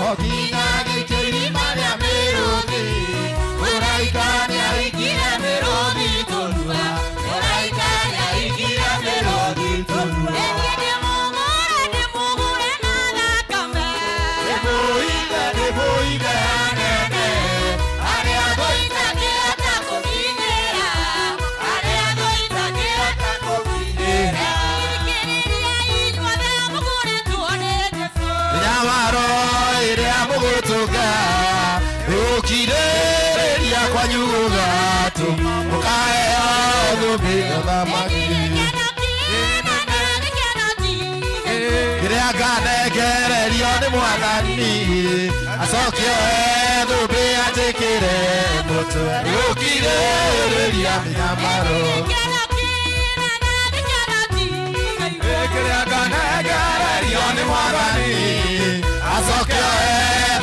O nginya agĩikio irima rĩa mĩrũthi. Mũraika nĩaingire mĩrũthi tũnua. Mũraika nĩaingire mĩrũthi tũnua. Ndĩmũige, ndĩmũige hanene. Harĩa thũ itangĩhota kũkinyĩra. Harĩa thũ itangĩhota kũkinyĩra. Mĩnyamaro ĩrĩa mũgũtũnga ĩgũkirĩrĩria kwanyu gũgatũma mũkaheo thũmbĩ ya ũthamaki. Kĩrĩa nganengererio nĩ Mwathani acoke oe thũmbĩ anjĩkĩre mũtwe ĩgũkirĩrĩria mĩnyamaro. Kĩrĩa nganengererio nĩ Mwathani acoke oe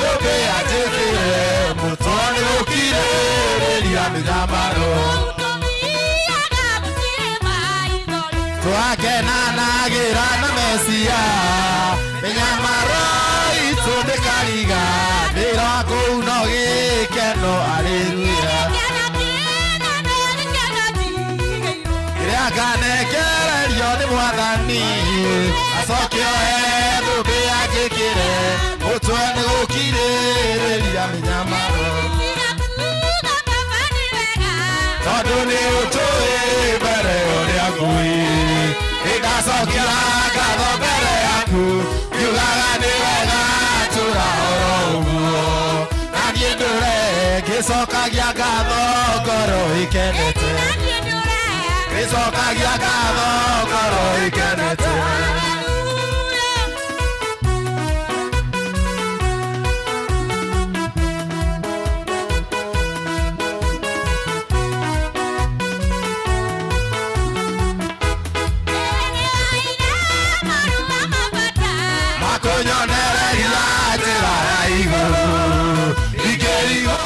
thũmbĩ anjĩkĩre mũtwe nĩgũkirĩrĩria mĩnyamaro. Twakenanagĩra na Mesia mĩnyamaro itũ ndĩkariganĩra kũu no gĩkeno aleluya. Kĩrĩa nganengererio nĩ Mwathani acoke oe thũmbĩ anjĩkĩre mũtwe nĩgũkirĩrĩria mĩnyamaro. Tondũ nĩ ũtũĩ mbere ũrĩa ngui ĩndacokia ngatho mbere yaku ngiugaga nĩ wega tũra oro ũguo na niĩ ndũre ngĩcokagia ngatho ngoro ĩkenete ngĩcokagia ngatho ngoro ĩkenete. Makunyonereria njĩra ya igũrũ ingĩrigwo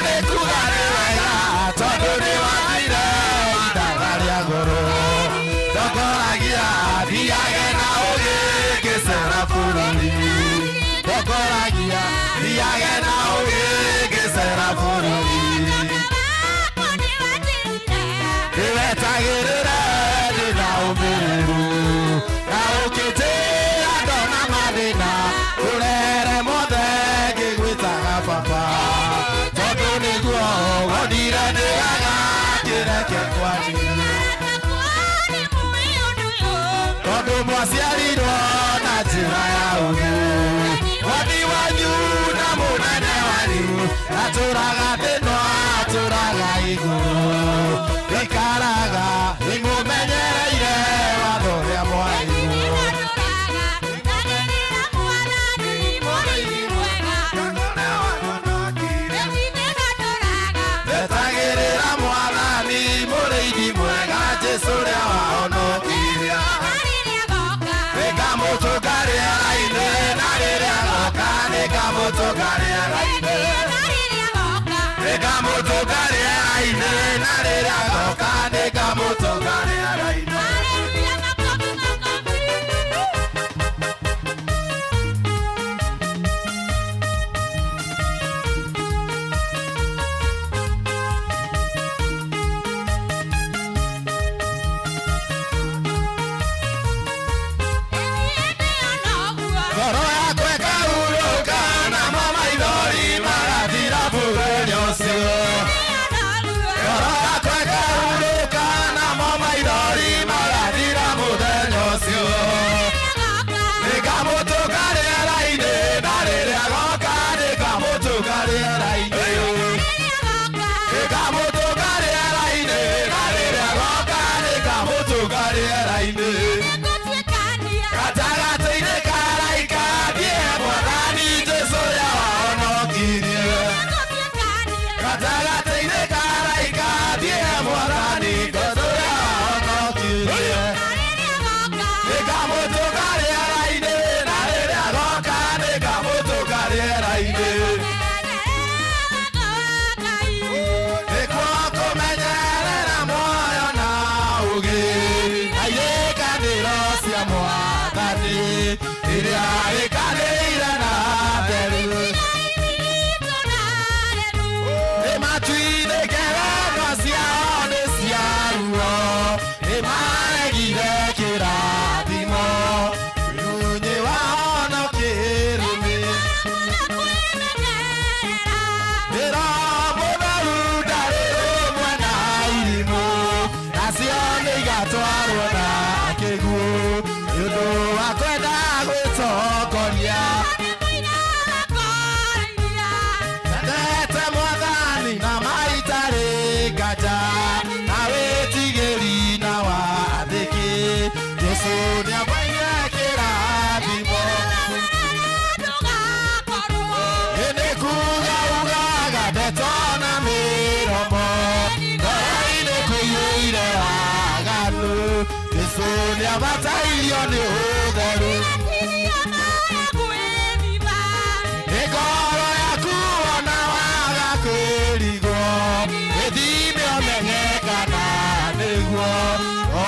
nĩ kuga nĩ wega tondũ nĩ wathire ithaga rĩa goro ndokoragia thiage na ũgĩ ngĩcera bũrũri ndokoragia thiage na ũgĩ ngĩcera bũrũri ndĩwetagĩrĩre ndĩna ũmĩrĩru na ũkĩnjĩra ndona mathĩna ũrere mothe ngĩgwĩtaga baba tondũ nĩguo wonire nĩ wega kĩreke kwanyu tondũ mwaciarirwo na njĩra ya ũgĩ mwathi wanyu na mũnene wanyu atũraga thĩno atũraga igũrũ ikaraga imũmenyereire watho ũrĩa mwaigwo. Etagĩrĩra Mwathani mũrĩithi mwega Jesũ ũrĩa wahonokirie nĩngamũtũnga rĩera-inĩ na rĩrĩa agoka nĩngamũtũnga rĩera-inĩ nĩngamũtũnga rĩera-inĩ na rĩrĩa agoka nĩngamũtũnga rĩera-inĩ. Ngoro yakwa ĩkahurũka namo maithori magathira mũthenya ũcio. Ngoro yakwa ĩkahurũka namo maithori magathira. Nĩabatairio nĩ ũtheru. Ngoro yaku ona waga kwĩrigwo, ĩthime ũmenye kana nĩguo o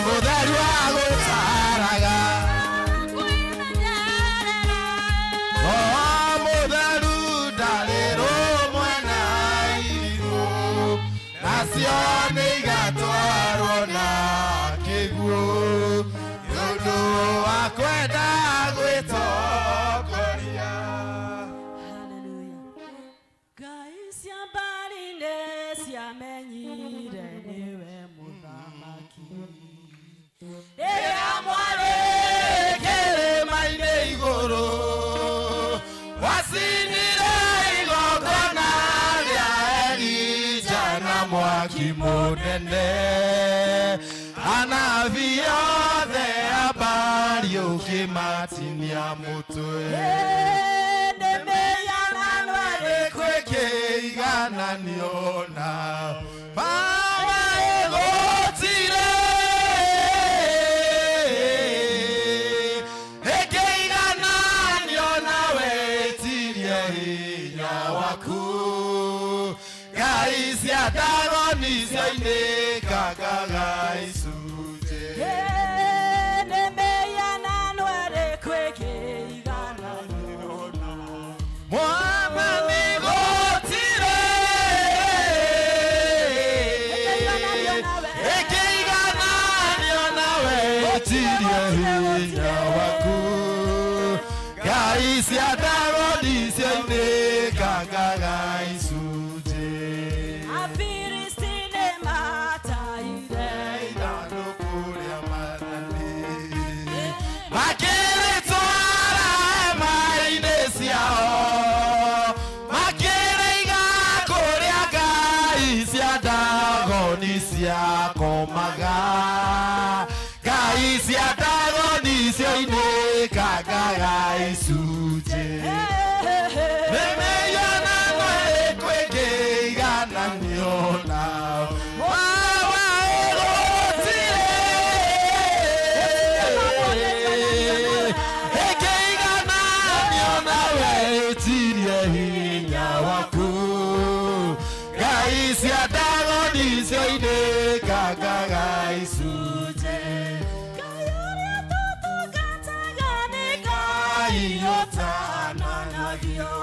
mũtheru agũtaraga. O mũtheru ndarĩ rũmwe na irigũ, nacio nĩ igatwarwo na kĩguũ nĩ ũndũ wa kwenda gwĩtongoria. Hallelujah. Ngai cia mbarĩ-inĩ ciamenyire nĩwe mũthamaki. Rĩrĩa mwarĩ kĩrĩma-inĩ igũrũ, wacinire igongona rĩa Elija na mwaki mũnene, anabii othe a Baali ũkĩmatinia mũtwe. Nĩ mĩhianano ĩrĩkũ ĩkĩigananio na Baba? Ĩgũtire ĩkĩigananio nawe, ĩtirie hinya waku. Ngai cia Ndagoni cioinĩkangaga icunjĩ. Nĩ mĩhianano ĩrĩkũ ĩkĩigananio Mwathani, gũtirĩ ĩkĩigananio nawe, ĩtirie hinya waku. Ngai cia Ndagoni cioinĩkangaga icunjĩ. Afilisti nĩmatahire Ithandũkũ rĩa Mwathani, makĩrĩtwara hema-inĩ ciao, makĩrĩiga kũrĩa ngai cia Ndagoni ciakomaga. Ngai cia Ndagoni cioinĩkangaga icunjĩ. Nĩmĩhianano ĩrĩkũ ĩngĩigananio nao? Baba, ĩgũtirĩ ĩkĩigananio nawe, ĩtirie hinya waku. Ngai cia Ndagoni cioinĩkangaga icunjĩ. Ngai ũrĩa tũtungataga nĩ Ngai ũtananagio,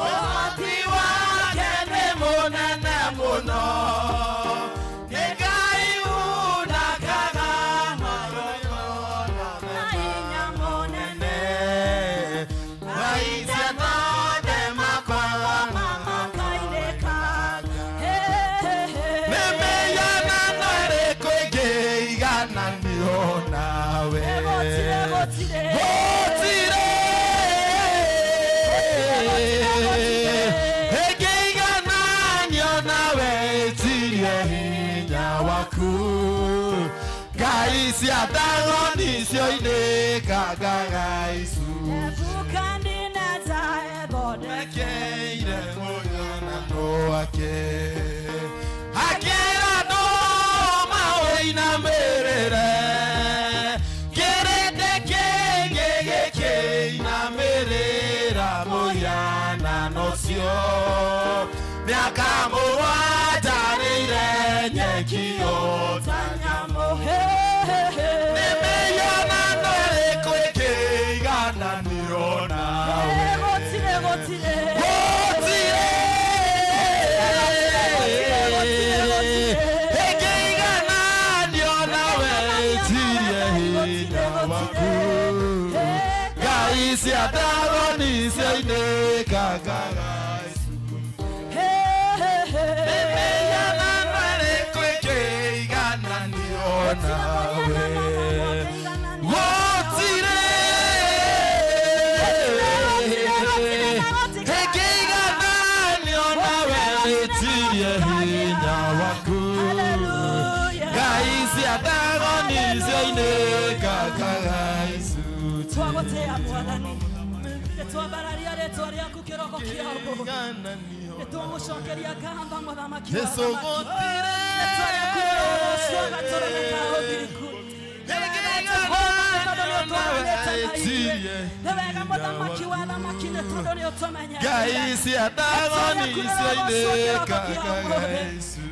ũhoti wake nĩ mũnene mũno, nĩ Ngai unakaga magongona na hinya mũnene. Ngai cia thothe makwaga Makainĩkanga. Nĩ mĩhianano ĩrĩkũ ĩngĩigananio nawe? Gũtirĩ, gũtirĩ. Gũtirĩ ĩngĩigananio nawe, ĩtirie hinya waku. Ngai cia Ndagoni cioinĩkangaga icunjĩ. Nebukadineza ethondekeire Ekeire mũhianano wake, akĩra andũ maũinamĩrĩre, kĩrĩndĩ kĩngĩ gĩkĩinamĩrĩra mũhianano ũcio. Mĩaka 7 rĩire nyeki o ta nyamũ. Nĩ mĩhianano ĩrĩkũ ĩkĩigananio nawe? Gũtirĩ, gũtirĩ. Gũtirĩ ĩkĩigananio nawe, ĩtirie hinya waku. Ngai cia Ndagoni cioinĩkangaga. Mĩhianano ĩrĩkũ ĩkĩigananio nawe? Gũtirĩ ĩkĩigananio nawe, ĩtirie hinya waku. Ngai cia Ndagoni cioinĩkangaga icunjĩ. Twagũtĩa Mwathani, nĩtwambararia rĩtwa rĩaku kĩroko kĩa ũmũthĩ, nĩtwagũcokeria ngatho, mũthamaki wa Jesu athamaki. gũtirĩ Rĩtwa rĩaku rĩrogocwo gatũrũme ka ũthingu. Nĩ wega mũthamaki wa thamaki nĩ tondũ nĩ ũtũmenyerete. Ngai cia Ndagoni cioinĩkaga.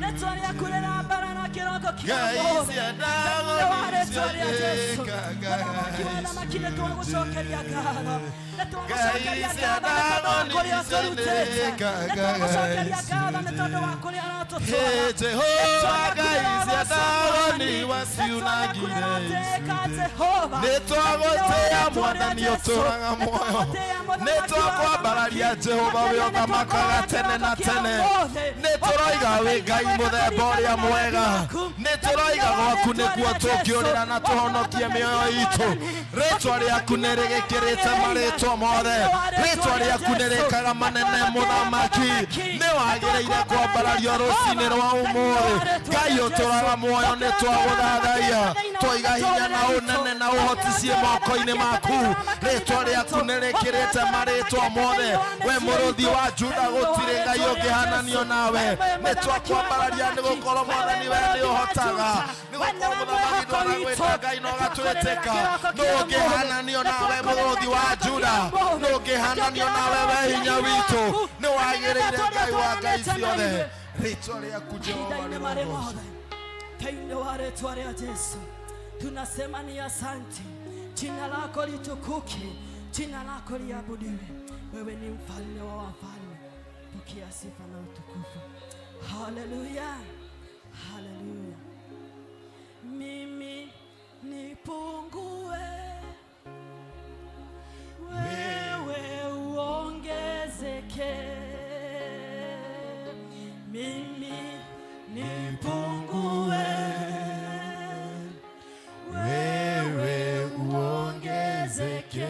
Rĩtwa rĩaku rĩrambara kĩroko kĩa Ngai ũmũthĩ. cia Thĩinĩ wa Ndagoni rĩtwa rĩa Jesũ. cioinĩkaga. Mũthamaki wa thamaki nĩ twagũcokeria ngatho. Nĩ twagũcokeria Ngai cia ngatho nĩ tondũ wa Ndagoni kũrĩa ũtũrutĩte. Nĩ twagũcokeria ngatho nĩ tondũ wa kũrĩa ũratũtwara. Hey, Jehova Ngai cia Ndagoni waciunangire icunjĩ. Nĩ twagũtĩĩa Mwathani ũtũũraga muoyo. Nĩ twakwambararia Jehova wĩ ũthamakaga tene na tene. Nĩ tũroiga wĩ Ngai mũthemba ũrĩa mwega. Nĩ tũroiga gwaku nĩkuo tũngĩũrĩra na tũhonokie mĩoyo itũ. Rĩtwa rĩaku nĩ rĩgĩkĩrĩte marĩtwa mothe. Rĩtwa rĩaku nĩ rĩkaga manene mũthamaki. Nĩ wagĩrĩire kwambarario rũcinĩ rwa ũmũthĩ. Ngai ũtũũraga muoyo nĩ twagũthathaiya. Twaiga hinya na ũnene na ũhoti ciĩ moko-inĩ maku. Rĩtwa rĩaku nĩ rĩkĩrĩte marĩtwa mothe. We mũrũthi wa Juda gũtirĩ Ngai ũngĩhananio nawe. Nĩ twakwambararia nĩ gũkorwo Mwathani we nĩ ũhotaga. Nĩ gũkorwo mũthamaki ndwanagwĩta Ngai na ũgatwĩtĩka. Nũ ũngĩhananio nawe mũrũthi wa Juda? Nũ ũngĩhananio nawe we hinya witũ? Nĩ wagĩrĩire Ngai wa ngai ciothe. Rĩtwa rĩaku Jehova Mahinda-inĩ marĩ rĩrogoocwo. mothe thĩinĩ wa rĩtwa rĩa Jesu tunasema ni asante. Jina lako litukuke, jina lako liabudiwe. Wewe ni mfalme wa wafalme, pokea sifa na utukufu. Haleluya, haleluya. Mimi nipungue, wewe uongezeke. Mimi nipungue, Wewe uongezeke.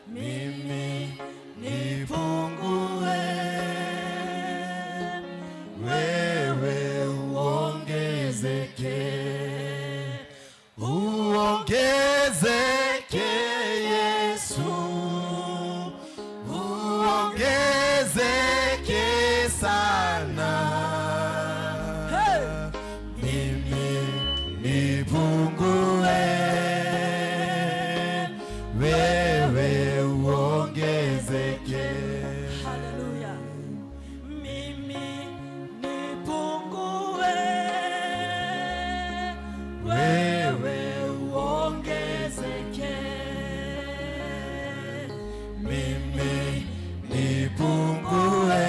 Mimi nipungue, Wewe uongezeke. Uongezeke Yesu. Uongezeke sana. Hey! Mimi nipungue, wewe uongezeke. Haleluya. Mimi nipungue, wewe uongezeke. Mimi nipungue,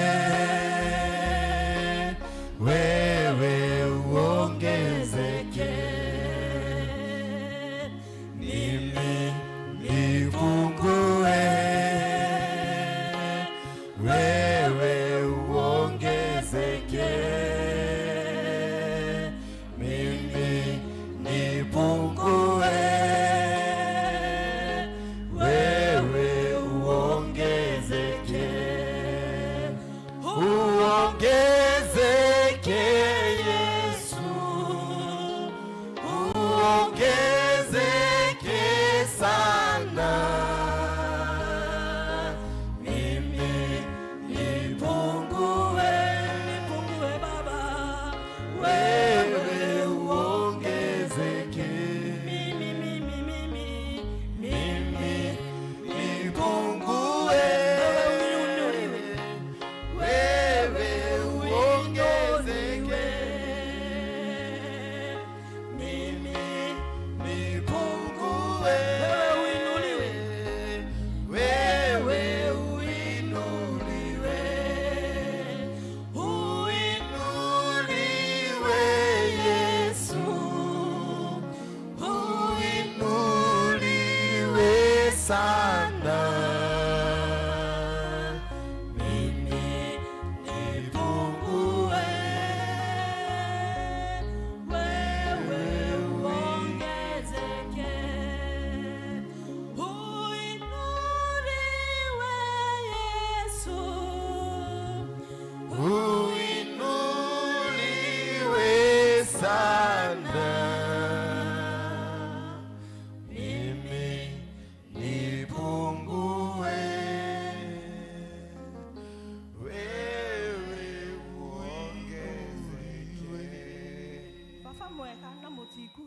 wewe uongezeke. Mimi nipungue, wewe uongezeke. Mimi nipungue, wewe uongezeke. Uongezeke Yesu, uongezeke sana. Mimi nipungue, Nipungue Baba, wewe uongezeke. Mimi, mimi, mimi, Mimi nipungue, wewe uinuliwe, wewe uongezeke. Mimi Nipungue, wewe uinuliwe, wewe uinuliwe. Uinuliwe Yesu, uinuliwe sana. Mimi nipungue, wewe uongezeke. Uinuliwe Yesu, uinuliwe sana. Mimi nipungue,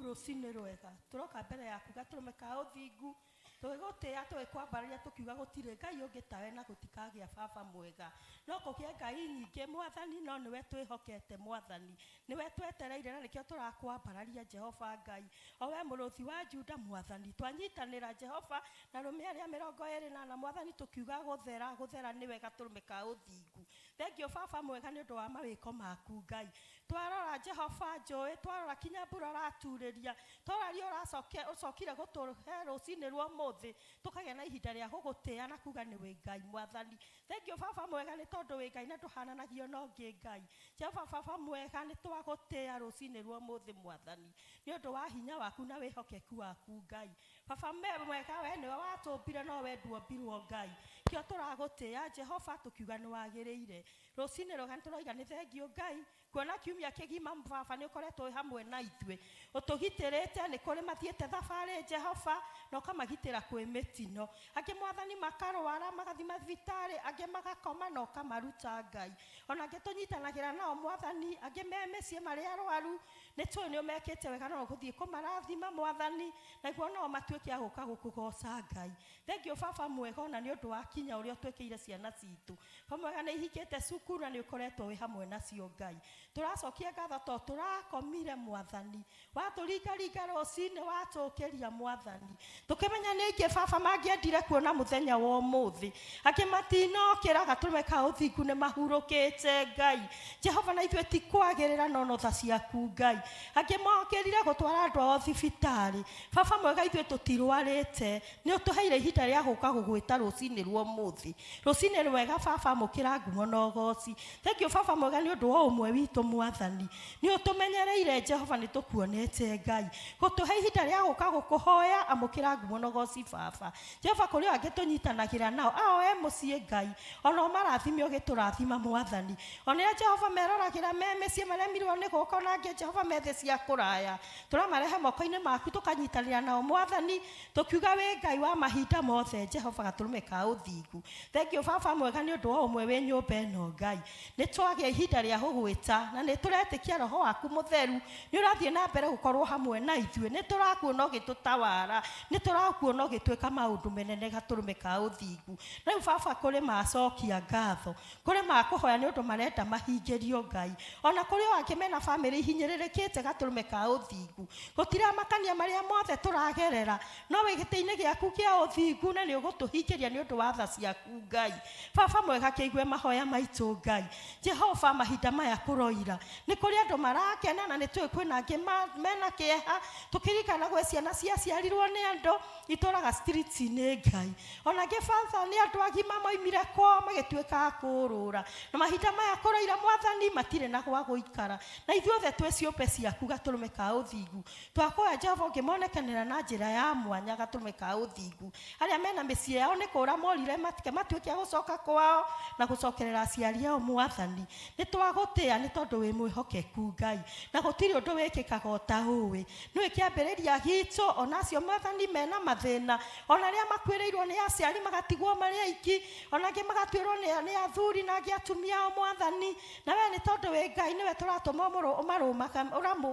Rũcinĩ rwega tũroka mbere yaku gatũrũme ka ũthingu, tũgĩgũtĩĩa, tũgĩkwambararia, tũkiuga gũtirĩ Ngai ũngĩ tawe na gũtikagĩa baba mwega. No kũgĩe ngai nyingĩ Mwathani, no nĩwe twĩhokete Mwathani, nĩwe twetereire na nĩkĩo tũrakwambararia Jehova Ngai, o we mũrũthi wa Juda Mwathani. Twanyitanĩra Jehova na arũme arĩa 24 Mwathani, tũkiuga gũthera gũthera nĩwe gatũrũme ka ũthingu. Thengiũ baba mwega nĩ ũndũ wa mawĩko maku Ngai. Twarora Jehova njũĩ, twarora kinya mbura ũraturĩria, twarora riũa ũcokire gũtũhe rũcinĩ rwa ũmũthĩ, tũkagĩa na ihinda rĩa gũgũtĩĩa na kuga nĩ wĩ Ngai Mwathani. Thengiũ baba mwega nĩ tondũ wĩ Ngai na ndũhananagio na ũngĩ Ngai. Jehova baba mwega, nĩ twagũtĩĩa rũcinĩ rwa ũmũthĩ Mwathani, nĩ ũndũ wa hinya waku na wĩhokeku waku Ngai. Baba mwega, we nĩwe watũmbire no we nduombirwo Ngai. Kĩo tũragũtĩĩa Jehova, tũkiuga nĩ wagĩrĩire. Rũcinĩ rwega nĩ tũroiga nĩ thengiũ Ngai, kuona kiumia kĩgima baba nĩ ũkoretwo wĩ hamwe na ithuĩ, ũtũgitĩrĩte. Nĩ kũrĩ mathiĩte thabarĩ Jehova na ũkamagitĩra kwĩ mĩtino, angĩ Mwathani makarwara magathiĩ mathibitarĩ, angĩ magakoma na ũkamaruta Ngai. Ona angĩ tũnyitanagĩra nao Mwathani, angĩ me mĩciĩ marĩ arwaru, nĩ tũĩ nĩ ũmekĩte wega no ũgũthiĩ kũmarathima Mwathani, naguo no matuĩke a gũka gũkũgoca Ngai. Thengiũ baba mwega ona nĩ ũndũ wa kinya ũrĩa ũtwĩkĩire ciana citũ. Baba mwega, nĩ ihingĩte cukuru na nĩ ũkoretwo wĩ hamwe nacio Ngai. Tũracokia ngatho to tũrakomire Mwathani, watũringaringa rũcinĩ, watũũkĩria Mwathani, tũkĩmenya nĩ aingĩ baba mangĩendire kuona mũthenya wa ũmũthĩ, angĩ matinokĩra gatũrũme ka ũthingu, nĩ mahurũkĩte Ngai. Jehova, na ithuĩ ti kwagĩrĩra no no tha ciaku Ngai. Angĩ mokĩrire gũtwara andũ ao thibitarĩ. Baba mwega, ithuĩ tũtirwarĩte, nĩ ũtũheire ihinda rĩa gũka gũgwĩta rũcinĩ rwa ũmũthĩ. Rũcinĩ rwega baba, amũkĩra ngumo na ũgoci. Thengiũ baba mwega nĩ ũndũ wa ũmwe witũ Mwathani, nĩ ũtũmenyereire Jehova, nĩ tũkuonete Ngai gũtũhe ihinda rĩa gũka gũkũhoya. Amũkĩra ngumo na ũgoci baba. Jehova, kũrĩ o angĩ tũnyitanagĩra nao ao e mũciĩ Ngai, ona ũmarathime ũgĩtũrathima Mwathani. Ona arĩa Jehova meroragĩra me mĩciĩ maremirwo nĩ gũka, ona angĩ Jehova me thĩ cia kũraya, tũramarehe moko-inĩ maku, tũkanyitanĩra nao Mwathani, tũkiuga wĩ Ngai wa mahinda mothe Jehova gatũrũme ka ũthingu. Thengiũ baba mwega nĩ ũndũ wa ũmwe wĩ nyũmba ĩno Ngai. Nĩ twagĩa ihinda rĩa gũgwĩta na nĩ tũretĩkia Roho waku Mũtheru nĩ ũrathiĩ na mbere gũkorwo hamwe na ithuĩ. Nĩ tũrakuona ũgĩtũtawara, nĩ tũrakuona ũgĩtwĩka maũndũ menene gatũrũme ka ũthingu. Na rĩu baba, kũrĩ macokia ngatho, kũrĩ makũhoya nĩ ũndũ marenda mahingĩrio Ngai, ona kũrĩ o angĩ mena bamĩrĩ ihinyĩrĩrĩkĩte gatũrũme ka ũthingu. Gũtiramakania marĩa mothe tũragerera, no wĩ gĩtĩ-inĩ gĩaku kĩa ũthingu na nĩ ũgũtũhingĩria nĩ ũndũ wa tha ciaku Ngai. Baba mwega, kĩigue mahoya maitũ Ngai. Jehova, mahinda maya kũroira nĩ kũrĩ andũ marakena na nĩ tũĩ kwĩna angĩ mena kĩeha, tũkĩririkana gwĩ ciana ciaciarirwo nĩ andũ itũraga street-inĩ Ngai. Ona angĩ baba nĩ andũ agima moimire kwao magĩtuĩka a kũũrũra, na mahinda maya kũroira Mwathani matirĩ na gwa gũikara. Na ithuothe twĩ ciũmbe ciaku gatũrũme ka ũthingu. Twakũhoya Jehova ũngĩmonekanĩra na njĩra ya mwanya gatũrũme ka ũthingu. Arĩa mena mĩciĩ yao nĩ kũra morire, matike matuĩke a gũcoka kwao na gũcokerera aciari ao Mwathani. Nĩ twagũtĩĩa nĩ tondũ wĩ mwĩhokeku Ngai, na gũtirĩ ũndũ wĩkĩkaga ũtaũĩ. Nĩwe kĩambĩrĩria gitũ. Ona acio Mwathani mena mathĩna, ona arĩa makuĩrĩirwo nĩ aciari magatigwo marĩ aiki, ona angĩ magatuĩrwo nĩ athuri na angĩ atumia ao Mwathani, na we nĩ tondũ wĩ Ngai nĩwe tũratũma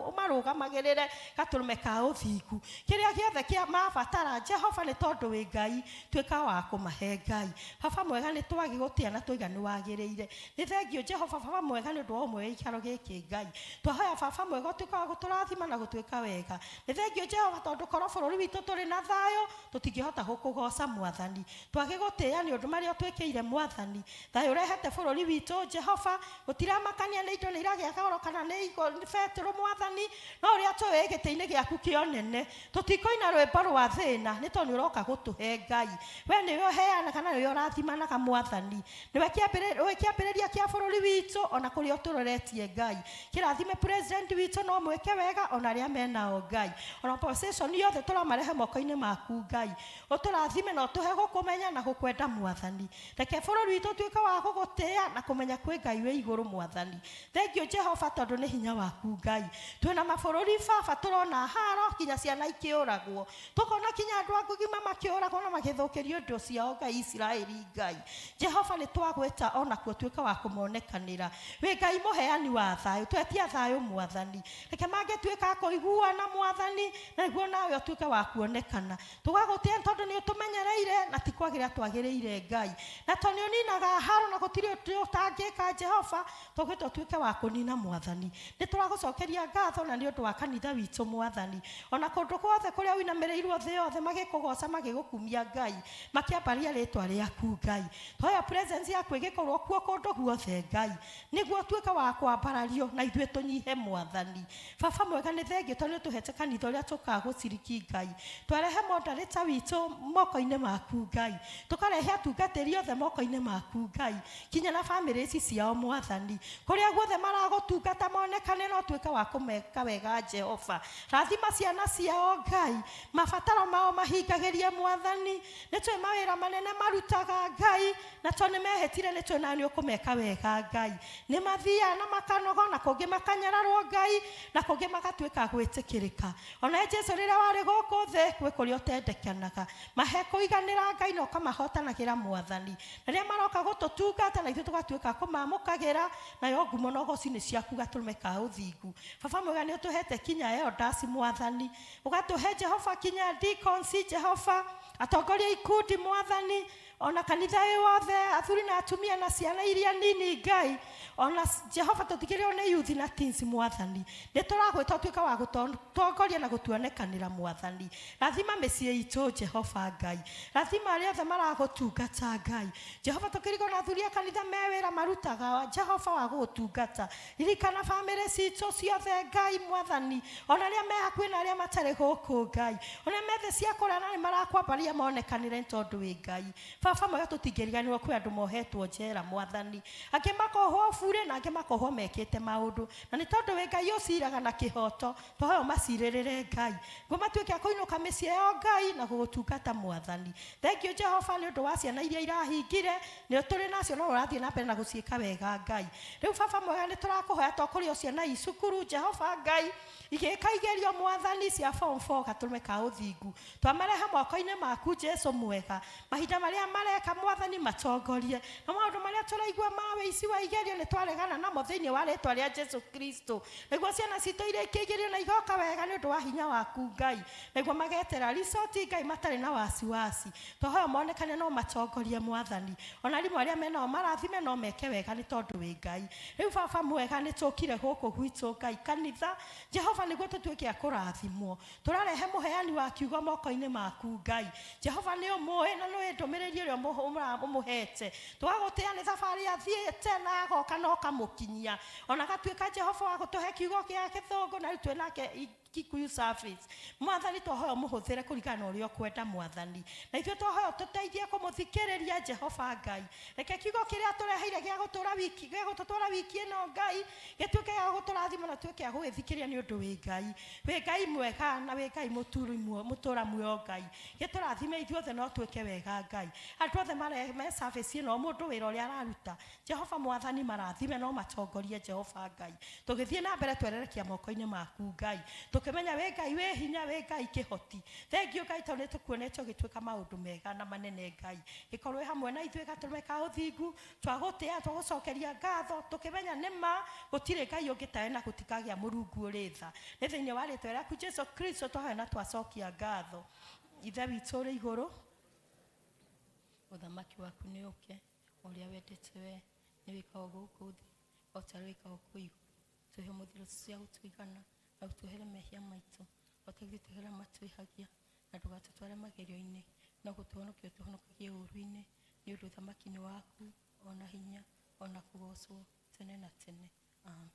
ũmarũgamagĩrĩre gatũrũme ka ũthingu. Kĩrĩa gĩothe kĩa mabatara Jehova, nĩ tondũ wĩ Ngai, tuĩka wa kũmahe Ngai. Baba mwega, nĩ twagĩgũtĩa na twaiga nĩ wagĩrĩire. Nĩ thengiũ Jehova baba mwega nĩ ũndũ wa ũmwe wa gĩikaro gĩkĩ Ngai. Twahoya baba mwega ũtuĩke wa gũtũrathima na gũtuĩka wega. Nĩ thengiũ Jehova tondũ korwo bũrũri witũ tũrĩ na thayũ tũtingĩhota gũkũgoca Mwathani. Twagĩgũtĩĩa nĩ ũndũ marĩa ũtwĩkĩire Mwathani, thayũ ũrehete bũrũri witũ Jehova. Gũtiramakania nĩ indo nĩ iragĩa goro kana nĩ betũrũ Mwathani, no ũrĩa tũĩ gĩtĩ-inĩ gĩaku kĩa ũnene tũtikoina rwĩmbo rwa thĩna nĩ tondũ nĩ ũroka gũtũhe Ngai. We nĩwe ũheanaga na nĩwe ũrathimanaga Mwathani, nĩwe kĩambĩrĩria kĩa bũrũri witũ ona kũrĩa ũtũroretie Ngai. Kĩrathime president witũ no mwĩke wega ona arĩa menao Ngai, ona opposition yothe tũramarehe moko-inĩ maku Ngai. Ũtũrathime na ũtũhe gũkũmenya na gũkwenda Mwathani. Reke bũrũri witũ ũtuĩke wa gũgũtĩĩa na kũmenya kwĩ Ngai wĩ igũrũ Mwathani. Thengiũ Jehova tondũ nĩ hinya waku Ngai. Twĩna mabũrũri baba tũrona haro kinya ciana ikĩũragwo, tũkona kinya andũ agima makĩũragwo na magĩthũkĩrio indo ciao Ngai Isiraeli Ngai. Jehova, nĩ twagwĩta onakuo tuĩka wa kũmonekanĩra. Wĩ Ngai mũheani. Mwathani wa thayũ. Twetia thayũ Mwathani, reke mangĩtuĩka a kũiguana Mwathani, na nĩguo nawe ũtuĩke wa kuonekana. Tũgagũtĩa tondũ nĩ ũtũmenyereire na ti kwagĩrĩra twagĩrĩire Ngai, na tondũ nĩ ũninaga haro na gũtirĩ ũndũ ũtangĩka Jehova, tũgwĩta ũtuĩke wa kũnina Mwathani. Nĩ tũragũcokeria ngatho na nĩ ũndũ wa kanitha witũ Mwathani, ona kũndũ guothe kũrĩa ũinamĩrĩirwo thĩ yothe magĩkũgoca magĩgũkumia Ngai, makĩambaria rĩtwa rĩaku Ngai. Twoya presence yaku ĩgĩkorwo kuo kũndũ guothe Ngai, nĩguo ũtuĩke wa kwambarario na ithuĩ tũnyihe Mwathani. Baba mwega, nĩ thengio tondũ nĩ ũtũhete kanitha ũrĩa tũkaga gũciriki Ngai. Twarehe moderator witũ moko-inĩ maku Ngai, tũkarehe atungatĩri othe moko-inĩ maku Ngai, kinya na bamĩrĩ ici ciao Mwathani, kũrĩa guothe maragũtungata monekane no ũtuĩke wa kũmeka wega Jehova. Rathima ciana ciao Ngai, mabataro mao mahingagĩrie Mwathani. Nĩ tũĩ mawĩra manene marutaga Ngai, na tondũ nĩ mehĩtire nĩ tũĩ nawe nĩ ũkũmeka wega Ngai. Nĩ mathiaga na makanogo, na kũngĩ makanyararwo Ngai, na kũngĩ magatuĩka gwĩtĩkĩrĩka. Ona Jesu rĩrĩa warĩ gũkũ thĩ gwĩ kũrĩa ũtendekanaga, mahe kũiganĩra Ngai na ũkamahotanagĩra Mwathani. Na rĩrĩa maroka gũtũtungata na ithuĩ tũgatuĩka kũmamũkagĩra, nayo ngumo na ũgoci nĩ ciaku gatũrũme ka ũthingu. Baba mwega, nĩ ũtũhete kinya elders Mwathani, ũgatũhe Jehova kinya deacons Jehova, atongoria ikundi Mwathani, ona kanitha wĩ wothe, athuri na atumia na ciana iria nini Ngai, ona Jehova tũtigĩrĩrwo nĩ youth na teens Mwathani. Nĩ tũragwĩta ũtuĩke wa gũtongoria na gũtuonekanĩra Mwathani. Rathima mĩciĩ itũ Jehova Ngai, rathima arĩa othe maragũtungata Ngai. Jehova tũkĩrigwo na athuri a kanitha me wĩra marutaga Jehova wa gũgũtungata. Ririkana bamĩrĩ citũ ciothe Ngai Mwathani, ona arĩa me hakuhĩ na arĩa matarĩ gũkũ Ngai, ona methe cia kũraya na nĩ marakwambaria monekanĩre nĩ tondũ wĩ Ngai. Baba mwega, tũtingĩriganĩrwo kwĩ andũ mohetwo njera Mwathani, angĩ makohwo bure na angĩ makohwo mekĩte maũndũ, na nĩ tondũ wĩ Ngai ũciraga na kĩhoto, twahoya ũmacirĩrĩre Ngai, nguo matuĩke a kũinũka mĩciĩ yao Ngai na gũgũtungata Mwathani. Thengiũ Jehova nĩ ũndũ wa ciana iria irahingire, nĩ tũrĩ nacio no ũrathiĩ na mbere na gũciĩka wega Ngai. Rĩu Baba mwega, nĩ tũrakũhoya to kũrĩ o ciana i cukuru Jehova Ngai, igĩka igerio Mwathani cia form 4 gatũrũme ka ũthingu, twamarehe moko-inĩ maku Jesu mwega. Mahinda marĩa mareka Mwathani matongorie, na maũndũ marĩa tũraigua ma wĩici wa igerio nĩ twaregana namo thĩinĩ wa rĩtwa rĩa Jesu Kristo, nĩguo ciana citũ irĩkie igerio na igoka wega nĩ ũndũ wa hinya waku Ngai, nĩguo magetera result Ngai matarĩ na wasiwasi. Twahoya monekane no matongorie Mwathani, ona arimũ arĩa menao marathime no meke wega nĩ tondũ wĩ Ngai. Rĩu Baba mwega, nĩ tũkire gũkũ gwitũ Ngai kanitha Jehova nĩguo tũtuĩke a kũrathimwo. Tũrarehe mũheani wa kiugo moko-inĩ maku Ngai. Jehova nĩ ũmũĩ na nĩũĩ ndũmĩrĩri ĩrĩa ũmũhete. Tũgagũtĩa nĩ thabarĩ athiĩte na agoka na ũkamũkinyia, ona gatuĩka Jehova wa gũtũhe kiugo gĩa gĩthũngũ na rĩu twĩ nake Kikuyu service. Mwathani twahoya ũmũhũthĩre kũringana na ũrĩa ũkwenda Mwathani, na ithuĩ twahoya ũtũteithie kũmũthikĩrĩria Jehova Ngai. Reke kiugo kĩrĩa tũreheire gĩa gũtũra wiki, gĩa gũtũtwara wiki ĩno Ngai, gĩtuĩke gĩa gũtũrathima na tuĩke a gũgĩthikĩrĩria nĩ ũndũ wĩ Ngai. Wĩ Ngai mwega na wĩ Ngai mũtũra muoyo Ngai. Gĩtũrathime ithuothe no twĩke wega Ngai. Andũ othe me service ĩno, o mũndũ wĩra ũrĩa araruta, Jehova Mwathani marathime no matongorie Jehova Ngai. Tũgĩthiĩ na mbere twererekia moko-inĩ maku Ngai, tũkĩmenya wĩ Ngai wĩ hinya, wĩ Ngai kĩhoti. Thengiũ Ngai tondũ nĩ tũkuonete ũgĩtuĩka maũndũ mega na manene Ngai. Gĩkorwo wĩ hamwe na ithuĩ gatũrũme ka ũthingu, twagũtĩa, twagũcokeria ngatho, tũkĩmenya nĩ ma gũtirĩ Ngai ũngĩ tawe na gũtikagĩa Mũrungu ũrĩ tha. Nĩ thĩinĩ wa rĩtwa rĩaku Jesu Kristo twahoya na twacokia ngatho. Ithe witũ ũrĩ igũrũ, ũthamaki waku nĩ ũke, ũrĩa wendete we nĩ wĩkagwo gũkũ thĩ o ta ũrĩa wĩkagwo kũu igũrũ. Tũhe ũmũthĩ irio cia gũtũigana, na ũtuohere mehia maitũ o ta ithuĩ tuohera matwĩhagia, na ndũgatũtware magerio-inĩ, no gũtũhonokia ũtũhonokagie ũũru-inĩ, nĩ ũndũ ũthamaki nĩ waku, ona hinya, ona kũgoocwo tene na tene. Amen.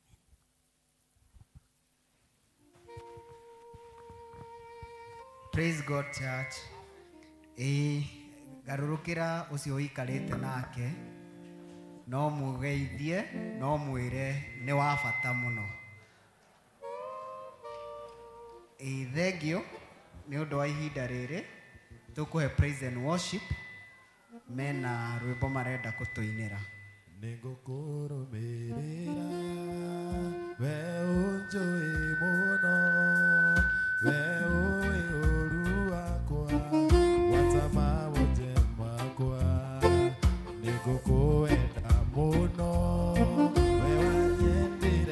Praise God Church. Ĩĩ garũrũkĩra ũcio ũikarĩte nake, no mũgeithie, no mwĩre nĩ wa bata mũno. Ĩĩ thengio nĩ ũndũ wa ihinda rĩrĩ, tũkũhe praise and worship mena rwĩmbo marenda kũtũinĩra. Nĩngũkũrũmĩrĩra, we ũnjũĩ mũno, we ũĩ ũru wakwa, gwata mawonje makwa. Nĩngũkũenda mũno, we wanyendire.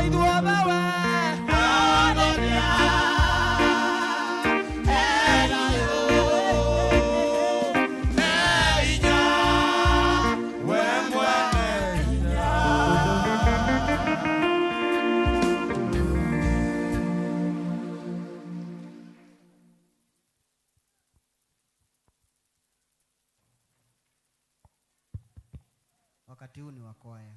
Ithuothe we Honoria we mwene hinya. Wakati huu ni wa kwaya.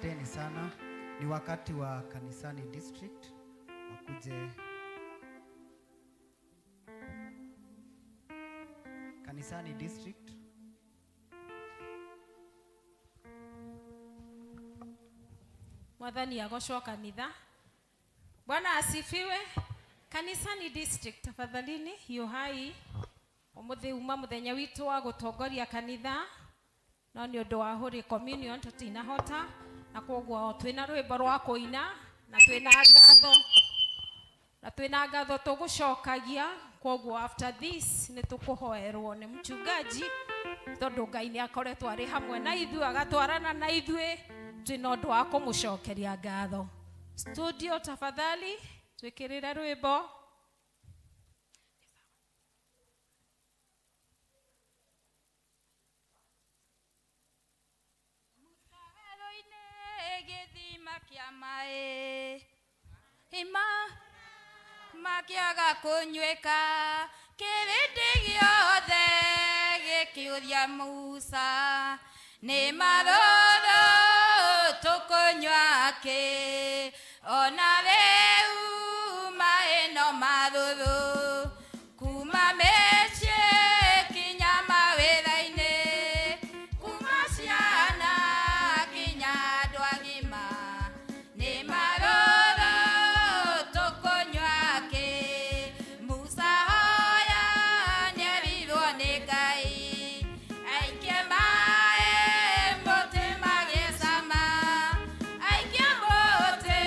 Asanteni sana. Ni wakati wa Kanisani District wakuje. Kanisani District. Mwathani agocwo kanitha. Bwana asifiwe. Kanisani District, tafadhalini hiũhai. Ũmũthĩ uma mũthenya witũ wa gũtongoria kanitha, no nĩ ũndũ wa Holy Communion tũtinahota, na kwoguo twĩna rwĩmbo rwa kũina na twĩna ngatho, na twĩna ngatho tũgũcokagia. Kwoguo after this nĩ tũkũhoerwo nĩ mchungaji, tondũ Ngai nĩ akoretwo arĩ hamwe na ithuĩ, agatwarana na ithuĩ, twĩna ũndũ wa kũmũcokeria ngatho. Studio, tafadhali twĩkĩrĩre rwĩmbo. Werũ-inĩ gĩthima kĩa maĩ ima makĩaga kũnyuĩka, kĩrĩndĩ gĩothe gĩkĩũria Musa, nĩ marũrũ tũkũnyua kĩ? Ona rĩu maĩ no marũrũ, kuma mĩciĩ kinya mawĩra-inĩ, kuma ciana kinya andũ agima, nĩ marũrũ tũkũnyua kĩ? Musa hoya nĩerirwo nĩ Ngai aikie maĩ mũtĩ magĩcama, aikie mũtĩ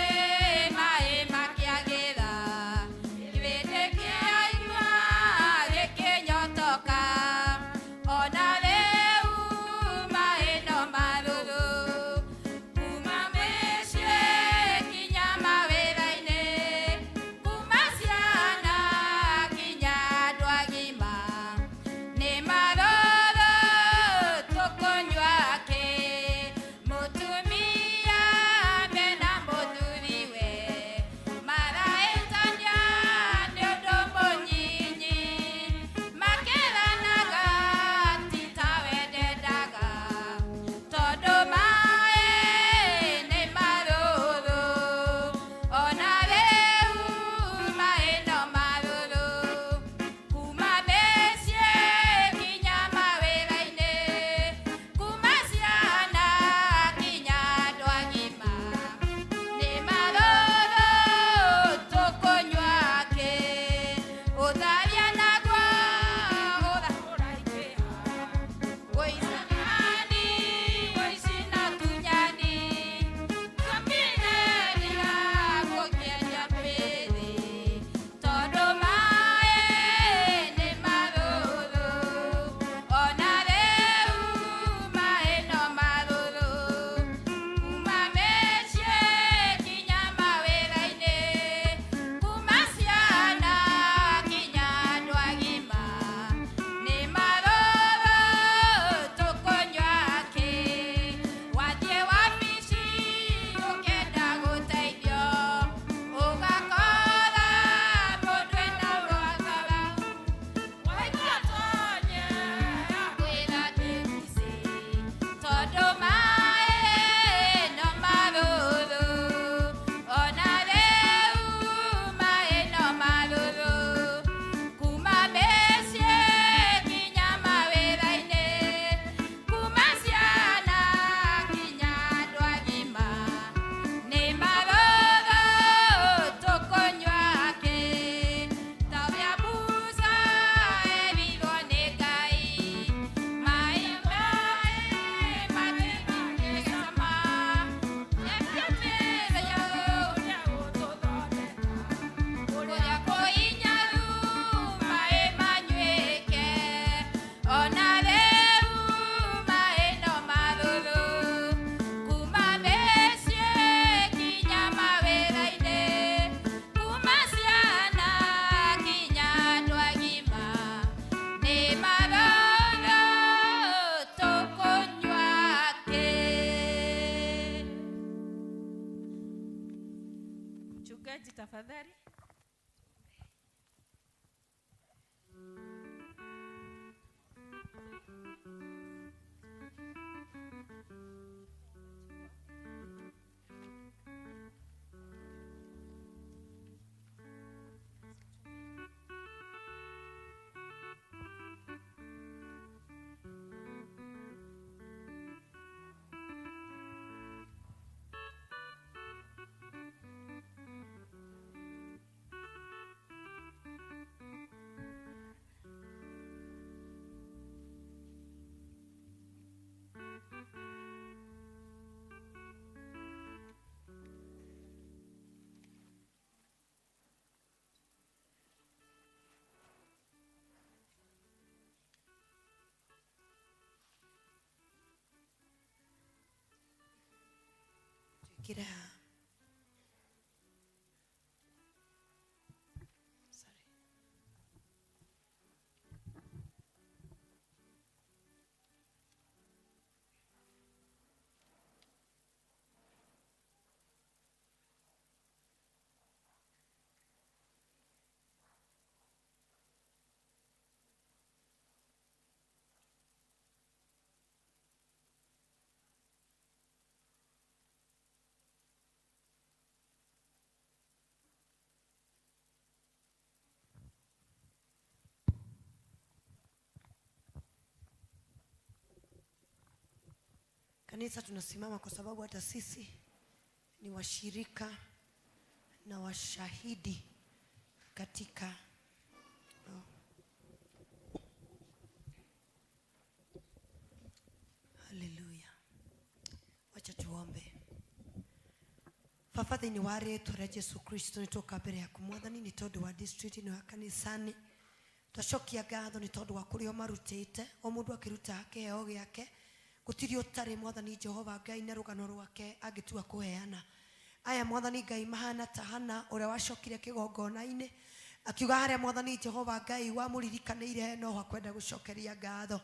maĩ makĩagĩra, kĩrĩndĩ kĩaigua gĩkĩnyotoka, ona rĩu maĩ no marũrũ, kuma mĩciĩ kinya mawĩra-inĩ, kuma ciana kinya andũ agima, nĩ marũrũ tũkũnyua kĩ? Mũtumia mena mũthuriwe marahĩtania nĩ ũndũ mũnyinyi, makĩranaga ti tawe ndendaga, tondũ maĩ nĩ marũrũ, ona rĩu maĩ no marũrũ, kuma mĩciĩ kinya mawĩra-inĩ, kuma ciana kinya andũ agima, nĩ marũrũ tũkũnyua kĩ? Ũtharia naguo ũraingĩha, ũicani ũici na tunyani, tũkinenira gũkĩendia pĩrĩ, tondũ maĩ nĩ marũrũ, ona rĩu maĩ no marũrũ, kuma mĩciĩ kinya mawĩra-inĩ, kuma ciana kinya andũ agima, nĩ marũrũ tũkũnyua kĩ? Wathiĩ wabici ũkĩenda gũteithio, ũgakora mũndũ ena rwakara, waikia tonye akwĩra ndĩbisi, tondũ maĩ no marũrũ, ona rĩu maĩ no marũrũ, kuma mĩciĩ kinya mawĩra-inĩ, kuma ciana kinya andũ agima, nĩ marũrũ tũkũnyua kĩ? Ta ũrĩa Musa erirwo nĩ Ngai, maĩ maĩ matingĩcama, ũrĩa kũinyaru maĩ manyuĩke, ona rĩu maĩ no marũrũ, kuma mĩciĩ kinya mawĩra-inĩ, kuma ciana kinya andũ agima, nĩ marũrũ tũkũnyua kĩ? Mchungaji tafadhali. Tũingĩre haha. Sorry. Kanisa tunasimama kwa sababu hata sisi ni washirika na washahidi katika oh. Haleluya. Wacha tuombe. Baba thĩinĩ wa rĩtwa rĩa Jesu Kristo nĩ tũka mbere yaku mwathani nĩ tondũ wa district ĩno ya kanisani twacokia ngatho nĩ tondũ wa kũrĩa ũmarutĩte o mũndũ akĩruta kĩheo gĩake gũtirĩ ũtarĩ mwathani Jehova Ngai na rũgano rwake angĩtua kũheana. Aya mwathani Ngai mahana ta Hana ũrĩa wacokire kĩgongona-inĩ akiuga harĩa mwathani Jehova Ngai wamũririkanĩire no hakwenda gũcokeria ngatho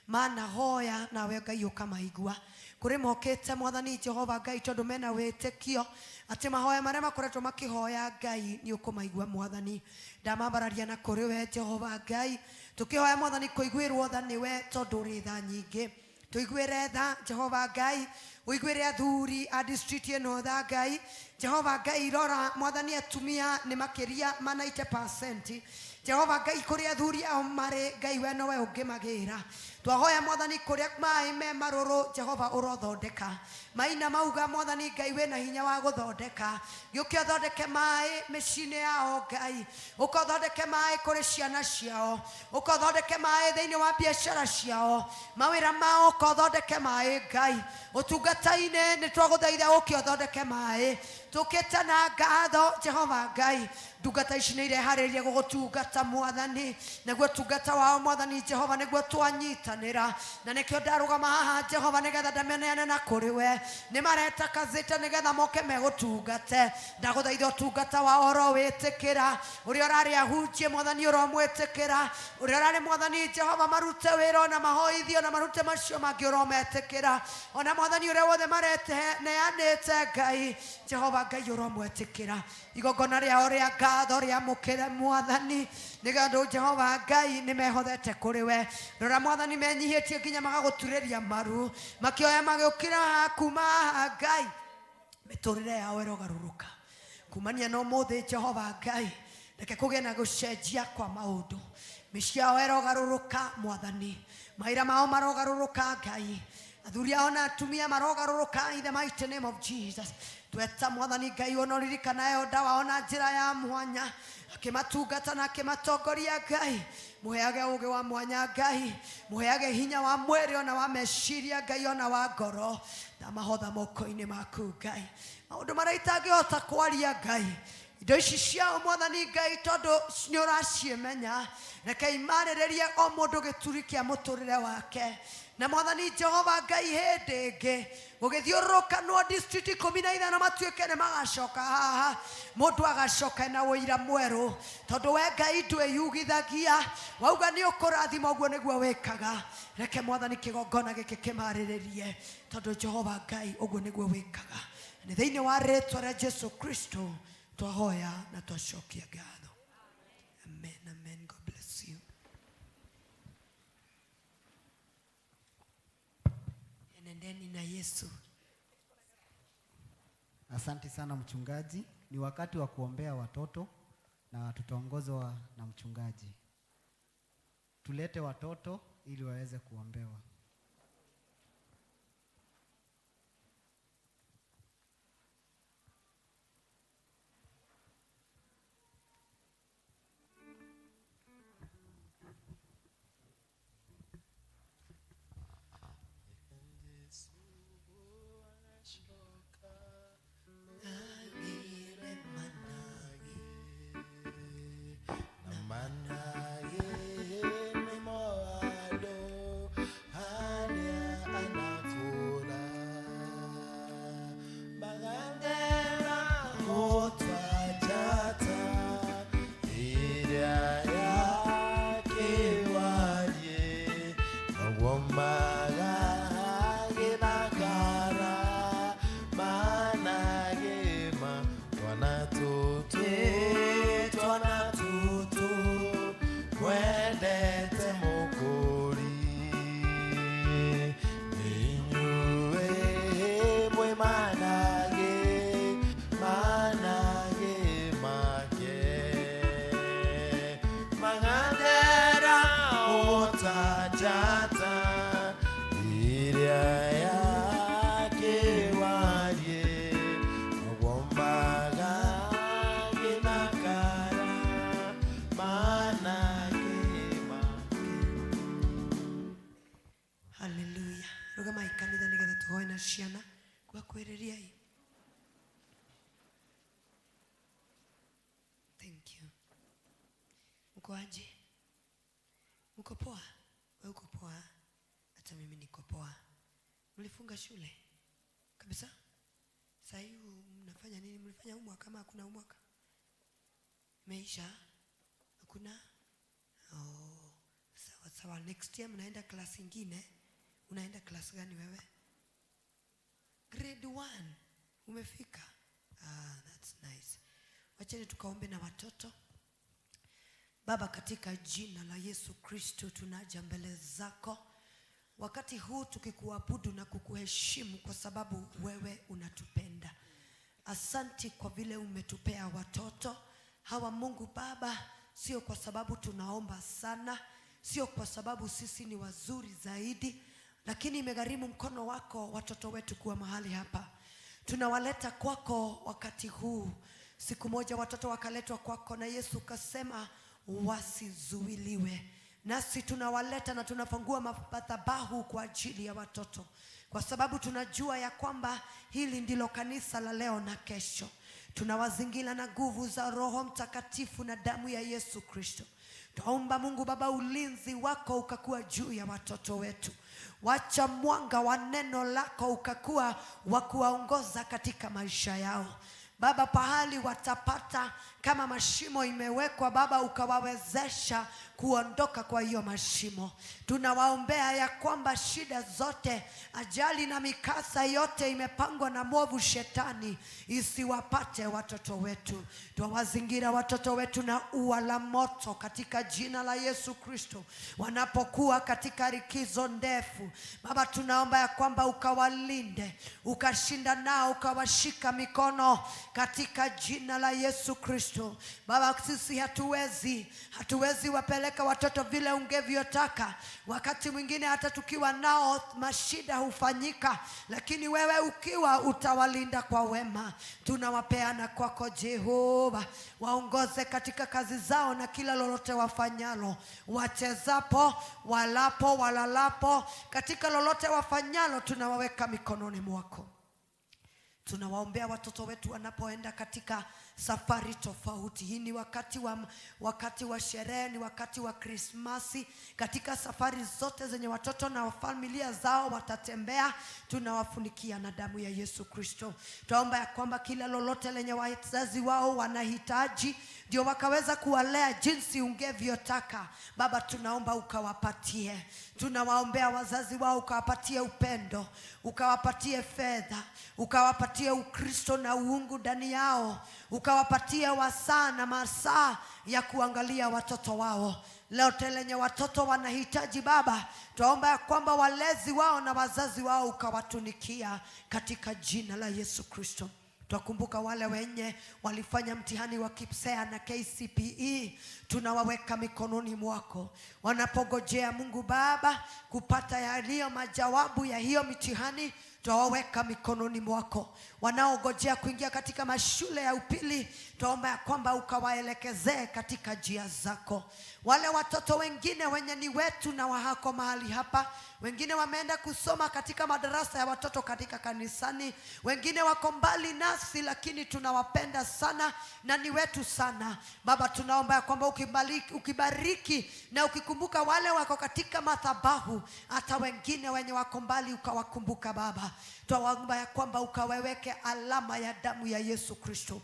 manahoya nawe Ngai ũkamaigua kũrĩ mokĩte mwathani Jehova Ngai tondũ mena wĩtĩkio atĩ mahoya marĩa makoretwo makĩhoya Ngai nĩ ũkũmaigua mwathani ndamambararia na kũrĩ we Jehova Ngai tũkĩhoya mwathani kũiguĩrwo tha nĩwe tondũ ũrĩ tha nyingĩ tuiguire tha Jehova Ngai uiguire athuri a district ĩno tha Ngai Jehova Ngai rora mwathani atumia nĩ makĩria ma 90% Jehova Ngai kũrĩa athuri ao marĩ Ngai we nowe ũngĩmagĩra twahoya mwathani kũrĩa maĩ me marũrũ Jehova ũrothondeka maina mauga mwathani Ngai wĩna hinya wa gũthondeka gĩũke ũthondeke maĩ mĩciĩ-inĩ yao Ngai ũka ũthondeke maĩ kũrĩ ciana ciao ũka ũthondeke maĩ thĩinĩ wa biacara ciao mawĩra mao ũka ũthondeke maĩ Ngai ũtungata-inĩ nĩ twagũthaitha ũke ũthondeke maĩ tũkĩte na ngatho Jehova Ngai ndungata ici nĩ ireharĩria gũgũtungata mwathani naguo tungata wao mwathani Jehova nĩguo twanyitanĩra na nĩkĩo ndarũgama haha Jehova nĩgetha ndameneane na kũrĩ we nĩ mareta kazĩte nĩgetha moke megũtungate ndagũthaitha ũtungata wao ũrowĩtĩkĩra ũrĩa ũrarĩ ahunjie mwathani ũromwĩtĩkĩra ũrĩa ũrarĩ mwathani Jehova marute wĩra ona mahoithio na marute macio mangĩ ũrometĩkĩra ona mwathani ũrĩa wothe mareneanĩte Ngai Jehova Ngai ũromwĩtĩkĩra igongona rĩao rĩa ngatho rĩamũkĩre mwathani nĩgetha Jehova Ngai nĩ mehothete kũrĩ we rora mwathani menyihĩtie nginya magagũturĩria maru makĩoya magĩũkĩra kuma haha Ngai mĩtũrĩre yao ĩrogarũrũka kumania na ũmũthĩ Jehova Ngai reke kũgĩe na gũcenjia kwa maũndũ mĩciĩ yao ĩrogarũrũka mwathani mawĩra mao marogarũrũka Ngai athuri ao na atumia marogarũrũka in the mighty name of Jesus tweta mwathani Ngai ona ũririkanae ndawa ona njĩra ya mwanya akĩmatungata na akĩmatongoria Ngai mũheage ũgĩ wa mwanya Ngai mũheage hinya wa mwĩrĩ ona wa meciria Ngai ona wa ngoro ndamahotha moko-inĩ maku Ngai maũndũ marĩa itangĩhota kwaria Ngai indo ici ciao mwathani Ngai tondũ nĩ ũraciĩmenya reke imarĩrĩrie o mũndũ gĩturi kĩa mũtũrĩre wake na mwathani Jehova Ngai hĩndĩ ĩngĩ gũgĩthiũrũrũkanwo district 15 matuĩke nĩ magacoka haha mũndũ agacoka na ũira mwerũ tondũ we Ngai ndwĩyugithagia wauga nĩ ũkũrathima ũguo nĩguo wĩkaga reke mwathani kĩgongona gĩkĩ kĩmarĩrĩrie tondũ Jehova Ngai ũguo nĩguo wĩkaga nĩ thĩinĩ wa rĩtwa rĩa Jesu Kristo twahoya na twacokia ngatho. Amen, amen. God bless you. Enendeni na Yesu. Asante sana mchungaji. Ni wakati wa kuombea watoto na tutaongozwa na mchungaji. Tulete watoto ili waweze kuombewa. Manage ni moado. Twĩ twana tũtũ twendete Mũkũri. Inyuĩ mwĩ manage, manage make. Magathera ota njata ĩrĩa ya kĩwarie, noguo magagĩthakara manage make. Haleluya. Rugamai kanitha nigetha tuhoe na ciana gwakwĩrĩriai. Thank you. Mko aje? Mko poa? Wewe uko poa? Hata mimi niko poa. Mlifunga shule kabisa? Sasa hii mnafanya nini? Mlifanya homework kama hakuna homework? Imeisha? Hakuna? Oh, sawa sawa. Next year mnaenda class ingine. Unaenda class gani wewe? Grade 1. Umefika? Ah, that's nice. Wacheni tukaombe na watoto. Baba, katika jina la Yesu Kristo tunaja mbele zako wakati huu tukikuabudu na kukuheshimu kwa sababu wewe unatupenda. Asanti kwa vile umetupea watoto hawa, Mungu Baba, sio kwa sababu tunaomba sana, sio kwa sababu sisi ni wazuri zaidi, lakini imegharimu mkono wako watoto wetu kuwa mahali hapa. Tunawaleta kwako wakati huu. Siku moja watoto wakaletwa kwako na Yesu ukasema wasizuiliwe. Nasi tunawaleta na tunafungua madhabahu kwa ajili ya watoto, kwa sababu tunajua ya kwamba hili ndilo kanisa la leo na kesho. Tunawazingira na nguvu za Roho Mtakatifu na damu ya Yesu Kristo. Twaomba Mungu Baba, ulinzi wako ukakuwa juu ya watoto wetu. Wacha mwanga wa neno lako ukakuwa wa kuwaongoza katika maisha yao. Baba, pahali watapata kama mashimo imewekwa, Baba, ukawawezesha kuondoka kwa hiyo mashimo. Tunawaombea ya kwamba shida zote, ajali na mikasa yote imepangwa na mwovu shetani isiwapate watoto wetu. Twawazingira watoto wetu na ua la moto katika jina la Yesu Kristo, wanapokuwa katika likizo ndefu. Baba, tunaomba ya kwamba ukawalinde, ukashinda nao, ukawashika mikono katika jina la Yesu Kristo. Baba, sisi hatuwezi wapeleka watoto vile ungevyotaka. Wakati mwingine hata tukiwa nao mashida hufanyika, lakini wewe ukiwa utawalinda kwa wema. Tunawapeana kwako Jehova, waongoze katika kazi zao na kila lolote wafanyalo, wachezapo, walapo, walalapo, katika lolote wafanyalo tunawaweka mikononi mwako. Tunawaombea watoto wetu wanapoenda katika safari tofauti. Hii ni wakati wa sherehe, ni wakati wa Krismasi. Katika safari zote zenye watoto na familia zao watatembea, tunawafunikia na damu ya Yesu Kristo. Twaomba ya kwamba kila lolote lenye wazazi wao wanahitaji ndio wakaweza kuwalea jinsi ungevyotaka. Baba, tunaomba ukawapatie. Tunawaombea wazazi wao, ukawapatie upendo, ukawapatie fedha, ukawapatie Ukristo na uungu ndani yao, ukawapatie wasaa na masaa ya kuangalia watoto wao. Lote lenye watoto wanahitaji Baba, twaomba ya kwamba walezi wao na wazazi wao ukawatunikia katika jina la Yesu Kristo. Twakumbuka wale wenye walifanya mtihani wa KPSEA na KCPE, tunawaweka mikononi mwako. Wanapogojea Mungu Baba kupata yaliyo majawabu ya hiyo mitihani, twawaweka mikononi mwako. Wanaogojea kuingia katika mashule ya upili, twaomba ya kwamba ukawaelekezee katika njia zako. Wale watoto wengine wenye ni wetu na wahako mahali hapa, wengine wameenda kusoma katika madarasa ya watoto katika kanisani, wengine wako mbali nasi, lakini tunawapenda sana na ni wetu sana. Baba, tunaomba ya kwamba ukibariki na ukikumbuka wale wako katika madhabahu, hata wengine wenye wako mbali ukawakumbuka Baba. Baba, twawaomba ya kwamba ukawaweke alama ya damu ya Yesu Kristo.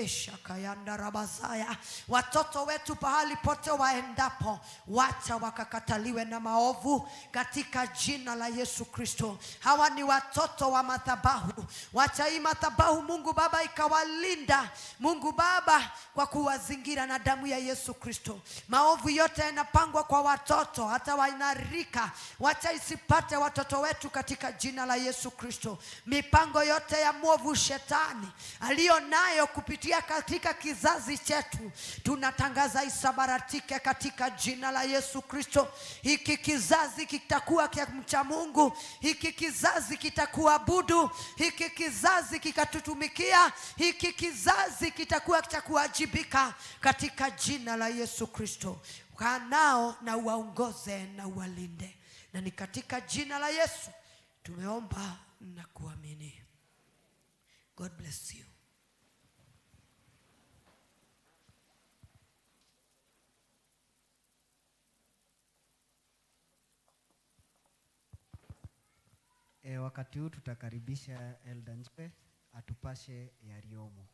Shakayanda rabazaya. Watoto wetu pahali pote waendapo, wacha wakakataliwe na maovu katika jina la Yesu Kristo. Hawa ni watoto wa madhabahu, wacha hii madhabahu Mungu Baba ikawalinda, Mungu Baba, kwa kuwazingira na damu ya Yesu Kristo. Maovu yote yanapangwa kwa watoto hata wanarika, wacha isipate watoto wetu katika jina la Yesu Kristo. Mipango yote ya mwovu shetani aliyo nayo kupitia katika kizazi chetu, tunatangaza isabaratike katika jina la Yesu Kristo. Hiki kizazi kitakuwa kia mcha Mungu, hiki kizazi kitakuabudu, hiki kizazi kikatutumikia, hiki kizazi kitakuwa cha kuwajibika katika jina la Yesu Kristo. Kaa nao na uwaongoze na uwalinde, na ni katika jina la Yesu tumeomba na kuamini. God bless you. Wakati huu tutakaribisha Elder Njewe atupashe yaliyomo.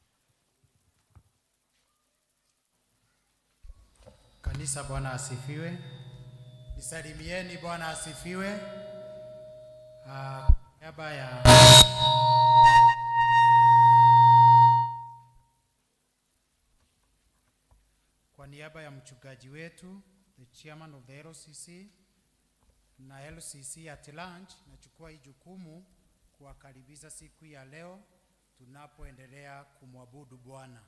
Kanisa, Bwana asifiwe. Nisalimieni, Bwana asifiwe. Niaba ya Kwa niaba ya mchungaji wetu, the chairman of the LCC na LCC at large, nachukua hii jukumu kuwakaribisha siku ya leo tunapoendelea kumwabudu Bwana.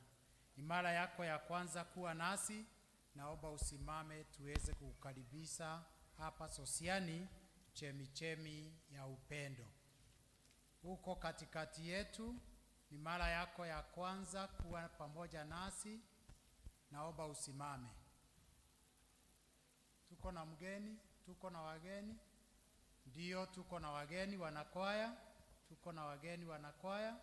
Ni mara yako ya kwanza kuwa nasi, naomba usimame tuweze kukukaribisha hapa Sosiani, chemichemi ya upendo. Uko katikati yetu, ni mara yako ya kwanza kuwa pamoja nasi, naomba usimame. Tuko na mgeni, tuko na wageni. Ndio, tuko na wageni wanakwaya, tuko na wageni wanakwaya.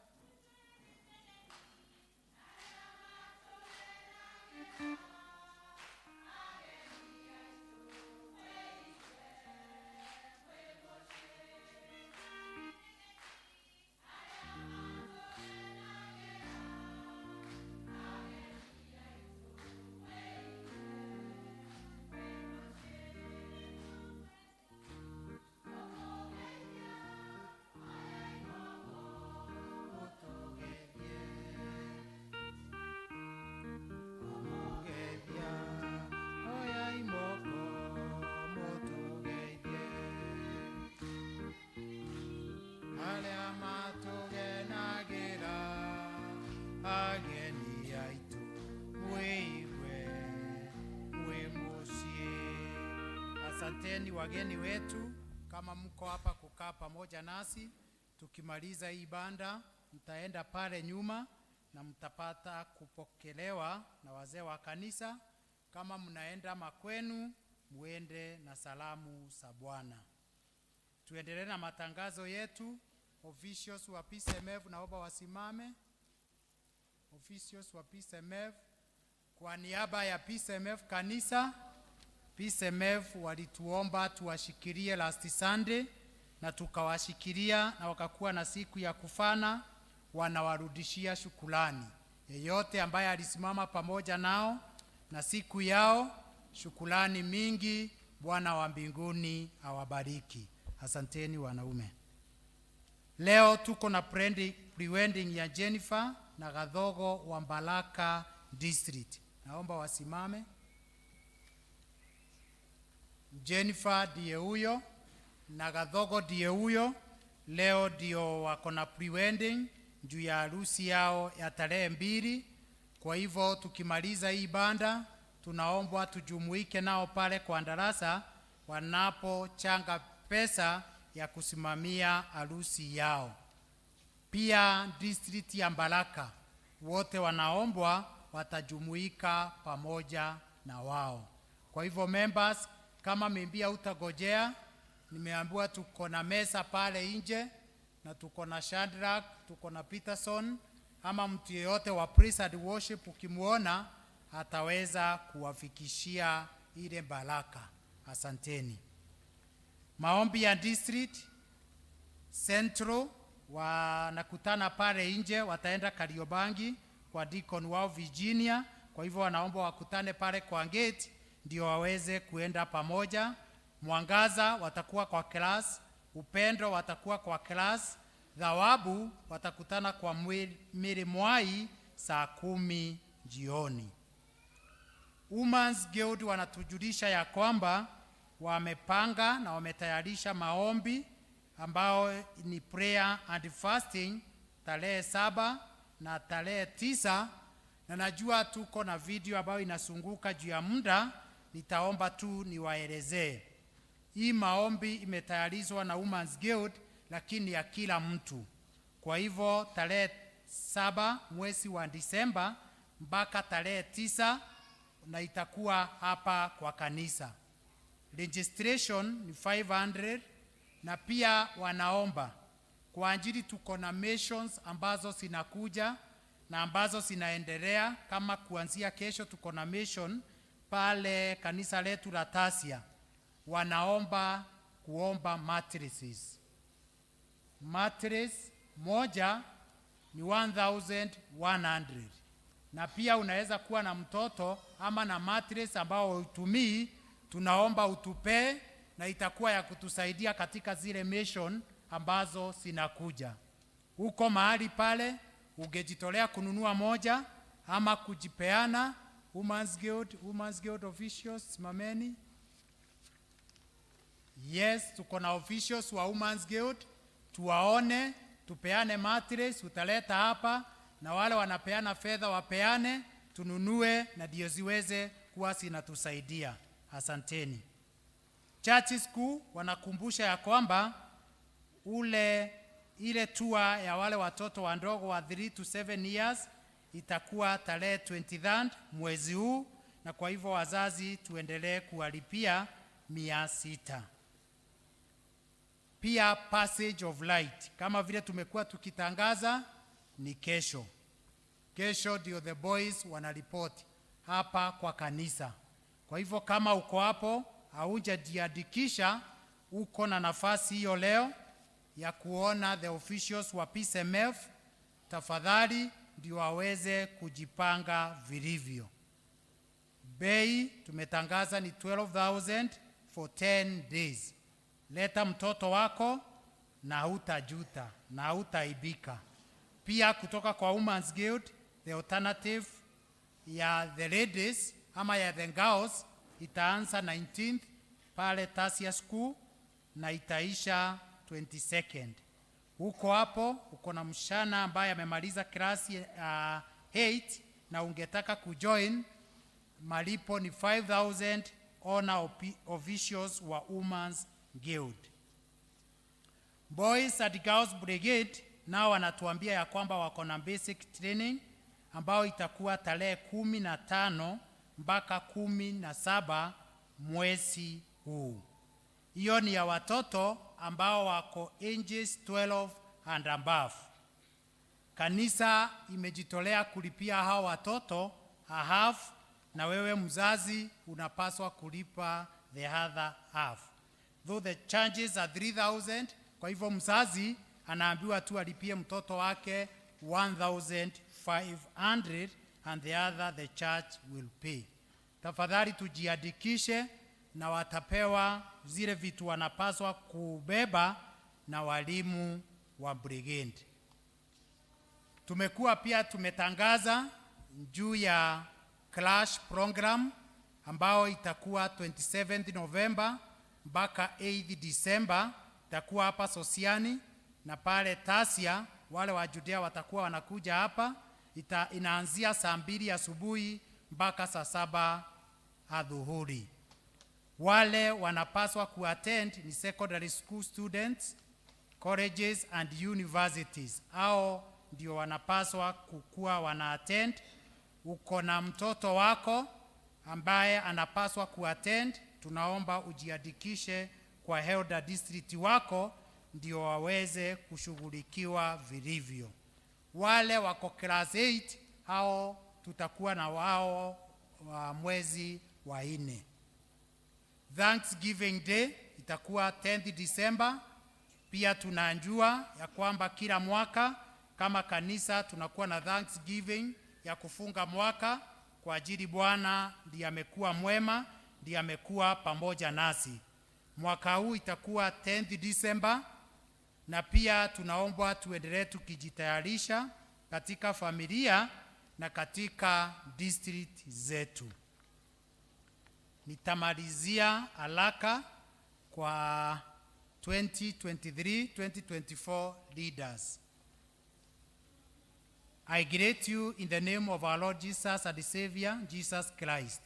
Asanteni wageni wetu, kama mko hapa kukaa pamoja nasi. Tukimaliza hii banda, mtaenda pale nyuma na mtapata kupokelewa na wazee wa kanisa. Kama mnaenda makwenu, muende na salamu za Bwana. Tuendelee na matangazo yetu. Officials wa PCMF naomba wasimame. Officials wa PCMF, kwa niaba ya PCMF kanisa, PCMF walituomba tuwashikilie last Sunday na tukawashikilia na wakakuwa na siku ya kufana. Wanawarudishia shukrani yeyote ambaye alisimama pamoja nao na siku yao, shukrani mingi. Bwana wa mbinguni awabariki. Asanteni wanaume. Leo tuko na pre-wedding ya Jennifer na Gathogo wa Mbalaka District. Naomba wasimame. Jennifer ndiye huyo na Gathogo ndiye huyo. Leo ndio wako na pre-wedding juu ya harusi yao ya tarehe 2. Kwa hivyo tukimaliza hii banda, tunaombwa tujumuike nao pale kwa darasa wanapochanga pesa ya kusimamia harusi yao. Pia district ya Mbalaka wote wanaombwa watajumuika pamoja na wao. Kwa hivyo members, kama mimbia utagojea, nimeambiwa tuko na mesa pale nje na tuko na Shadrach, tuko na Peterson, ama mtu yeyote wa praise and worship ukimuona ataweza kuwafikishia ile baraka. Asanteni. Maombi ya district, Central wanakutana pale nje, wataenda Kariobangi kwa deacon wao Virginia. Kwa hivyo wanaomba wakutane pale kwa gate ndio waweze kuenda pamoja. Mwangaza watakuwa kwa class, Upendo watakuwa kwa class, Thawabu watakutana kwa Miri Mwai saa 10 jioni. Women's Guild wanatujulisha ya kwamba wamepanga na wametayarisha maombi ambao ni prayer and fasting tarehe 7 na tarehe 9, na najua tuko na video ambayo inasunguka juu ya muda, nitaomba tu niwaelezee. Hii maombi imetayarishwa na Women's Guild, lakini ya kila mtu. Kwa hivyo tarehe 7 mwezi wa Disemba mpaka tarehe 9, na itakuwa hapa kwa kanisa. Registration ni 500, na pia wanaomba kwa ajili tuko na missions ambazo zinakuja na ambazo zinaendelea. Kama kuanzia kesho tuko na mission pale kanisa letu la Tasia, wanaomba kuomba mattresses. Mattress moja ni 1100, na pia unaweza kuwa na mtoto ama na mattress ambao hutumii, tunaomba utupee na itakuwa ya kutusaidia katika zile mission ambazo zinakuja. Huko mahali pale ungejitolea kununua moja ama kujipeana. Women's Guild officials, simameni. Yes, tuko na officials wa Women's Guild, tuwaone, tupeane mattress, utaleta hapa, na wale wanapeana fedha wapeane, tununue na ndio ziweze kuwa zinatusaidia. Asanteni. Church School wanakumbusha ya kwamba ile tour ya wale watoto wadogo wa 3 to 7 years itakuwa tarehe 23 mwezi huu, na kwa hivyo wazazi tuendelee kuwalipia 600. Pia Passage of Light kama vile tumekuwa tukitangaza ni kesho. Kesho ndio the boys wanaripoti hapa kwa kanisa. Kwa hivyo kama uko hapo haujajiandikisha, uko na nafasi hiyo leo ya kuona the officials wa PSMF, tafadhali ndio waweze kujipanga vilivyo. Bei tumetangaza ni 12,000 for 10 days. Leta mtoto wako na hutajuta na hutaibika. Pia kutoka kwa Women's Guild, the alternative ya the ladies ama ya the girls itaanza 19th pale Tasia School na itaisha 22nd. Huko hapo uko na msichana ambaye amemaliza klasi 8 na ungetaka kujoin, malipo ni 5000, ona officials wa Women's Guild. Boys and Girls Brigade nao wanatuambia ya kwamba wako na basic training ambao itakuwa tarehe 15 mpaka 17 mwezi huu. Hiyo ni ya watoto ambao wako ages 12 and above. Kanisa imejitolea kulipia hao watoto a half, na wewe mzazi unapaswa kulipa the other half. Though the charges are 3000, kwa hivyo mzazi anaambiwa tu alipie mtoto wake 1500 and the other the church will pay. Tafadhali tujiandikishe na watapewa zile vitu wanapaswa kubeba na walimu wa brigade. Tumekuwa pia tumetangaza juu ya Clash program ambao itakuwa 27 November mpaka 8 December, itakuwa hapa Sosiani na pale Tasia. Wale wa Judea watakuwa wanakuja hapa. Inaanzia saa 2 asubuhi mpaka saa 7 adhuhuri. Wale wanapaswa kuattend ni secondary school students, colleges and universities. Hao ndio wanapaswa kukuwa wana attend. Uko na mtoto wako ambaye anapaswa kuattend, tunaomba ujiandikishe kwa elder district wako ndio waweze kushughulikiwa vilivyo. Wale wako class 8 hao tutakuwa na wao wa mwezi wa 4. Thanksgiving Day itakuwa 10th December. Pia tunajua ya kwamba kila mwaka kama kanisa tunakuwa na Thanksgiving ya kufunga mwaka kwa ajili Bwana ndiye amekuwa mwema, ndiye amekuwa pamoja nasi. Mwaka huu itakuwa 10th December, na pia tunaombwa tuendelee tukijitayarisha katika familia na katika district zetu. Nitamalizia haraka kwa 2023-2024 leaders. I greet you in the name of our Lord Jesus and the Savior, Jesus Christ.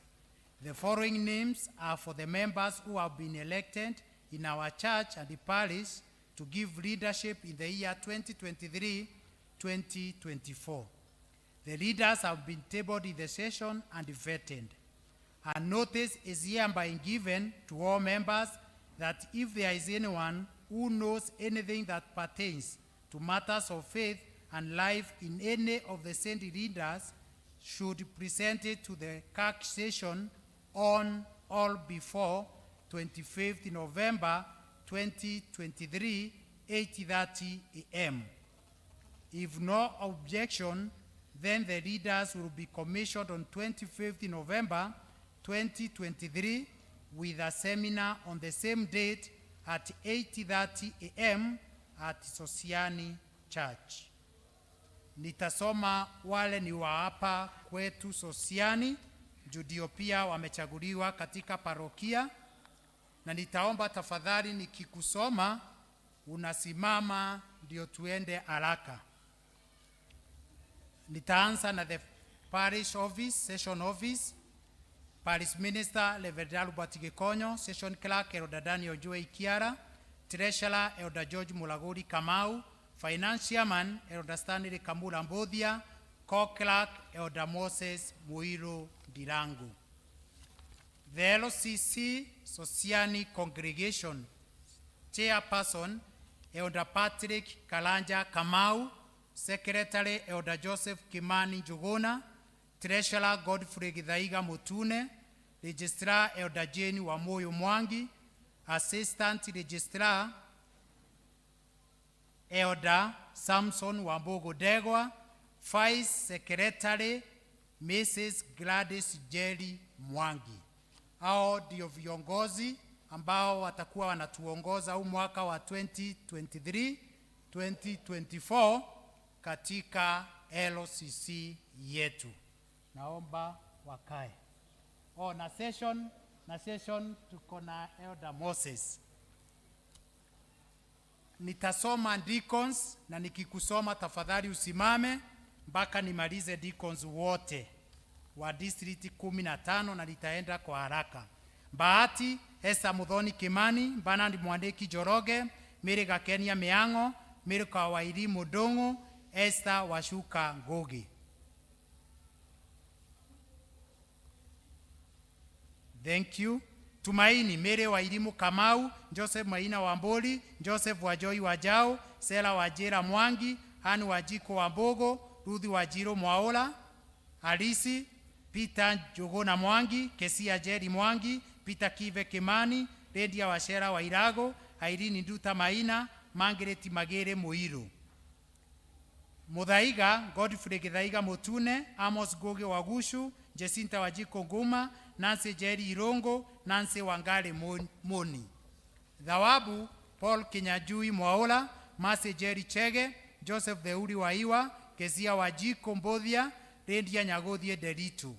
The following names are for the members who have been elected in our church and the parish to give leadership in the year 2023-2024. The leaders have been tabled in the session and vetted. A notice is hereby given to all members that if there is anyone who knows anything that pertains to matters of faith and life in any of the saint leaders, should present it to the CAC session on or before 25th November 2023, 8:30 a.m. If no objection, then the leaders will be commissioned on 25th November 2023 with a seminar on the same date at 8:30 a.m. at Sosiani Church. Nitasoma wale ni wa hapa kwetu Sosiani, ndio pia wamechaguliwa katika parokia, na nitaomba tafadhali nikikusoma unasimama ndio tuende haraka. Nitaanza na the parish office, session office. Parish Minister Reverend Albert Gikonyo, Session Clerk Elder Daniel Joe Ikiara, Treasurer Elder George Mulaguri Kamau, Finance Chairman Elder Stanley Kamula Mbodia, Co-Clerk Elder Moses Muiru Dirangu. The LCC Sosiani Congregation Chairperson Elder Patrick Kalanja Kamau, Secretary Elder Joseph Kimani Njuguna, Treasurer Godfrey Githaiga Mutune, Registrar Elder Jane Wamuyu Mwangi, Assistant Registrar Elder Samson Wambugu Degwa, Vice Secretary Mrs. Gladys Jerry Mwangi. Hao ndio viongozi ambao watakuwa wanatuongoza huu mwaka wa 2023 2024 katika LCC yetu. Naomba wakae. Oh, na session tuko na Elder Moses. Nitasoma deacons na nikikusoma tafadhali usimame mpaka nimalize deacons wote wa district 15 na nitaenda kwa haraka. Bahati Esther Muthoni Kimani, Bernard Mwandiki Njoroge, Mary Gakenia Miang'o, Mary Kawairi Mudung'u, Esther Washuka Ngugi. Thank you. Tumaini Mary Wairimu Kamau, Joseph Maina Wamboli, Joseph Wajoi Wajao, Sela Wajira Mwangi, Hani Wajiko Wambogo, Ruthi Wajiro Mwaola, Halisi Peter Njuguna Mwangi, Kesia Jerry Mwangi, Peter Kive Kimani, Rendia Wachera Wairago, Irene Nduta Maina, Margaret Magere Muiru. Muthaiga Godfrey Githaiga Mutune, Amos Ngugi Wagushu, Jacinta Wajiko Nguma, Nancy Jerry Irongo, Nancy Wangari Moni. Thawabu Paul Kinyajui Mwaola, Mercy Jerry Chege, Joseph Theuri Waiwa, Kezia Wajiko Mbothia, Rendia Nyagothie Nderitu.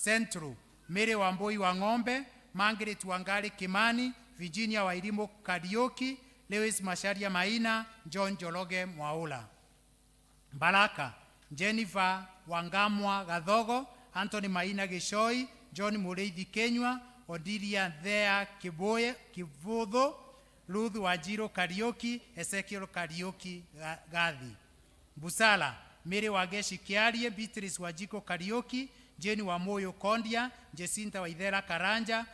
Central, Mary Wambui wa Ng'ombe, Margaret Wangari Kimani, Virginia Wairimu Kariuki, Lewis Macharia Maina, John Njoroge Mwaula. Baraka, Jennifer Wangamwa Gathogo, Anthony Maina Gishoi, John Mureithi Kenywa, Odilia Thea Kiboye Kivuthu, Ruth Wanjiru Kariuki, Ezekiel Kariuki Gathi. Busala, Mary Wangeshi Kiarie, Beatrice Wajiko Kariuki, Jane Wamoyo Kondia, Jacinta Waithera Karanja,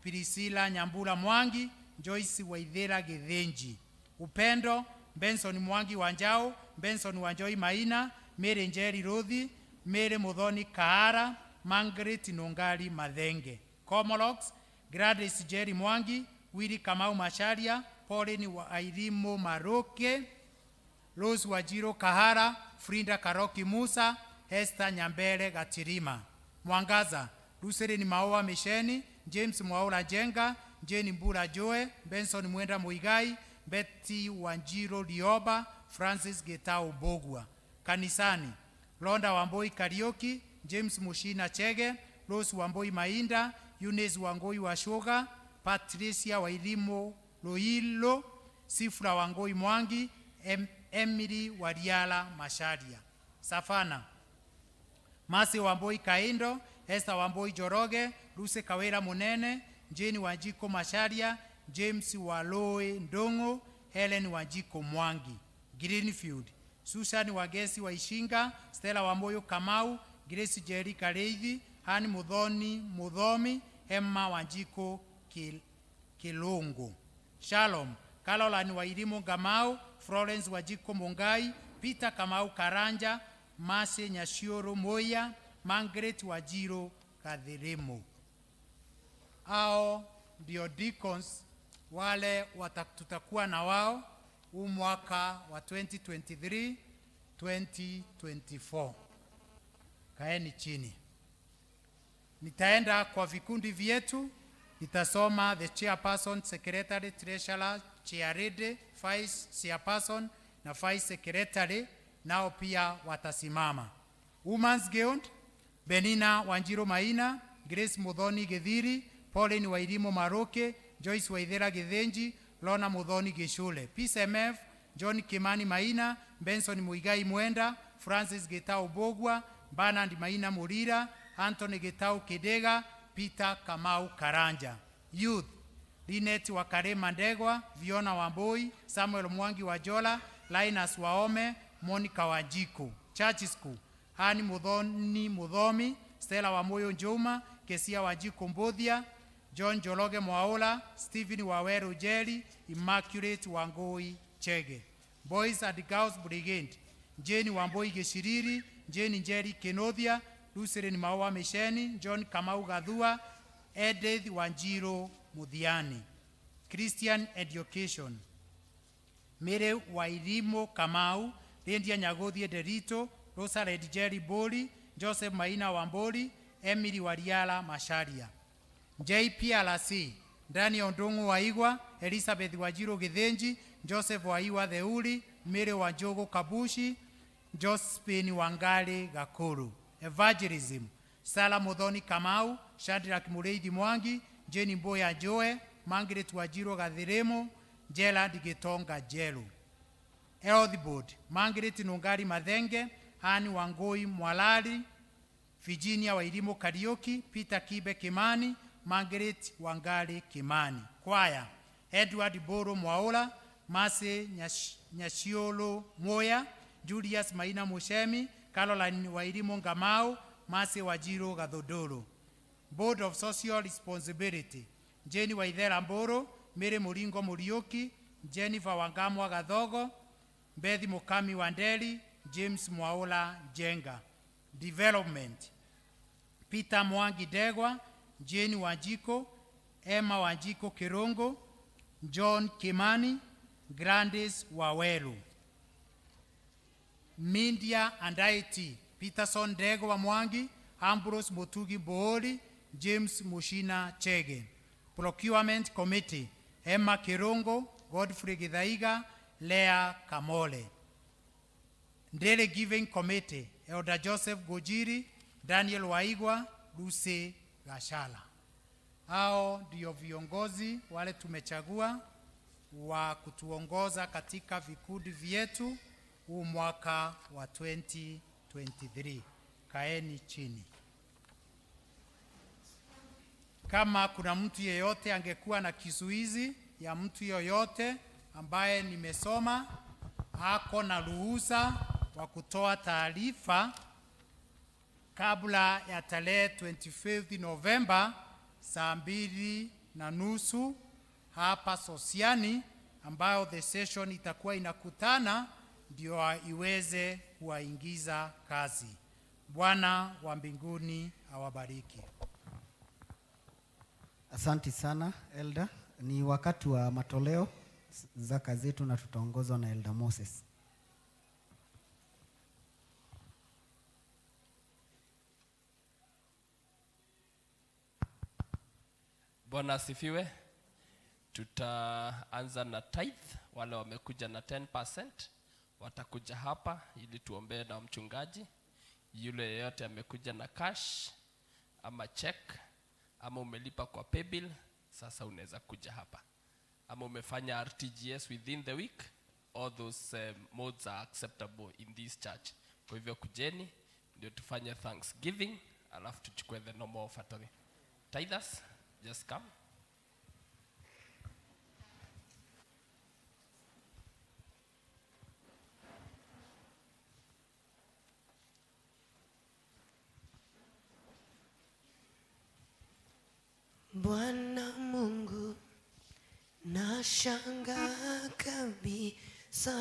Priscilla Nyambura Mwangi, Joyce Waithera Githinji. Upendo, Benson Mwangi Wanjao, Benson Wanjoi Maina, Mary Njeri Ruthi, Mary Muthoni Kaara, Margaret Nungari Mathenge. Comolox, Gladys Jerry Mwangi, Willy Kamau Macharia, Pauline Wairimu Maruke, Rose Wajiro Kahara, Frida Karoki Musa, Hester Nyambele Gatirima. Mwangaza, Luselin Maoa Misheni, James Mwaura Jenga, Jane Mbura Joe, Benson Mwenda Muigai, Betty Wanjiro Lioba, Francis Getau Bogwa. Kanisani, Londa Wamboi Kariuki, James Mushina Chege, Rose Wamboi Mainda, Eunice Wangoi Washoga, Patricia Wairimu Loilo, Sifra Wangoi Mwangi, Emily Wariala Masharia. Safana, Masi Wamboi Kaindo, Esther Wamboi Joroge, Lucy Kawira Munene, Jane Wanjiko Masharia, James Waloe Ndongo, Helen Wanjiko Mwangi. Greenfield, Susan Wagesi wa Ishinga, Stella Wamboyo Kamau, Grace Jerry Kareithi, Hani Muthoni Muthomi, Emma Wanjiko Kilungu. Shalom, Caroline Wairimu Gamau, Florence Wajiko Mungai, Peter Kamau Karanja, Mase Nyashioro Moya, Margaret Wajiro Kathirimu. Hao ndio deacons wale tutakuwa na wao huu mwaka wa 2023 2024. Kaeni chini. Nitaenda kwa vikundi vyetu, nitasoma the chairperson, secretary, treasurer, chairlady, vice chairperson na vice secretary, nao pia watasimama. Women's Guild, Benina Wanjiro Maina, Grace Muthoni Githiri, Pauline Wairimu Maruke, Joyce Waithera Githinji, Lona Muthoni Gichure. Peace MF, John Kimani Maina, Benson Muigai Mwenda, Francis Gitau Bogwa, Bernard Maina Murira, Anthony Gitau Kidega, Peter Kamau Karanja. Youth, Linet Wakarema Ndegwa, Viona Wambui, Samuel Mwangi Wajola, Linus Waome, Monica Wanjiku. Church School, Hani Muthoni Muthomi, Stella Wamuyu Njuma, Kesia Wanjiku Mbuthia, John Joroge Mwaula, Stephen Waweru Jeri, Immaculate Wangui Chege. Boys and Girls Brigade, Jane Wambui Gishiriri, Jane Njeri Kinothia, Lucilin Maua Misheni, John Kamau Gathua, Edith Wanjiru Muthiani. Christian Education, Mary Wairimu Kamau, Lindia Nyaguthie Derito, Rosared Jerry Boli, Joseph Maina Wamboli, Emily Wariala Masharia. JPRC, Daniel Ndung'u Waigwa, Elizabeth Wanjiru Githinji, Joseph Waiwa Theuri, Mary Wanjogu Kabushi, Josephine Wangari Gakuru. Evangelism, Sara Muthoni Kamau, Shadrack Mureithi Mwangi, Jane Mboya Joe, Margaret Wanjiru Gathirimu, Gerald Gitonga Jeru. Health Board, Margaret Nungari Mathenge, Hani Wangui Mwalali, Virginia Wairimu Kariuki, Peter Kibe Kimani, Margaret Wangari Kimani. Choir, Edward Boro Mwaura, Mase Nyashiolo Moya, Julius Maina Mushemi, Caroline Wairimu Ngamau, Mase Wajiro Gathodoro. Board of Social Responsibility, Jane Waithera Mburu, Mary Muringo Muriuki, Jennifer Wangamwa Gathogo, Bethi Mukami Wanderi, James Mwaula Jenga. Development, Peter Mwangi Degwa, Jane Wanjiko, Emma Wanjiko Kirungu, John Kimani, Grandis Waweru. Media and IT, Peterson Ndegwa Mwangi, Ambrose Mutugi Booli, James Mushina Chege. Procurement Committee, Emma Kirungu, Godfrey Githaiga, Lea Kamole. Daily Giving Committee, Elder Joseph Gojiri, Daniel Waigwa, Lucy Gashala. Hao ndio viongozi wale tumechagua wa kutuongoza katika vikundi vyetu huu mwaka wa 2023. Kaeni chini. Kama kuna mtu yeyote angekuwa na kizuizi ya mtu yoyote ambaye nimesoma, ako na ruhusa wa kutoa taarifa kabla ya tarehe 25 Novemba saa 2:30 hapa Sosiani, ambayo the session itakuwa inakutana ndio iweze kuwaingiza kazi. Bwana wa mbinguni awabariki. Asante sana Elder. Ni wakati wa matoleo. zaka zetu na tutaongozwa na Elder Moses. Bwana asifiwe. Tutaanza na tithe. Wale wamekuja na 10% watakuja hapa ili tuombee na mchungaji. Yule yeyote amekuja na cash ama check ama umelipa kwa paybill, sasa unaweza kuja hapa, ama umefanya RTGS within the week, all those modes are acceptable in this church. Kwa hivyo kujeni ndio tufanye thanksgiving, alafu tuchukue the normal offertory. Tithers, just come. Bwana Mungu, nashangaa kabisa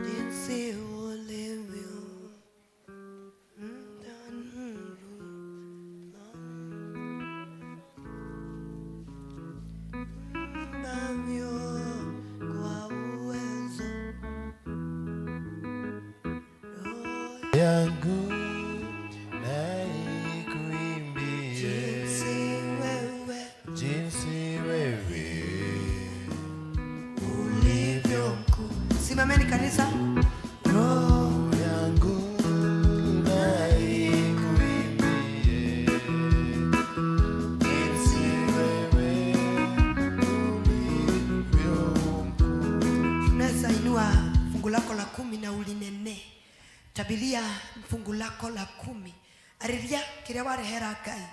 jinsi ulivyo ambavyo kwa uwezo yangu na ikuimbie jinsi wewe jinsi wewe ulivyo mkuu. Simameni kanisa. Roho yangu na ikuimbie jinsi wewe ulivyo mkuu. Unaweza inua fungu lako la 10 na ulinene. Tabiria fungu lako la 10. Ariria kiria warehera Ngai.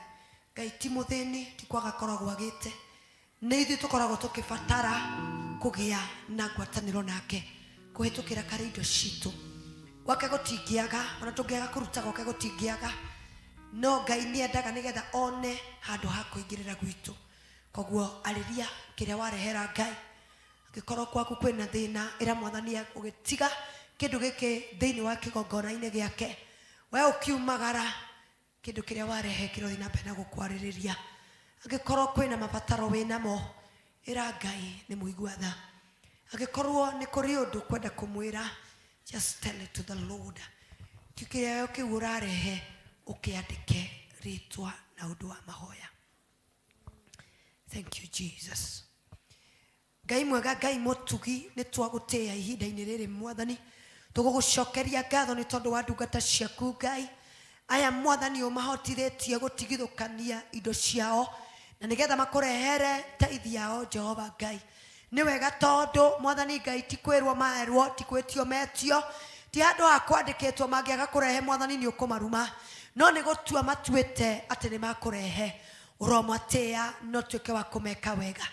Ngai ti muthini, ti kwaga koragwo agite. Nĩ ithuĩ tũkoragwo tũkĩbatara kũgĩa na ngwatanĩro nake kũhĩtũkĩra karĩ indo citũ. Gwake gũtingĩaga, ona tũngĩaga kũruta gwake gũtingĩaga, no Ngai nĩendaga nĩgetha one handũ ha kũingĩrĩra gwitũ. Koguo arĩria kĩrĩa warehera Ngai. Angĩkorwo kwaku kwĩna thĩna, ĩra Mwathani ũgĩtiga kĩndũ gĩkĩ thĩinĩ wa kĩgongona-inĩ gĩake. We ũkiumagara kĩndũ kĩrĩa warehe kĩrothiĩ na mbere na gũkwarĩrĩria. Angĩkorwo kwĩna mabataro wĩnamo, ĩra Ngai nĩ mũigua tha. Angĩkorwo nĩ kũrĩ ũndũ kwenda kũmwĩra, just tell it to the Lord. Kĩrĩa kĩu ũrarehe ũkĩandĩke rĩtwa na ũndũ wa mahoya. Thank you Jesus. Ngai mwega, Ngai mũtugi, nĩ twagũtĩĩa ihinda-inĩ rĩrĩ Mwathani. Tũgũgũcokeria ngatho nĩ tondũ wa ndungata ciaku Ngai. Aya Mwathani ũmahotithĩtie gũtigithũkania indo ciao na nĩgetha makũrehere taithi yao Jehova Ngai. Nĩ wega tondũ Mwathani Ngai ti kwĩrwo maerwo, ti kwĩtio metio, ti handũ ha kwandĩkĩtwo mangĩaga kũrehe Mwathani nĩ ũkũmaruma, no nĩ gũtua matuĩte atĩ nĩ makũrehe. Ũromatĩĩa no tuĩke wa kũmeka wega.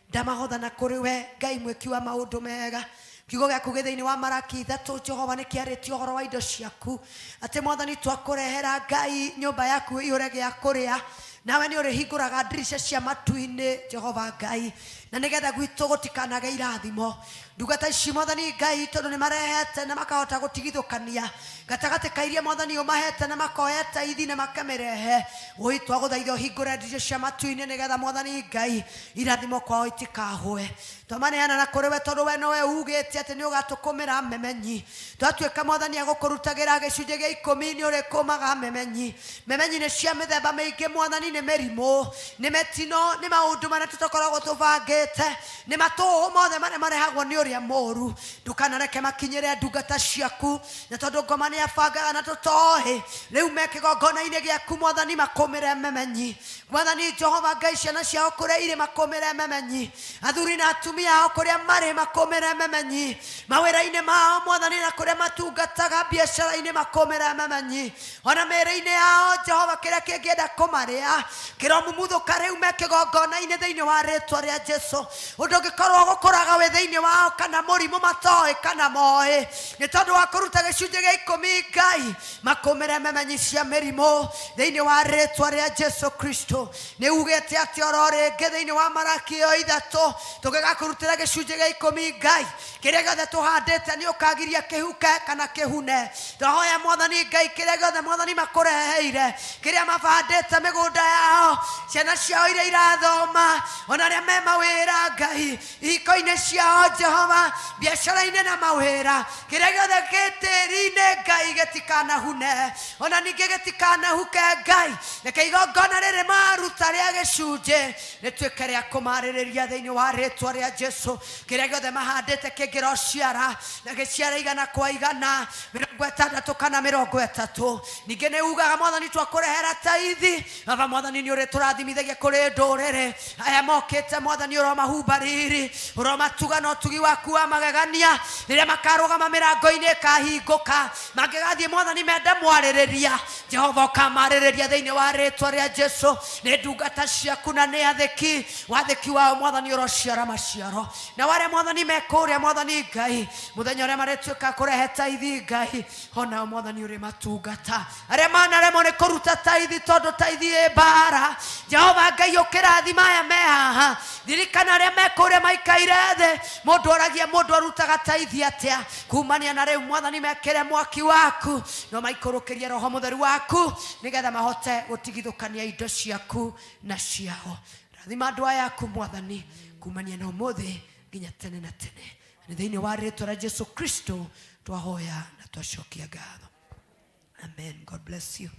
Ndamahothana kũrĩ we Ngai mwĩki wa maũndũ mega. Kiugo gĩaku gĩ thĩinĩ wa Maraki 3 Jehova nĩ kĩarĩtie ũhoro wa indo ciaku atĩ Mwathani twakũrehera Ngai nyũmba yaku ĩiyũre gĩa kũrĩa, nawe nĩ ũrĩhingũraga ndirica cia matu-inĩ Jehova Ngai, na nĩgetha gwitũ gũtikanage irathimo. Ndungata ici Mwathani Ngai tondũ nĩ marehete na makahota gũtigithũkania gatagatĩ ka iria Mwathani ũmahete na makoya taithi na makamĩrehe, ũi twagũthaitha ũhingũre ndirica cia matu-inĩ nĩgetha Mwathani Ngai irathimo kwao itikahũe. Twamaneana na kũrĩ we tondũ we nowe ugĩte atĩ nĩ ũgatũkũmĩra memenyi. Twatuĩka Mwathani agũkũrutagĩra gĩcunjĩ gĩa 10 nĩ ũrĩkũmaga memenyi. Memenyi nĩ cia mĩthemba mĩingĩ Mwathani, nĩ mĩrimũ, nĩ mĩtino, nĩ maũndũ marĩa tũtakoragwo tũbangĩte, nĩ matũhũ mothe marĩa marehagwo nĩ ũrĩa mũũru. Ndũkanareke makinyĩre ndungata ciaku, na tondũ ngoma nĩ abangaga na tũtoĩ, rĩu me kĩgongona-inĩ gĩaku Mwathani makũmĩre memenyi. Mwathani Jehova Ngai, ciana ciao kũrĩa irĩ makũmĩre memenyi, athuri na atumia ao kũrĩa marĩ makũmĩre memenyi, mawĩra-inĩ mao Mwathani na kũrĩa matungataga biacara-inĩ makũmĩre memenyi, ona mĩĩrĩ-inĩ yao Jehova kĩrĩa kĩngĩenda kũmarĩa kĩromumuthũka rĩu me kĩgongona-inĩ thĩinĩ wa rĩtwa rĩa Jesu. Ũndũ ũngĩkorwo gũkũraga wĩ thĩinĩ wao kana mũrimũ matoĩ kana moĩ nĩ tondũ wa kũruta gĩcunjĩ gĩa ikũmi ngai makũmĩre memenyi cia mĩrimũ thĩinĩ wa rĩtwa rĩa jesu kristo nĩ ugĩte atĩ oro rĩngĩ thĩinĩ wa maraki ĩyo ithatũ tũgĩgakũrutĩra gĩcunjĩ gĩa ikũmi ngai kĩrĩa gĩothe tũhandĩte nĩ ũkagiria kĩhuke kana kĩhune twahoya mwathani ngai kĩrĩa gĩothe mwathani makũreheire kĩrĩa mabandĩte mĩgũnda yao ciana ciao iria irathoma ona arĩa me mawĩra ngai ihiko-inĩ ciao jehova biacara-inĩ na mawĩra kĩrĩa gĩothe gĩ tĩri-inĩ ngai gĩtikanahune ona ningĩ gĩtikanahuke ngai reke igongona rĩrĩ maruta rĩa gĩcunjĩ rĩtuĩke rĩa kũmarĩrĩria thĩinĩ wa rĩtwa rĩa jesu kĩrĩa gĩothe mahandĩte kĩngĩrociara na gĩciara igana kwa igana mĩrongo ĩtandatũ kana mĩrongo ĩtatũ ningĩ nĩ ugaga mwathani twakũrehera taithi baba mwathani nĩ ũrĩtũrathimithagia kũrĩ ndũrĩrĩ aya mokĩte mwathani ũromahumba riri ũromatuga na ũtugi waku wa magegania rĩrĩa makarũgama mĩrango-inĩ ĩkahingũka mangĩgathiĩ mwathani mende mwarĩrĩria jehova ũkamarĩrĩria thĩinĩ wa rĩtwa rĩa jesu nĩ ndungata ciaku na nĩ athĩki wathĩki wao mwathani ũrociara maciaro na warĩa mwathani mekũrĩa mwathani ngai mũthenya ũrĩa marĩtuĩka kũrehe taithi ngai onao mwathani ũrĩ matungata arĩa manaremwo nĩ kũruta taithi tondũ taithi ĩ mbara jehova ngai ũkĩrathima aya me haha ririkana arĩa mekũrĩa maikaire thĩ mũndũ oragia mũndũ arutaga taithi atĩa kumania na rĩu mwathani mekĩre mwaki waku no maikũrũkĩrie roho mũtheru waku nĩgetha mahote gũtigithũkania indo ciaku na ciao rathima andũ aya aku mwathani kumania na ũmũthĩ nginya tene na tene nĩ thĩinĩ wa rĩtwa rĩa jesu kristo twahoya na twacokia ngatho amen god bless you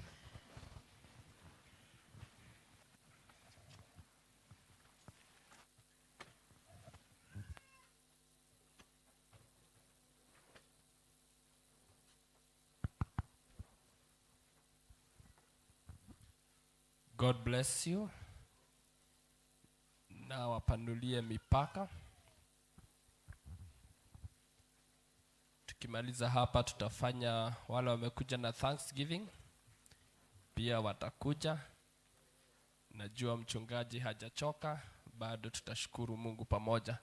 God bless you na wapanulie mipaka. Tukimaliza hapa, tutafanya wale wamekuja na Thanksgiving pia watakuja. Najua mchungaji hajachoka bado, tutashukuru Mungu pamoja.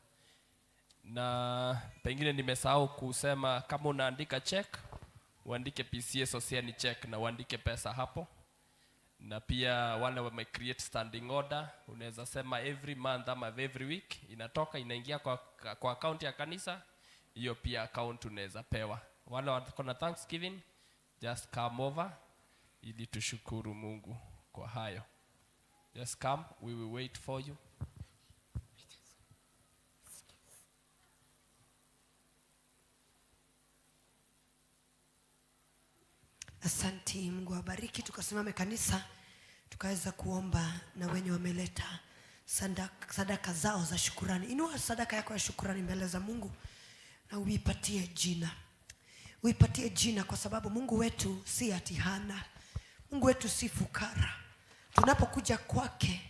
Na pengine nimesahau kusema, kama unaandika check uandike PCA Society check na uandike pesa hapo na pia wale wame create standing order, unaweza sema every month ama every week inatoka inaingia kwa, kwa account ya kanisa. Hiyo pia account unaweza pewa. Wale wako na Thanksgiving, just come over ili tushukuru Mungu kwa hayo. Just come, we will wait for you. Asanti, Mungu awabariki. Tukasimame kanisa, tukaweza kuomba na wenye wameleta sadaka, sadaka zao za shukurani. Inua sadaka yako ya shukurani mbele za Mungu na uipatie jina, uipatie jina, kwa sababu Mungu wetu si ati hana. Mungu wetu si fukara. Tunapokuja kwake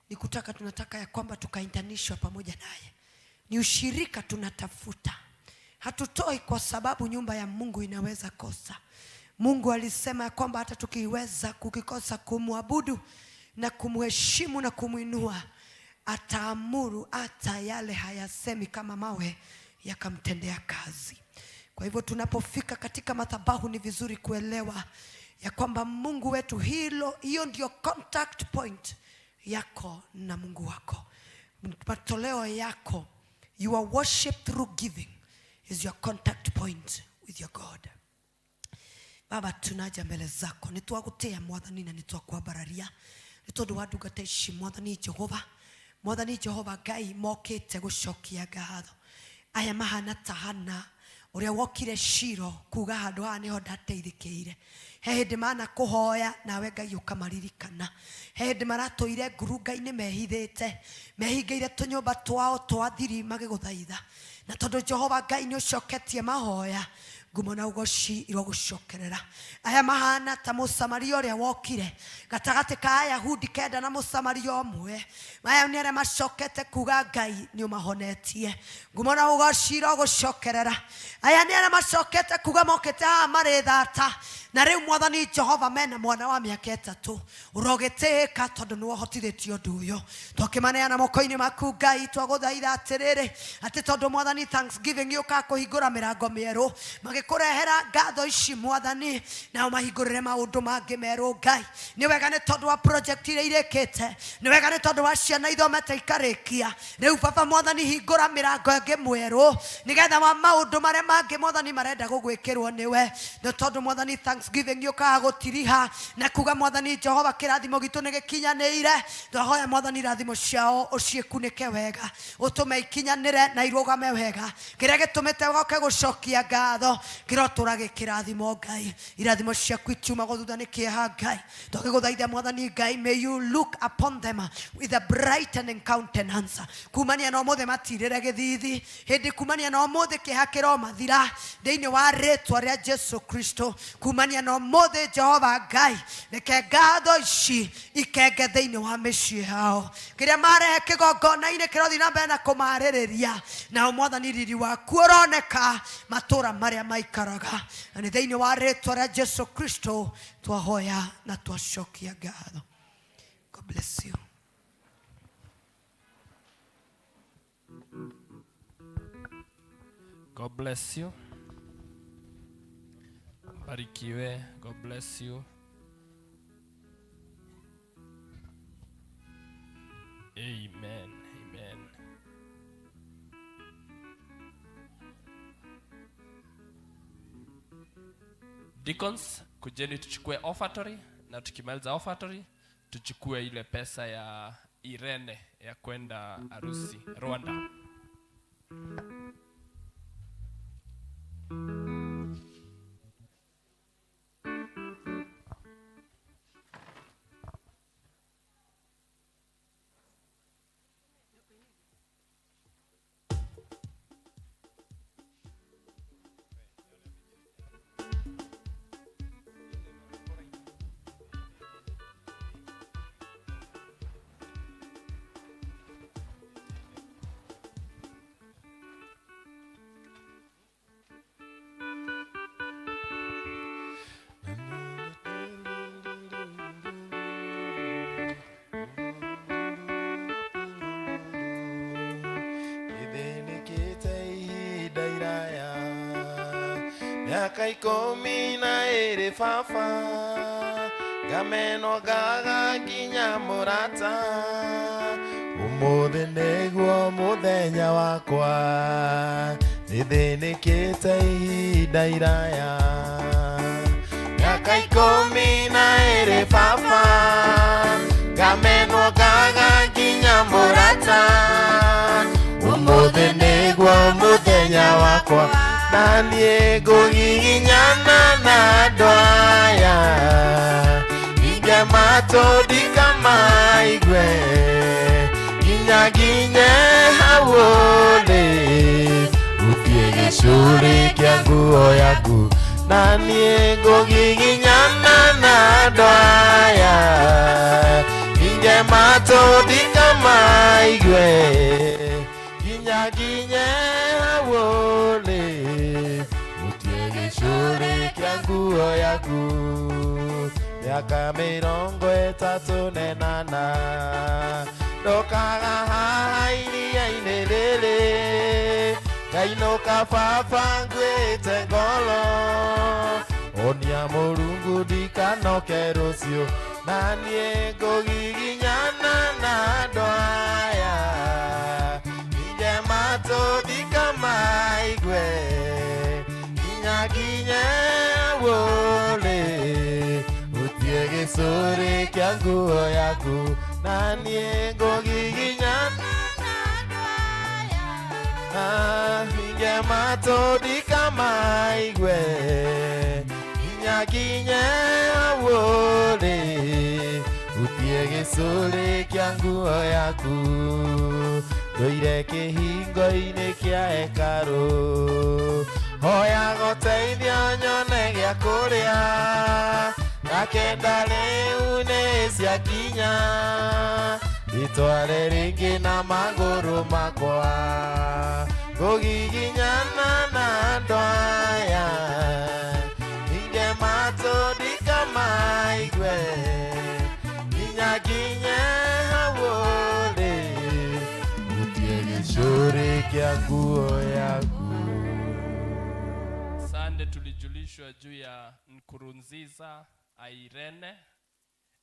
ni kutaka, tunataka ya kwamba tukaintanishwa pamoja naye, ni ushirika tunatafuta. Hatutoi kwa sababu nyumba ya Mungu inaweza kosa. Mungu alisema ya kwamba hata tukiweza kukikosa kumwabudu na kumheshimu na kumwinua, ataamuru hata yale hayasemi kama mawe yakamtendea kazi. Kwa hivyo tunapofika katika madhabahu ni vizuri kuelewa ya kwamba Mungu wetu, hilo hiyo ndio contact point yako na Mungu wako. Matoleo yako, your worship through giving is your contact point with your God. Baba tunaja mbele zako nĩ twagũtĩĩa mwathani na nĩ twakwambararia nĩ tondũ wa ndungata ici mwathani jehova mwathani jehova ngai mokĩte gũcokia ngatho aya mahana ta hana ũrĩa wokire shiro kuga handũ haha nĩho ndateithĩkĩire he hĩndĩ mana kũhoya nawe ngai ũkamaririkana he hĩndĩ maratũire ngurunga-inĩ mehithĩte mehingĩire tũnyũmba twao twa thiri magĩgũthaitha na tondũ jehova ngai nĩ ũcoketie mahoya ngumo na ugoci irogũcokerera aya mahana ta mũsamaria ũrĩa wokire gatagatĩ ka ayahudi kenda na mũsamaria ũmwe aya nĩ arĩa macokete kuga ngai nĩ ũmahonetie ngumo na ugoci irogũcokerera aya nĩ arĩa macokete kuga mokĩte haha marĩ thata Na rĩu Mwathani Jehova mena mwana wa mĩaka 3, ũrogĩtĩĩka tondũ nĩ wohotithĩtie ũndũ ũyũ. Twakĩmaneana moko-inĩ maku Ngai, twagũthaitha atĩrĩrĩ, atĩ tondũ Mwathani Thanksgiving yũkaga kũhingũra mĩrango mĩerũ, magĩkũrehera ngatho ici Mwathani, nao mahingũrĩre maũndũ mangĩ merũ Ngai. Nĩ wega nĩ tondũ wa project iria irĩkĩte, nĩ wega nĩ tondũ wa ciana ithomete ikarĩkia. Rĩu Baba Mwathani hingũra mĩrango ĩngĩ mwerũ, nĩgetha wa maũndũ marĩa mangĩ Mwathani marenda gũgwĩkĩrwo nĩwe. Nĩ tondũ Mwathani Thanksgiving yũkaga gũtiriha na kuga Mwathani Jehova kĩrathimo gitũ nĩ gĩkinyanĩire. Twahoya Mwathani irathimo ciao ũciĩkunĩke wega, ũtũme ikinyanĩre na irũgame wega. Kĩrĩa gĩtũmĩte goke gũcokia ngatho kĩrotũra gĩkĩrathimo Ngai. Irathimo ciaku itiumagwo thutha nĩ kĩeha Ngai. Twagĩgũthaitha Mwathani Ngai, may you look upon them with a brightening countenance. Kumania na ũmũthĩ matirĩre gĩthithi, hĩndĩ kumania na ũmũthĩ kĩeha kĩromathira thĩinĩ wa rĩtwa rĩa Jesu Kristo. Kumania na ũmũthĩ Jehova Ngai, reke ngatho ici ikenge thĩinĩ wa mĩciĩ yao. Kĩrĩa marehe kĩgongona-inĩ kĩrothiĩ na mbere na kũmarĩrĩria, nao Mwathani riri waku ũroneka matũra marĩa maikaraga. Na nĩ thĩinĩ wa rĩtwa rĩa Jesu Kristo twahoya na twacokia ngatho. God bless you. God bless you. Barikiwe. God bless you. Amen. Amen. Deacons, kujeni tuchukue offertory, na tukimaliza offertory tuchukue ile pesa ya Irene ya kwenda harusi Rwanda. Ithĩnĩkĩte ihinda iraya, mĩaka 12 baba, ngamenwo ngaga nginya mũrata. Ũmũthĩ nĩguo mũthenya wakwa, nĩthĩnĩkĩte ihinda iraya, mĩaka 12 baba, ngamenwo ngaga nginya mũrata. Ũmũthĩ nĩguo mũthenya wakwa, na niĩ ngũgiginyana na andũ aya, inge ndikamaigwe, nginya nginye hau ũrĩ, ũthiĩ gĩcũrĩ kĩa nguo yaku, na niĩ ngũgiginyana na andũ aya, inge ndikamaigwe, nginya nginye hau ũrĩ, ũthiĩ gĩcũrĩ kĩa nguo yaku. Mĩaka 38 ndokaga haha iria-inĩ rĩrĩ, ngainũka baba nguĩte ngoro, onia Mũrungu ndikanoke rũciũ, na niĩ ngũgiginyana na andũ aya, inge matũ ndikamaigwe, nginya nginye hau ũrĩ, ũthiĩ gĩcũrĩ kĩa nguo yaku, na niĩ ngũgiginyana inge matũ ndikamaigwe, nginya nginye hau ũrĩ, ũthiĩ gĩcũrĩ kĩa nguo yaku. Ndũire kĩhingo-inĩ kĩa hekarũ, hoyaga ũteithio nyone gĩa kũrĩa, ngakenda rĩu nĩ ciakinya, nditware rĩngĩ na magũrũ makwa, ngũgiginyana na andũ aya, inge matũ kĩa nguo yaku. Sunday tulijulishwa juu ya Nkurunziza Irene,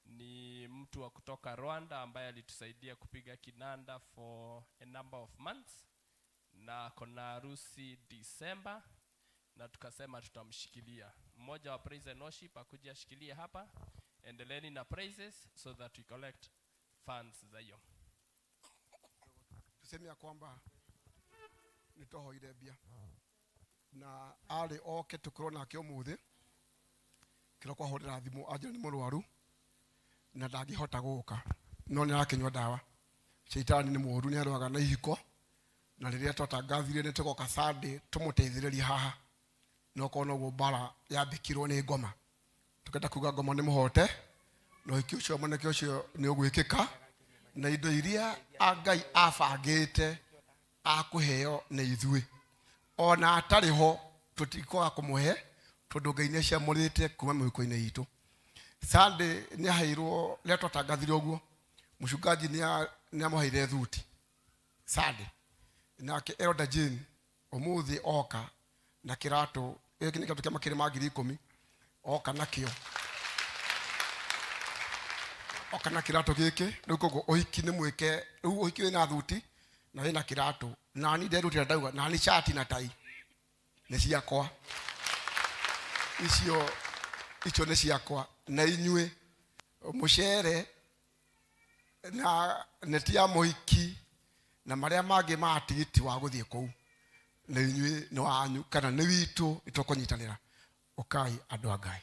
ni mtu wa kutoka Rwanda ambaye alitusaidia kupiga kinanda for a number of months, na kona harusi December, na tukasema tutamshikilia. Mmoja wa praise and worship akuja ashikilie hapa. Endeleeni na praises so that we collect funds za hiyo. Tuseme ya kwamba nitohoire mbia na arĩ oke tũkorwo nake ũmũthĩ kĩrĩa kwahũrĩra thimũ anjĩra nĩ mũrwaru na ndangĩhota gũka no nĩ arakĩnyua ndawa. Caitani nĩ mũũru, nĩ arũaga na ihiko, na rĩrĩa twatangathire nĩ tũgoka Sunday tũmũteithĩrĩrie haha, no korwo noguo mbara yambĩkirwo nĩ ngoma. Tukenda kuga ngoma nĩ mũhote na ũhiki ũcio mwanake ũcio nĩ ũgwĩkĩka, na indo iria Ngai abangĩte akũheo nĩ ithuĩ, ona atarĩ ho tũtikwaga kũmũhe tondũ Ngai nĩ aciamũrĩte kuma mĩhuko-inĩ itũ. Sunday nĩ aheirwo, rĩrĩa twatangathire ũguo mũcungaji nĩ amũheire thuti Sunday, nake Elder Jane ũmũthĩ oka na kĩratũ gĩkĩ nĩ kĩratũ kĩa makĩria ma 10,000, oka nakĩo, oka na kĩratũ gĩkĩ. Rĩu koguo ũhiki nĩ mwĩke, rĩu ũhiki wĩna thuti na wĩna kĩratũ, nani nderutĩra ndauga nani shati na tai nĩ ciakwa icio, icio nĩ ciakwa, na inyuĩ mũcere na neti ya mũhiki na marĩa mangĩ ma tigiti wa gũthiĩ kũu na inyuĩ nĩ wanyu kana nĩ witũ, nĩtũkũnyitanĩra. Ũkai andũ a Ngai,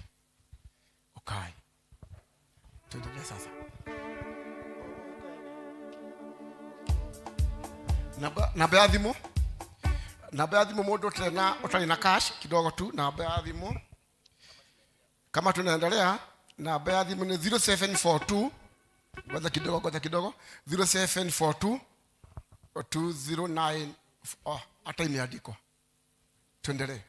ũkai tuendelee sasa. Namba ya thimũ, namba ya thimũ mũndũ ũtarĩ na cash kidogo tu, namba ya thimũ kama tunaendelea, namba ya thimũ ni 0742, ngoja kidogo, ngoja kidogo, 0742 209, oh, hata imeandikwa. Tuendelee.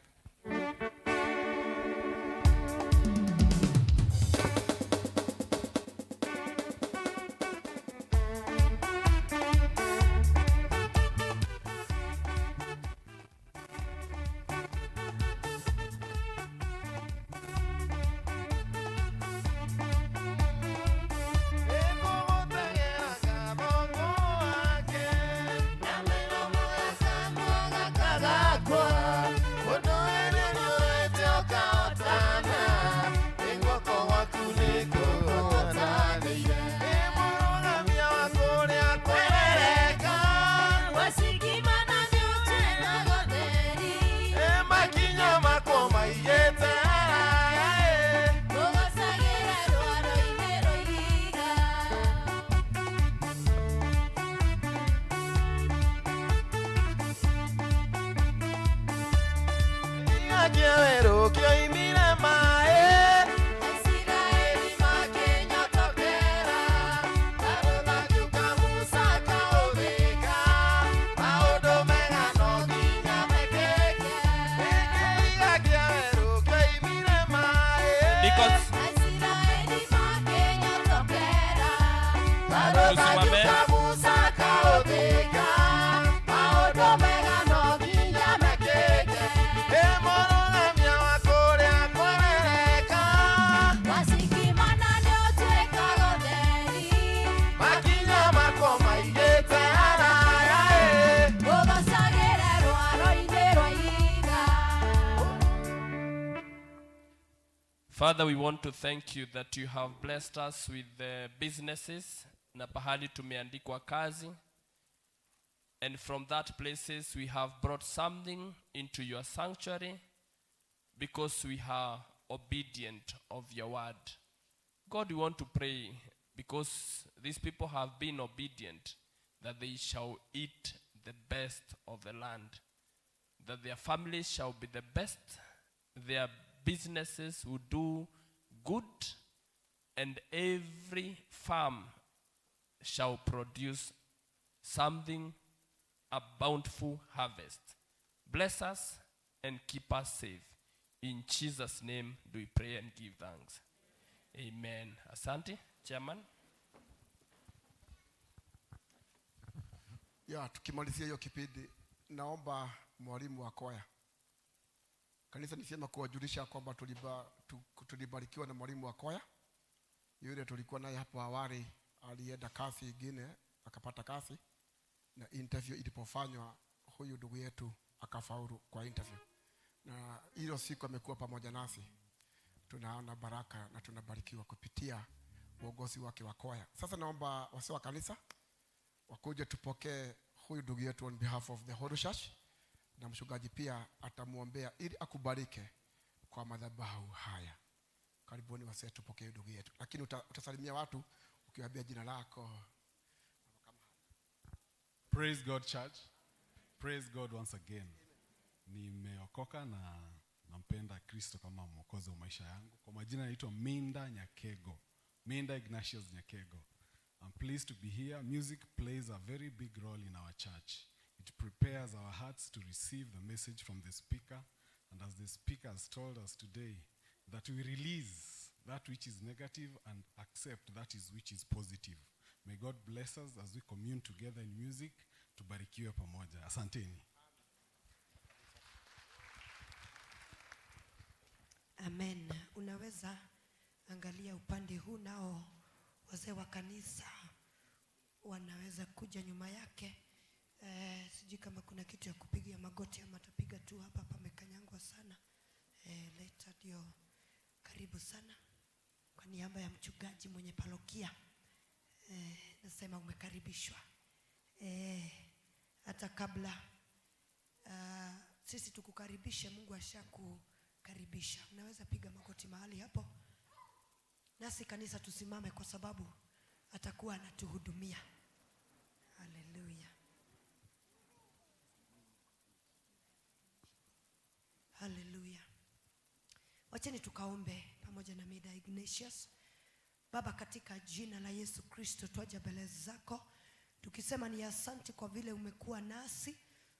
Father, we want to thank you that you have blessed us with the businesses na pahali tumeandikwa kazi. And from that places we have brought something into your sanctuary because we are obedient of your word. God, we want to pray because these people have been obedient that they shall eat the best of the land, that their families shall be the best, their businesses will do good, and every farm shall produce something, a bountiful harvest. Bless us and keep us safe. In Jesus' name do we pray and give thanks. Amen. Asante, Chairman. Ya, tukimalizia hiyo kipindi Naomba mwalimu wa kwaya. Kanisa ni vyema kuwajulisha kwamba tulibarikiwa na mwalimu wa kwaya. Yule tulikuwa naye hapo awali alienda kazi ingine akapata kazi, na interview ilipofanywa huyu ndugu yetu akafaulu kwa interview. Na hilo siku amekuwa pamoja nasi. Tunaona baraka na tunabarikiwa kupitia uongozi wake wa kwaya. Sasa naomba wazee wa kanisa wakuje tupokee huyu ndugu yetu on behalf of the whole church, na mchungaji pia atamuombea ili akubalike kwa madhabahu haya. Karibuni wazee, tupokee ndugu yetu. Lakini utasalimia watu ukiwaambia jina lako. Praise God church. Praise God once again. Nimeokoka na nampenda Kristo kama mwokozi wa maisha yangu. Kwa majina naitwa Minda Nyakego. Minda Ignatius Nyakego. I'm pleased to be here. Music plays a very big role in our church. It prepares our hearts to receive the message from the speaker. And as the speaker has told us today, that we release that which is negative and accept that is which is positive. May God bless us as we commune together in music. Tubarikiwe pamoja. Asanteni. Amen. Unaweza angalia upande huu, nao wazee wa kanisa wanaweza kuja nyuma yake. Sijui kama kuna kitu ya kupigia magoti ama tapiga tu hapa, pamekanyangwa sana. Leta ndio, karibu sana. Kwa niaba ya mchungaji mwenye parokia, nasema umekaribishwa. Hata kabla sisi tukukaribishe, Mungu ashakukaribisha. Unaweza piga magoti mahali hapo. Nasi kanisa tusimame kwa sababu atakuwa anatuhudumia. Hallelujah. Hallelujah. Wacheni tukaombe pamoja na Mida Ignatius. Baba, katika jina la Yesu Kristo twaja mbele zako tukisema ni asante kwa vile umekuwa nasi.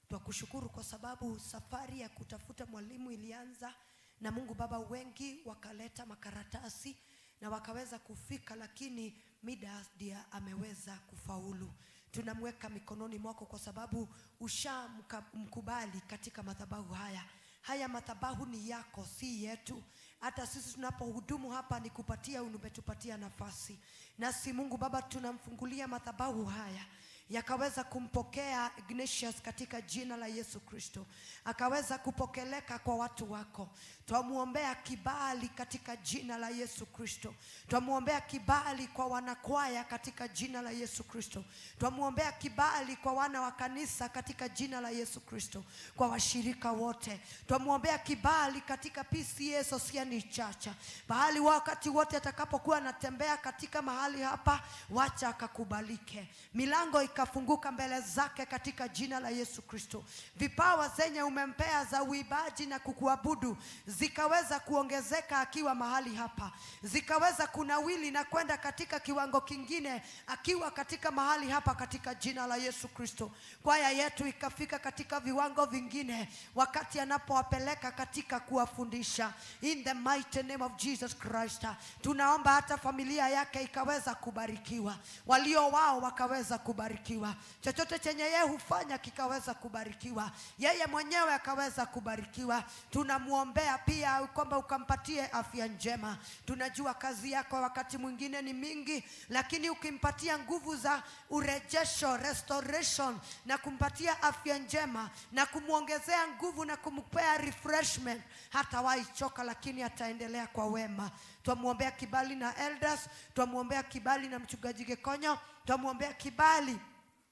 Twakushukuru kwa sababu safari ya kutafuta mwalimu ilianza na Mungu Baba, wengi wakaleta makaratasi na wakaweza kufika, lakini Mida ndiye ameweza kufaulu. Tunamweka mikononi mwako kwa sababu ushamkubali katika madhabahu haya. Haya madhabahu ni yako, si yetu. Hata sisi tunapohudumu hapa ni kupatia, umetupatia nafasi. Nasi Mungu Baba tunamfungulia madhabahu haya yakaweza kumpokea Ignatius katika jina la Yesu Kristo, akaweza kupokeleka kwa watu wako. Twamuombea kibali katika jina la Yesu Kristo. Twamuombea kibali kwa wanakwaya katika jina la Yesu Kristo. Twamuombea kibali kwa wana wa kanisa katika jina la Yesu Kristo, kwa washirika wote. Twamuombea kibali katika PCEA Sosiani Church, mahali wakati wote atakapokuwa anatembea katika mahali hapa, wacha akakubalike. Milango ikafunguka mbele zake katika jina la Yesu Kristo. Vipawa zenye umempea za uibaji na kukuabudu zikaweza kuongezeka akiwa mahali hapa, zikaweza kunawili na kwenda katika kiwango kingine akiwa katika mahali hapa katika jina la Yesu Kristo. Kwaya yetu ikafika katika viwango vingine wakati anapowapeleka katika kuwafundisha. In the mighty name of Jesus Christ, tunaomba hata familia yake ikaweza kubarikiwa, walio wao wakaweza kubarikiwa, chochote chenye yeye hufanya kikaweza kubarikiwa, yeye mwenyewe akaweza kubarikiwa. Tunamuombea pia kwamba ukampatie afya njema. Tunajua kazi yako wakati mwingine ni mingi, lakini ukimpatia nguvu za urejesho, restoration, na kumpatia afya njema na kumuongezea nguvu na kumpea refreshment, hatawahi choka, lakini ataendelea kwa wema. Twamuombea kibali na elders, twamuombea kibali na mchungaji Gekonyo, twamuombea kibali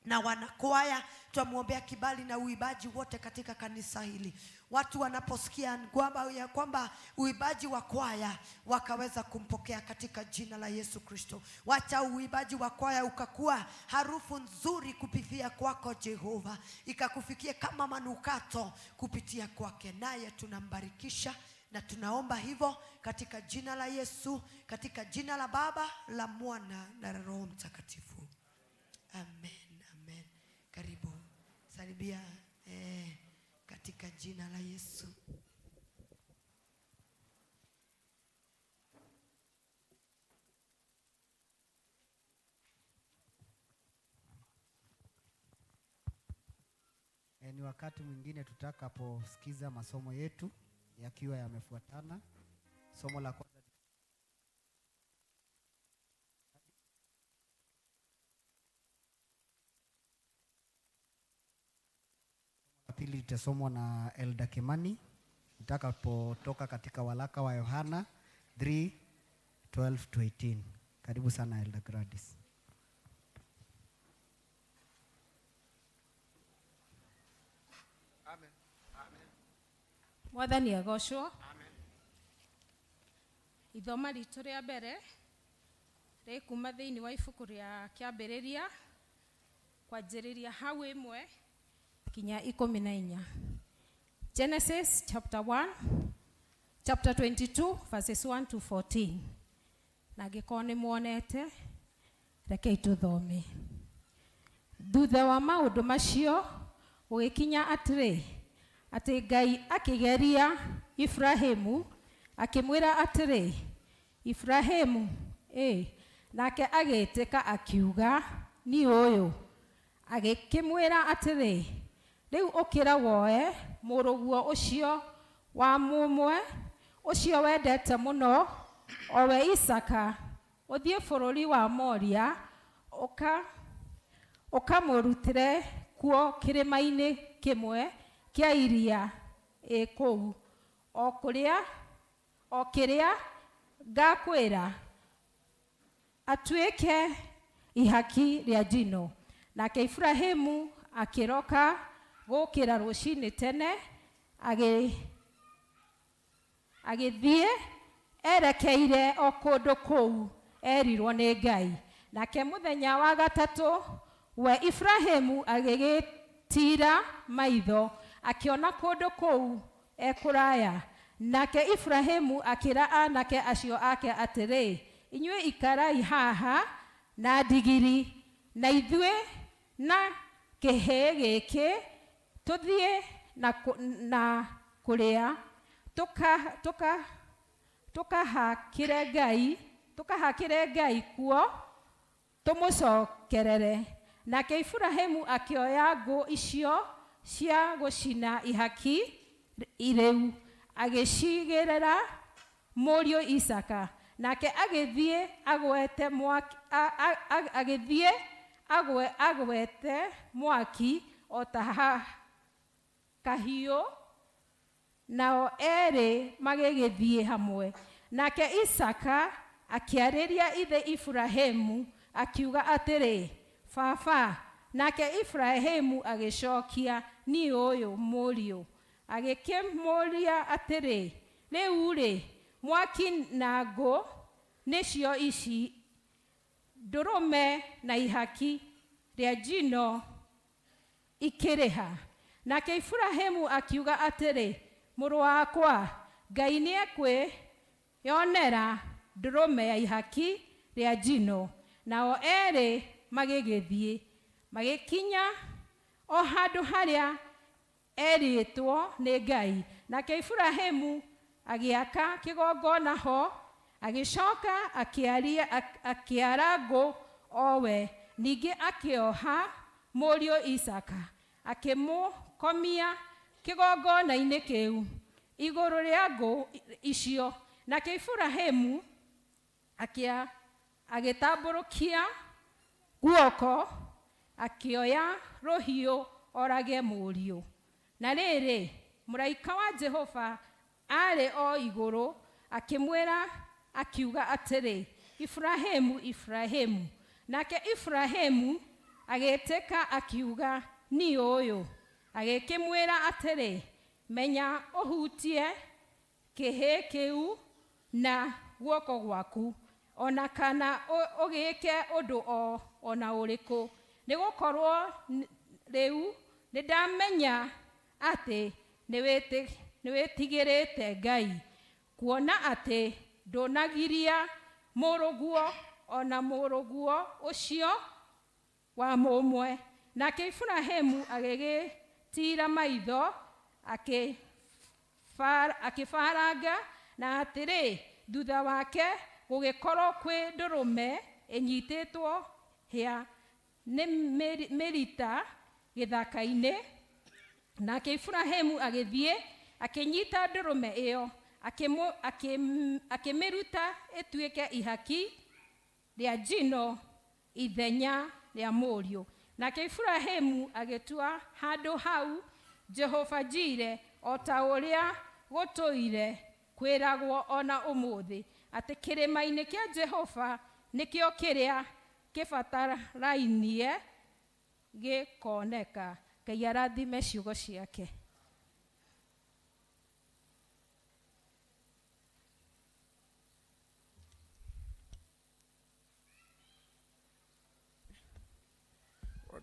na wanakwaya, twamuombea kibali na uibaji wote katika kanisa hili. Watu wanaposikia ya kwamba uibaji wa kwaya wakaweza kumpokea katika jina la Yesu Kristo. Wacha uibaji wa kwaya ukakuwa harufu nzuri kupitia kwako Jehova, ikakufikie kama manukato kupitia kwake. Naye tunambarikisha na tunaomba hivyo katika jina la Yesu, katika jina la Baba, la Mwana na la Roho Mtakatifu. Amen, amen. Karibu salimia katika jina la Yesu. Ni wakati mwingine tutakaposikiza masomo yetu yakiwa yamefuatana. Somo la kwanza la pili litasomwa na Elda Kimani itakapotoka katika walaka wa Yohana 3:12 to 18. Karibu sana Elda Gladys. Amen. Amen. Mwathani agocwo. Ithoma ritũ rĩa mbere rĩkuma thĩinĩ wa ibuku rĩa kĩambĩrĩria kwanjĩrĩria hau 1 kinya 14. Genesis chapter 1, chapter 22 verses 1 to 14. Na angĩkorwo nĩ muonete, rekei tũthome. Thutha wa maũndũ macio gũgĩkinya atĩrĩ, atĩ Ngai akĩgeria Ibrahimu akĩmwĩra atĩrĩ, Ibrahimu, ĩ, nake agĩĩtĩka akiuga, niĩ ũyũ. Agĩkĩmwĩra atĩrĩ, rĩu ũkĩra woe mũrũguo ũcio wa mũmwe, ũcio wendete mũno, o we Isaka, ũthiĩ bũrũri wa Moria, ũkamũrutĩre kuo kĩrĩma-inĩ kĩmwe kĩa iria ĩ kũu, o kĩrĩa ngakwĩra, atuĩke ihaki rĩa njino. Nake Ibrahimu akĩroka gũkĩra rũcinĩ tene, agĩthiĩ erekeire o kũndũ kũu erirwo nĩ Ngai. Nake mũthenya wa gatatũ we Ibrahimu agĩgĩtiira maitho akĩona kũndũ kũu ekũraya. Nake Ibrahimu akĩra anake acio ake atĩrĩ, inyuĩ ikarai haha na ndigiri, na ithuĩ na kĩhĩĩ gĩkĩ tũthiĩ na kũrĩa tũkahakĩre Ngai kuo tũmũcokerere. Nake Ibrahimu akĩoya ngũ icio cia gũcina ihaki rĩu agĩcigĩrĩra mũriũ Isaka. Nake agĩthiĩ agwete mwaki, agĩthiĩ agwete mwaki o ta kahiũ, nao erĩ magĩgĩthiĩ hamwe. Nake Isaka akĩarĩria ithe Ibrahimu akiuga atĩrĩ, baba. Nake Ibrahimu agĩcokia, niĩ ũyũ mũriũ. Agĩkĩmũũria atĩrĩ, rĩu-rĩ, mwaki na ngũ nĩcio ici, ndũrũme na ihaki rĩa njino ikĩrĩha. Nake Ibrahimu akiuga atĩrĩ, mũrũ wakwa, Ngai nĩekwĩyonera ndũrũme ya ihaki rĩa njino. Nao erĩ magĩgĩthiĩ, magĩkinya o handũ harĩa erĩtwo nĩ Ngai. Nake Ibrahimu agĩaka kĩgongona ho, agĩcoka akĩara ngũ o we, ningĩ akĩoha mũriũ Isaka, akĩmũkomia kĩgongona-inĩ kĩu igũrũ rĩa ngũ icio. Nake Ibrahimu agĩtambũrũkia guoko, akĩoya rũhiũ orage mũriũ. Na rĩrĩ, mũraika wa Jehova arĩ o igũrũ, akĩmwĩra akiuga atĩrĩ, Ibrahimu, Ibrahimu. Nake Ibrahimu agĩtĩka akiuga, niĩ ũyũ. Agĩkĩmwĩra atĩrĩ, menya ũhutie kĩhĩ kĩu na guoko gwaku, ona kana ũgĩke ũndũ ona ũrĩkũ, nĩgũkorwo rĩu nĩndamenya atĩ nĩwĩtigĩrĩte Ngai, kuona atĩ ndũnagiria mũrũguo ona mũrũguo ũcio wa mũmwe. Nake Ibrahimu agĩgĩtiira maitho, akĩbaranga, na atĩrĩ, thutha wake gũgĩkorwo kwĩ ndũrũme ĩnyitĩtwo hĩa nĩ mĩrita gĩthaka-inĩ. Nake Iburahĩmu agĩthiĩ akĩnyita ndũrũme ĩyo akĩmĩruta ĩtuĩke ihaki rĩa njino ithenya rĩa mũriũ. Nake Iburahĩmu agĩtua handũ hau Jehova Jire, o ta ũrĩa gũtũire kwĩragwo o na ũmũthĩ, atĩ kĩrĩma-inĩ kĩa Jehova nĩkĩo kĩrĩa kĩbatarainie gĩkoneka. Ngai arathime ciugo ciake.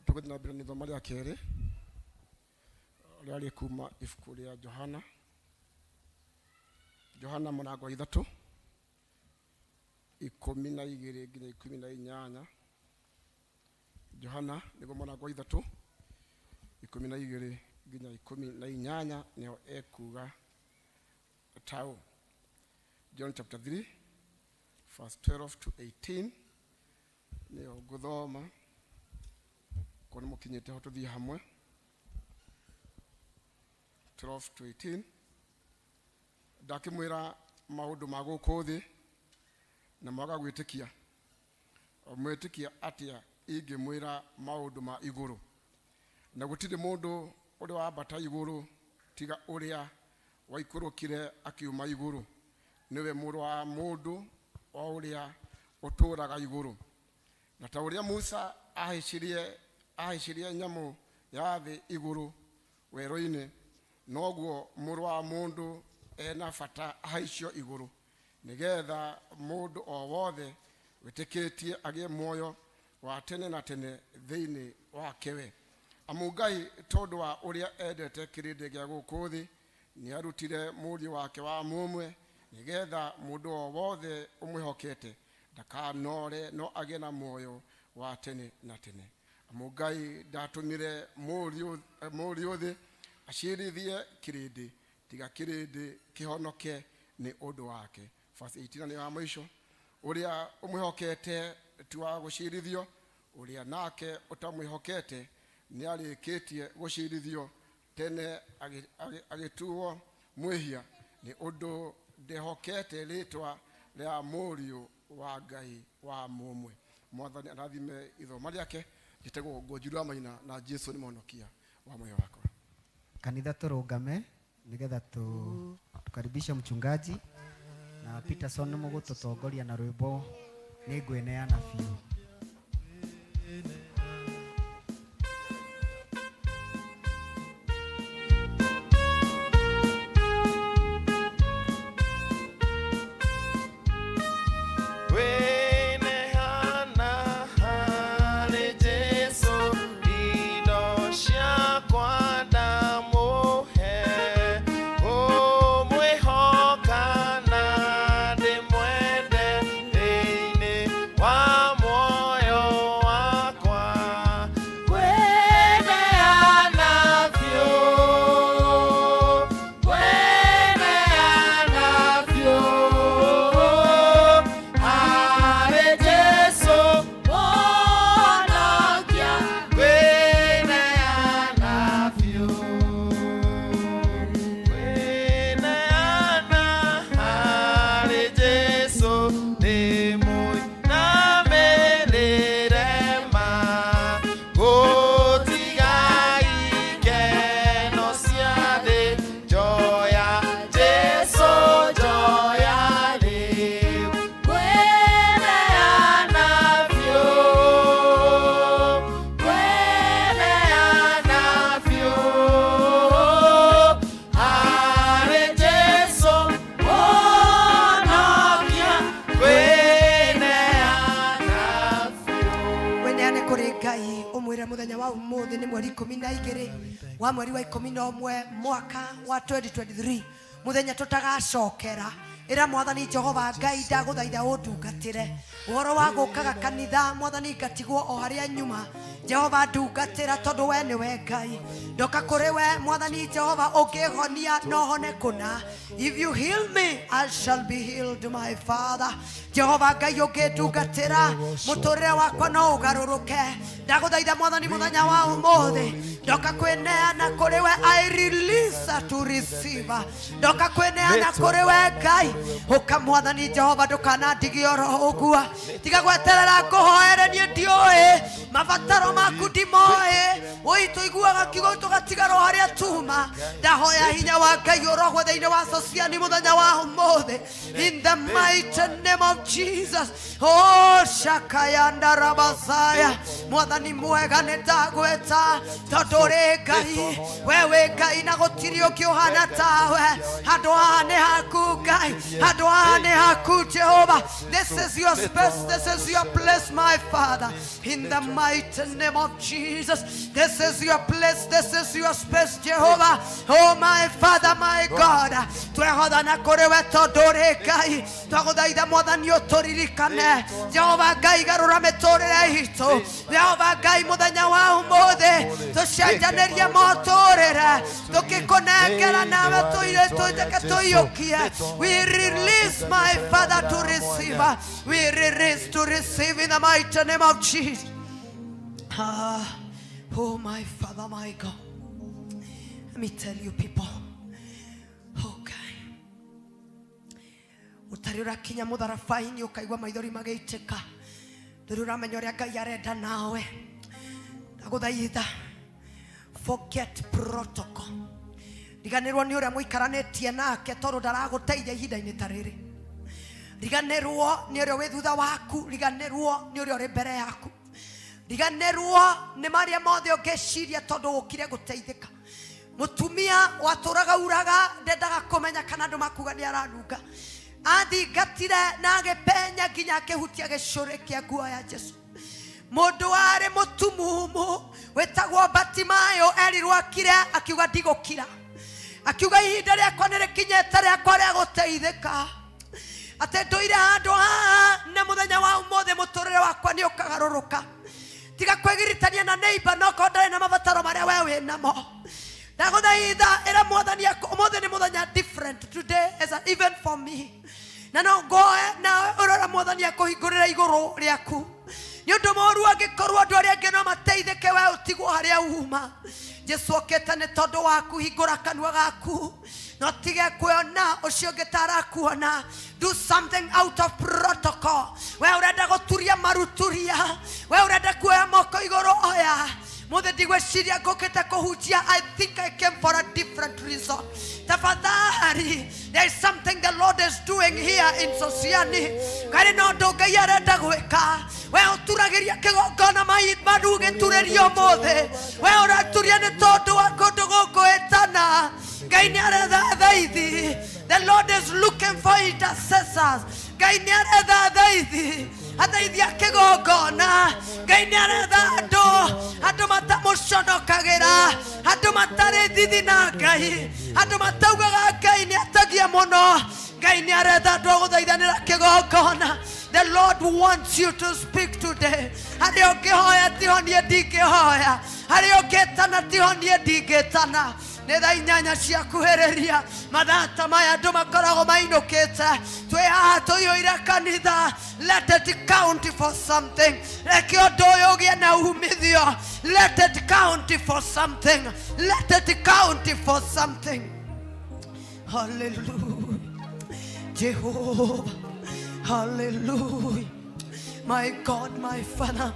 Tũgũthiĩ na mbere na ithoma rĩa kerĩ rĩrĩa rĩ kuma ibuku rĩa Johana, Johana mũrango wa 3 12 nginya 18. Johana nĩguo mũrango wa 3 12 nginya 18, nĩho ekuga ta ũũ. John chapter 3 verse 12 to 18 nĩyo ngũthoma. Korwo nĩ mũkinyĩte ho tũthiĩ hamwe. 12 to 18. Ndakĩmwĩra maũndũ ma gũkũ thĩ na mwaga gwĩtĩkia, mwĩtĩkia atĩa ingĩmwĩra maũndũ ma igũrũ? Na gũtirĩ mũndũ ũrĩ wambata igũrũ tiga ũrĩa waikũrũkire akiuma igũrũ, nĩwe Mũrũ wa Mũndũ, o ũrĩa ũtũũraga igũrũ. Na ta ũrĩa Musa ahaicirie nyamũ ya thĩ igũrũ werũ-inĩ, noguo Mũrũ wa Mũndũ ena bata ahaicio igũrũ, nĩgetha mũndũ o wothe wĩtĩkĩtie agĩe muoyo wa tene na tene thĩinĩ wake we. Amu Ngai tondũ wa ũrĩa endete kĩrĩndĩ gĩa gũkũ thĩ, nĩarutire Mũriũ wake wa mũmwe, nĩgetha mũndũ o wothe ũmwĩhokete ndakanore no agĩe na muoyo wa tene na tene. Amu Ngai ndatũmire Mũriũ thĩ acirithie kĩrĩndĩ, tiga kĩrĩndĩ kĩhonoke nĩ ũndũ wake. Verse 18 nĩyo ya mũico. Ũrĩa ũmwĩhokete ti wa gũcirithio, ũrĩa nake ũtamwĩhokete nĩarĩkĩtie gũcirithio tene agĩtuo mwĩhia nĩ ũndũ ndehokete rĩtwa rĩa Mũriũ wa Ngai wa mũmwe. Mwathani arathime ithoma rĩake. Njĩtagwo Ngũnjiri wa Maina na Jesu nĩ mũhonokia wa muoyo wakwa. Kanitha tũrũngame nigetha tukaribishe mchungaji na Peterson nĩ mũgũtũtongoria na rwĩmbo nĩ ngwĩneana biũ. Wĩneana harĩ Jesũ, indo ciakwa ndamũhe, ngũmwĩhoka na ndĩmwende thĩinĩ wa muoyo wakwa. Ngwĩneana biũ, ngwĩneana biũ harĩ Jesũ Mũhonokia, ngwĩneana biũ, ngwĩneana harĩ Jesũ, ndĩmũinamĩrĩre ma, gũtiga ikeno cia thĩ, njoya Jesũ, njoya rĩu, ngwĩneana biũ, ngwĩneana biũ harĩ Jesũ Mũhonokia, ngwĩneana biũ. Weneane kũrĩ Ngai ũmwĩre mũthenya wa ũmũthĩ nĩ mweri 12 wa mweri wa 11 mwaka wa 2023, mũthenya tũtagacokera. Ĩra Mwathani Jehova Ngai, ndagũthaitha ũndungatĩre. Ũhoro wa gũkaga kanitha, Mwathani, ngatigwo o harĩa nyuma. Jehova ndungatĩra, tondũ we nĩwe Ngai. Ndoka kũrĩ we Mwathani Jehova, ũngĩhonia no hone kũna. If you heal me, I shall be healed, my Father. Jehova Ngai, ũngĩndungatĩra, mũtũrĩre wakwa no ũgarũrũke. Ndagũthaitha Mwathani, mũthenya wa ũmũthĩ ndoka kwĩneana kũrĩ we. I release to receive. Ndoka kwĩneana kũrĩ we Ngai. Ũka Mwathani Jehova, ndũkanandigie oro ũguo. Tiga gweterera ngũhoere, niĩ ndiũĩ mabataro maku, ndimoĩ. Woi, tũiguaga kiugo tũgatigarwo harĩa tuma. Ndahoya hinya wa Ngai ũrogwo thĩinĩ wa Sosiani mũthenya wa ũmũthĩ, in the mighty name of Jesus. Oh, shakayanda rabasaya. Mwathani mwega, nĩ ndagwĩta tondũ ũrĩ Ngai. We wĩ Ngai na gũtirĩ ũngĩ ũhana tawe. Handũ haha nĩ haku Ngai, handũ haha nĩ haku Jehova. This is your space, this is your place, my Father, in the mighty name of Jesus. This is your place, this is your space, Jehovah. Oh, my Father, my God, twehothana kũrĩ we tondũ ũrĩ Ngai. Twagũthaitha Mwathani ũtũririkane. Jehova Ngai, garũra mĩtũrĩre itũ. Jehova Ngai, mũthenya wa ũmũthĩ tũcenjanĩrie motũrĩre, tũkĩkũnengera nawe tũire tũteke tũiyũkie. We release, my Father, to receive. We release to receive in the mighty name of Jesus. Ah, oh my Father, my God, let me tell you people, okay, ũtarĩ ũrakinya mũtharabainĩ ũkaigua maithori magĩitĩka, ndũrĩ ũramenya ũrĩa Ngai arenda nawe. Ndagũthaitha, forget protocol. Riganĩrwo nĩ ũrĩa mũikaranĩtie nake, tondũ ndaragũteithia ihinda-inĩ ta rĩrĩ. Riganĩrwo nĩ ũrĩa wĩ thutha waku, riganĩrwo nĩ ũrĩa ũrĩ mbere yaku, riganĩrwo nĩ marĩa mothe ũngĩciria, tondũ ũkire gũteithĩka. Mũtumia watũraga uraga ndendaga kũmenya kana andũ makuga nĩ aranunga. Athingatire na agĩpenya nginya akĩhutia gĩcũrĩ kĩa nguo ya Jesu. Mũndũ warĩ mũtumumu wĩtagwo Batimayo erirwo akire, akiuga ndigũkira. Akiuga ihinda rĩakwa nĩ rĩkinyĩte rĩakwa rĩa gũteithĩka, atĩ ndũire handũ haha na mũthenya wa ũmũthĩ mũtũrĩre wakwa nĩ ũkagarũrũka. Tiga kwĩgiritania na neighbor nokorwo ndarĩ na mabataro marĩa we wĩ namo. Ndagũthaitha, ĩra Mwathani ũmũthĩ nĩ mũthenya different. Today is an event for me, na no ngoe nawe ũrora Mwathani akũhingũrĩre igũrũ rĩaku. Nĩ ũndũ mũru angĩkorwo andũ arĩa angĩ no mateithĩke, we ũtigwo harĩa uma. Jesu okĩte nĩ tondũ waku. Hingũra kanua gaku no tige kuona ũcio ũngĩ ta arakuona. Do something out of protocol. We ũrenda gũturia maruturia, we ũrenda kuoya moko igũrũ oya. Mũthĩ ndigwĩciria ngũkĩte kũhunjia. I think I came for a different reason. Tafadhali, there is something the Lord is doing here in Sosiani. Karĩ na ũndũ Ngai arenda gwĩka. We ũturagĩria kĩgongona maru gĩturĩrio ũmũthĩ. We ũraturia nĩ tondũ wa kũndũ gũkũ ĩtana. Ngai nĩ aretha athaithi. The Lord is looking for intercessors. Ngai nĩ aretha athaithi, athaithi a kĩgongona. Ngai nĩ aretha andũ, andũ matamũconokagĩra, andũ matarĩ thithi na Ngai, andũ mataugaga Ngai nĩ atagia mũno. Ngai nĩ aretha andũ a gũthaithanĩra kĩgongona. The Lord wants you to speak today. Harĩa ũngĩhoya tiho niĩ ndingĩhoya, harĩa ũngĩtana tiho niĩ ndingĩtana. Nĩ thaa 8 ciakuhĩrĩria. Mathaa ta maya andũ makoragwo mainũkĩte. Twĩ haha tũiyũire kanitha. Let it count for something. Reke ũndũ ũyũ ũgĩe na umithio. Let it count for something. Let it count for something. Hallelujah, Jehovah. Hallelujah, my God, my Father,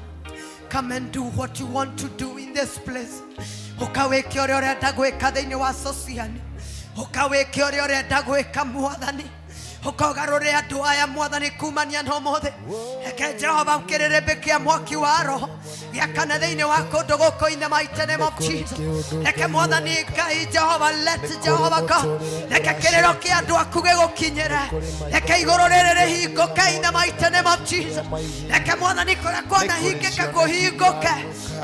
come and do what you want to do in this place. Ũka wĩke ũrĩa ũrenda gwĩka thĩinĩ wa Sosiani. Ũka wĩke ũrĩa ũrenda gwĩka, Mwathani. Ũkogarũre andũ aya, Mwathani, kumania na ũmũthĩ. Reke Jehova kĩrĩrĩmbĩ kĩa mwaki wa roho. Gĩakane thĩinĩ wa kũndũ gũkũ in the mighty name of Jesus. Reke Mwathani Ngai Jehova, let Jehova God, reke kĩrĩro kĩa andũ aku gĩgũkinyĩre. Reke igũrũ rĩrĩ rĩhingũke in the mighty name of Jesus. Reke Mwathani kũrĩa kwanahingĩka kũhingũke.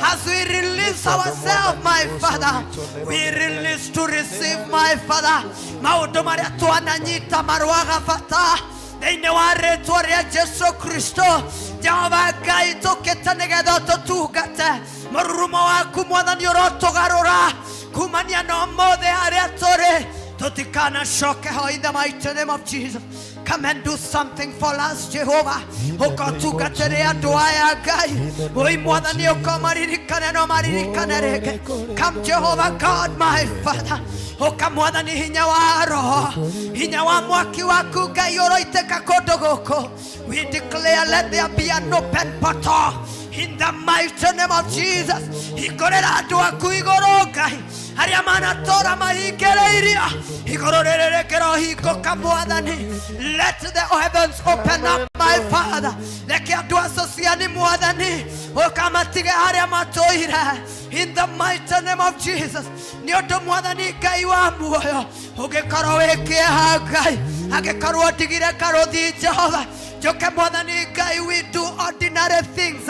As we release ourselves, my Father, we release to receive, my Father, maũndũ marĩa twananyita marwaga bata thĩinĩ wa rĩtwa rĩa Jesu Kristo. Jehova Ngai, tũkĩte nĩgetha ũtũtungate. Mũrurumo waku Mwathani ũrotũgarũra kumania na ũmũthĩ harĩa tũrĩ, tũtikanacoke ho in the mighty name of Jesus. Come and do something for us, Jehovah. Ũkotungatĩre andũ aya Ngai. Oi Mwathani, ũkomaririkane no maririkane rĩngĩ. Come Jehovah God, my Father. Ũka Mwathani, hinya wa roho, hinya wa mwaki waku Ngai ũroitĩka kũndũ gũkũ. We declare, let there be an open portal in the mighty name of Jesus. Hingũrĩra andũ aku igũrũ Ngai, arĩa manatũra mahingĩrĩirio igũrũ rĩrĩ rĩngĩrohingũka Mwathani. Let the heavens open up, my Father. Reke andũ a Sociani Mwathani ũkamatige harĩa matũire in the mighty name of Jesus. Nĩ ũndũ Mwathani Ngai wa muoyo, ũngĩkorwo wĩ kĩeha Ngai, angĩkorwo ndigire karũthi Jehova, njũke Mwathani Ngai, we do ordinary things,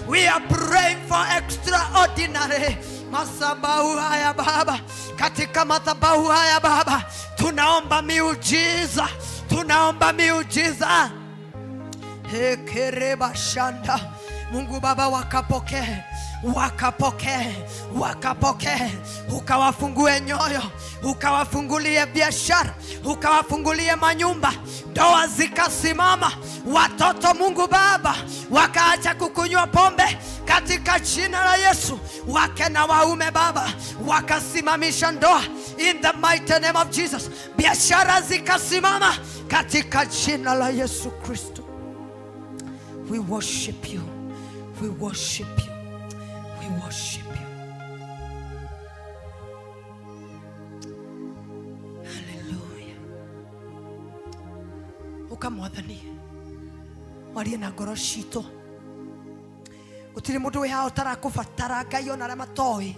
we are praying for extraordinary. Madhabahu haya Baba, katika madhabahu haya Baba, tunaomba miujiza, tunaomba miujiza. Hekereba shanda. Mungu Baba, wakapokee, wakapokee, wakapokee, ukawafungue nyoyo, ukawafungulie biashara, ukawafungulie manyumba, ndoa zikasimama, watoto Mungu Baba wakaacha kukunywa pombe katika jina la Yesu, wake na waume Baba wakasimamisha ndoa in the mighty name of Jesus, biashara zikasimama katika jina la Yesu Kristo. We worship you. We worship you. We worship you. Hallelujah. Uka Mwathani, warie na ngoro citũ. Gũtirĩ mũndũ wĩ haha ũtarakũbatara Ngai, ona arĩa matoĩ.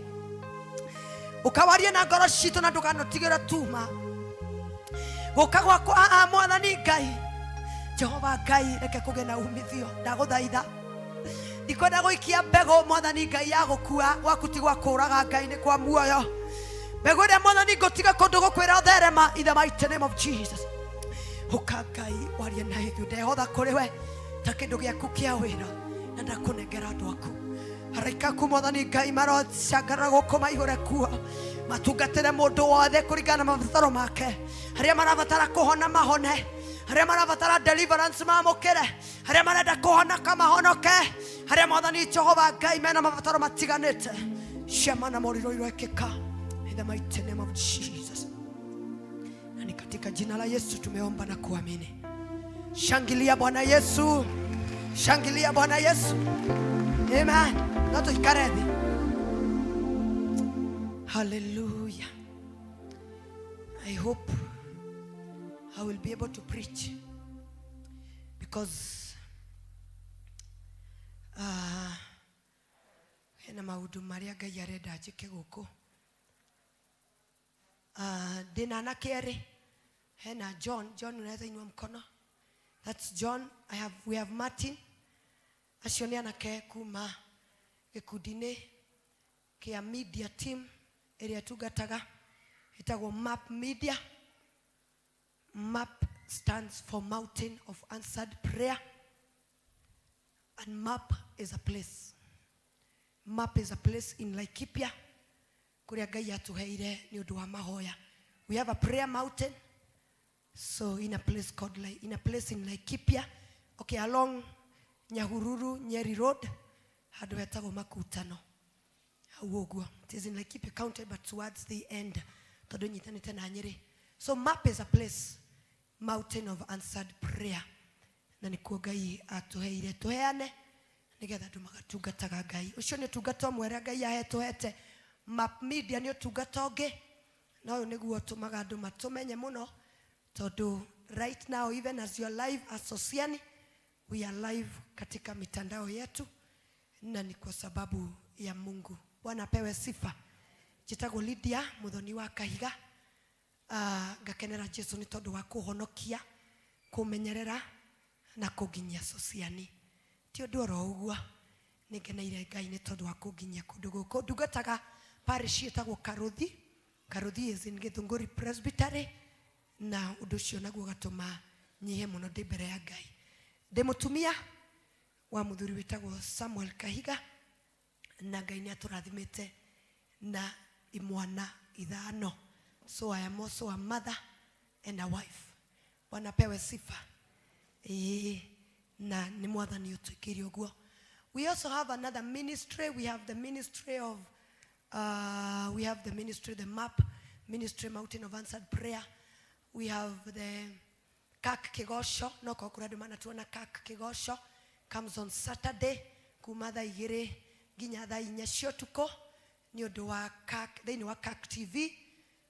Ũkawarie na ngoro citũ na ndũkanotigĩre tuma. Gũka gwakwa haha Mwathani Ngai, Jehova Ngai, reke kũgĩe na umithio. Ndagũthaitha, ndikwenda gũikia mbegũ Mwathani Ngai ya gũkua. Gwaku ti gwa kũũraga Ngai, nĩ kwa muoyo. Mbegũ ĩrĩa Mwathani ngũtiga kũndũ gũkwĩra therema in the mighty name of Jesus. Ũka Ngai warie na ithuĩ, ndehotha kũrĩ we ta kĩndũ gĩaku kĩa wĩra, na ndakũnengera andũ aku. Araika aku Mwathani Ngai marocangarara gũkũ maihũre kuo, matungatĩre mũndũ wothe kũringana na mabataro make. Arĩa marabatara kũhona mahone, arĩa marabatara deliverance mamũkĩre, arĩa marenda kũhonoka mahonoke, arĩa Mwathani Jehova Ngai mena mabataro matiganĩte, ciama na morirũ iroekĩka in the mighty name of Jesus. Na ni katika jina la Yesu tumeomba na kuamini. Shangilia Bwana Yesu, shangilia Bwana Yesu. Amen. No tuikare thĩ. Hallelujah. I hope I will be able to preach because hena maũndũ marĩa Ngai arenda njĩke gũkũ. Ndĩna anake erĩ. Hena John. John, unaweza inua mkono. That's John. We have Martin. Acio nĩ anake kuma gĩkundi-inĩ kĩa media team ĩrĩa ĩtungataga, ĩtagwo Map Media. MAP stands for Mountain of Answered Prayer, and MAP is a place. MAP is a place in Laikipia kũrĩa Ngai atũheire nĩ ũndũ wa mahoya. We have a prayer mountain, so in a place called in a place in Laikipia, okay, along Nyahururu Nyeri Road, handũ hetagwo Makutano, hau ũguo. It is in Laikipia County, but towards the end, tondũ nyitanĩte na Nyeri. So MAP is a place, Mountain of Answered Prayer, na nĩkuo Ngai atũheire tũheane nĩgetha andũ magatungataga Ngai. Ũcio nĩ ũtungata ũmwe ũrĩa Ngai ahetũhete. Map Media nĩ ũtungata ũngĩ, na ũyũ nĩguo ũtũmaga andũ matũmenye mũno, tondũ right now, even as you are live as Sociani, we are live katika mitandao yetu. Na ni kwa sababu ya Mungu. Bwana apewe sifa. Njĩtagwo Lydia Muthoni wa Kahiga. Ngakenera Jesu nĩ tondũ wa kũhonokia, kũmenyerera na kũnginyia Sociani. Ti ũndũ oro ũguo, nĩ ngeneire Ngai nĩ tondũ wa kũnginyia kũndũ gũkũ. Ndungataga parish ĩtagwo Karuthi. Karuthi is in Githunguri Presbytery, na ũndũ ũcio naguo ũgatũma nyihe mũno ndĩ mbere ya Ngai. Ndĩ mũtumia wa mũthuri wĩtagwo Samuel Kahiga, na Ngai nĩ atũrathimĩte na imwana ithano. So I am also a mother and a wife. Bwana apewe sifa. Na nĩ mwathani ũtwĩkĩire ũguo. We also have another ministry. We have the ministry of we have the ministry, the MAP ministry, Mountain of Answered Prayer. We have the Kak Kigosho. No ko kura andũ manatuona Kak Kigosho comes on Saturday kuma thaa igĩrĩ nginya thaa inya cia ũtukũ nĩ ũndũ wa Kak, thĩinĩ wa Kak TV.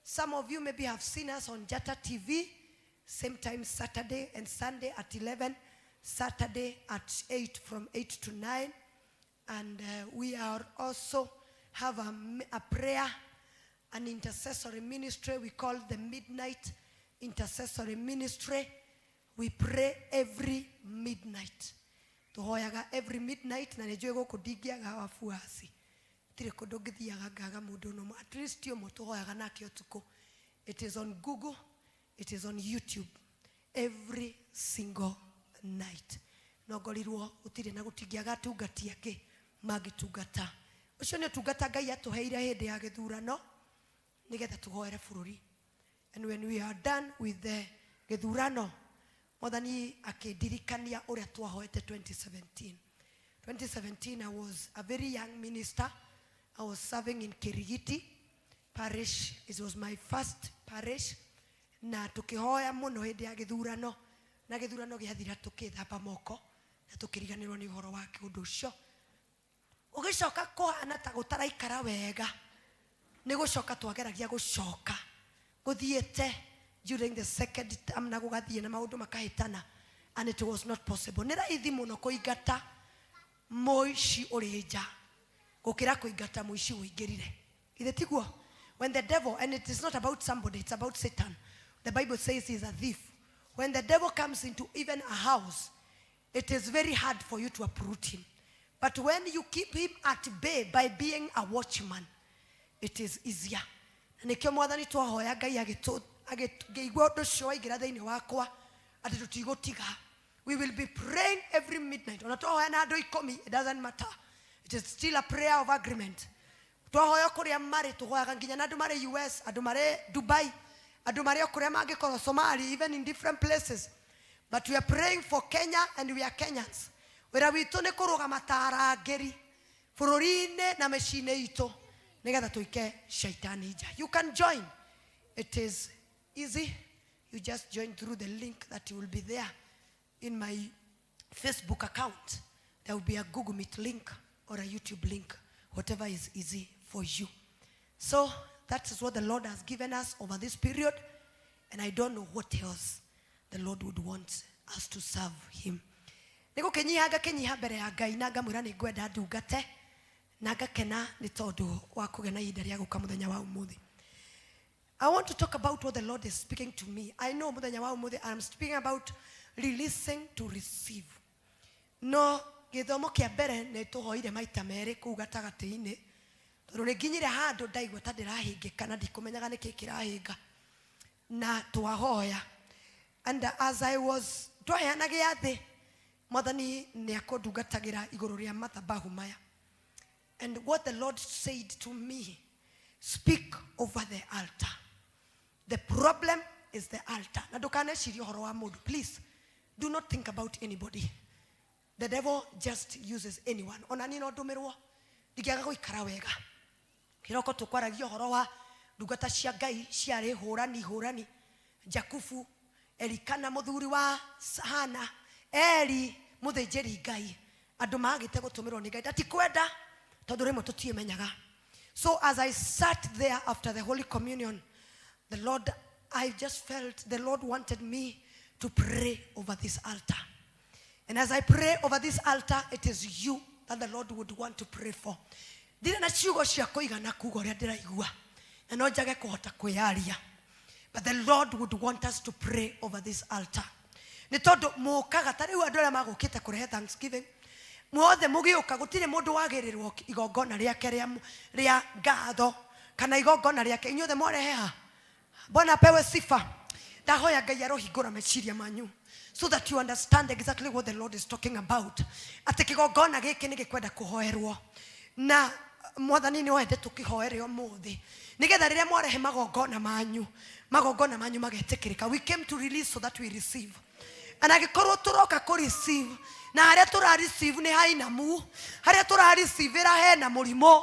Some of you maybe have seen us on Jata TV, same time Saturday and Sunday at 11, Saturday at 8, from 8 to 9. And we are also have a prayer, an intercessory ministry we call the Midnight Intercessory Ministry. We pray every midnight. Tuhoyaga every midnight, na nĩnjũĩ gũkũ ndingĩaga wafuasi. Tirĩ kũndũ ngĩthiaga ngaga mũndũ ũmwe, at least ũmwe tũhoyaga nake ũtukũ. It is on Google, it is on YouTube, every single night. No ngorirwo gũtirĩ na gũtingĩaga atungati angĩ mangĩtungata. Ũcio nĩ ũtungata Ngai atũheire hĩndĩ ya gĩthurano nĩgetha tũhoere bũrũri. And when we are done with the gĩthurano, Mwathani akĩndirikania ũrĩa twahoete 2017. 2017 I was a very young minister. I was serving in Kirigiti parish. It was my first parish. Na tukihoya muno hindi ya githurano, na githurano giathira tukithamba moko na tukiriganirwo ni uhoro wa undu ucio. Ugicoka kuhana ta gutaraikara wega, ni gucoka twageragia gucoka guthiete during the second term na gugathie na maundu makahitana, and it was not possible. Ni raithi muno kuingata muici uri nja gukira kuingata muici uingirire. Ithe tiguo? When the devil, and it is not about somebody, it's about Satan. The Bible says he's a thief. When the devil comes into even a house, it is very hard for you to uproot him. But when you keep him at bay by being a watchman, it is easier. Na nikio mwathani twahoya Ngai agĩigua ũndũ ũcio waingĩra thĩinĩ wakwa atĩ tũtigũtiga. We will be praying every midnight. Ona twahoya na andũ ikũmi, it doesn't matter. It is still a prayer of agreement. Twahoya kũrĩa marĩ, tũhoyaga nginya na andũ marĩ US, andũ marĩ Dubai, andũ marĩ o kũrĩa mangĩkorwo, Somali, even in different places. But we are praying for Kenya and we are Kenyans. Wĩra witũ nĩ kũrũgama ta arangĩri bũrũri-inĩ na mĩciĩ-inĩ itũ nĩgetha tũike shaitani nja. You can join. It is easy. You just join through the link that will be there in my Facebook account. There will be a Google Meet link or a YouTube link, whatever is easy for you. So that is what the Lord has given us over this period, and I don't know what else the Lord would want us to serve him. Nĩgũkĩnyiha ngakĩnyiha mbere ya Ngai na ngamwĩra nĩ ngwenda ndungate na ngakena nĩ tondũ wa kũgĩa na ihinda rĩa gũka mũthenya wa ũmũthĩ. I want to talk about what the Lord is speaking to me. I know mũthenya wa ũmũthĩ I'm speaking about releasing to receive. No gĩthomo kĩa mbere nĩ tũhoire maita merĩ kũu gatagatĩ-inĩ, tondũ nĩ nginyire handũ ndaigua ta ndĩrahĩngĩka na ndikũmenyaga nĩkĩ kĩrahĩnga, na twahoya. And as I was twaheana gĩathĩ, Mwathani nĩ akũndungatagĩra igũrũ rĩa mathabahu maya. And what the Lord said to me, speak over the altar. The problem is the altar. Na ndũkanecirie ũhoro wa mũndũ. Please, do not think about anybody. The devil just uses anyone. Ona niĩ no ndũmĩrwo, ndingĩaga gũikara wega. Kĩroko tũkwaragia ũhoro wa ndungata cia Ngai ciarĩ hũrani hũrani. Jakubu, Elikana mũthuri wa Hana, Eli mũthĩnjĩri Ngai. Andũ magĩte gũtũmĩrwo nĩ Ngai. Ndatikwenda tondũ rĩmwe tũtiĩmenyaga. So as I sat there after the Holy Communion, the Lord, I just felt the Lord wanted me to pray over this altar. And as I pray over this altar, it is you that the Lord would want to pray for. Ndirĩ na ciugo cia kũigana kuga ũrĩa ndĩraigua na no njage kũhota kwĩyaria, but the Lord would want us to pray over this altar, nĩ tondũ mũkaga ta rĩu andũ arĩa magũkĩte kũrehe thanksgiving mwothe mũgĩũka, gũtirĩ mũndũ wagĩrĩrwo igongona rĩake rĩa ngatho kana igongona rĩake. Inyuothe mwarehe ha. Bwana apewe sifa. Ndahoya Ngai arohingũra meciria manyu so that you understand exactly what the Lord is talking about, atĩ kĩgongona gĩkĩ nĩ gĩkwenda kũhoerwo, na Mwathani nĩ wende tũkĩhoere ũmũthĩ, nĩgetha rĩrĩa mwarehe magongona manyu, magongona manyu magetĩkĩrĩka. We came to release so that we receive, na angĩkorwo tũroka kũ receive na harĩa tũra receive nĩ hainamu, harĩa tũra receive-ĩra hena mũrimũ.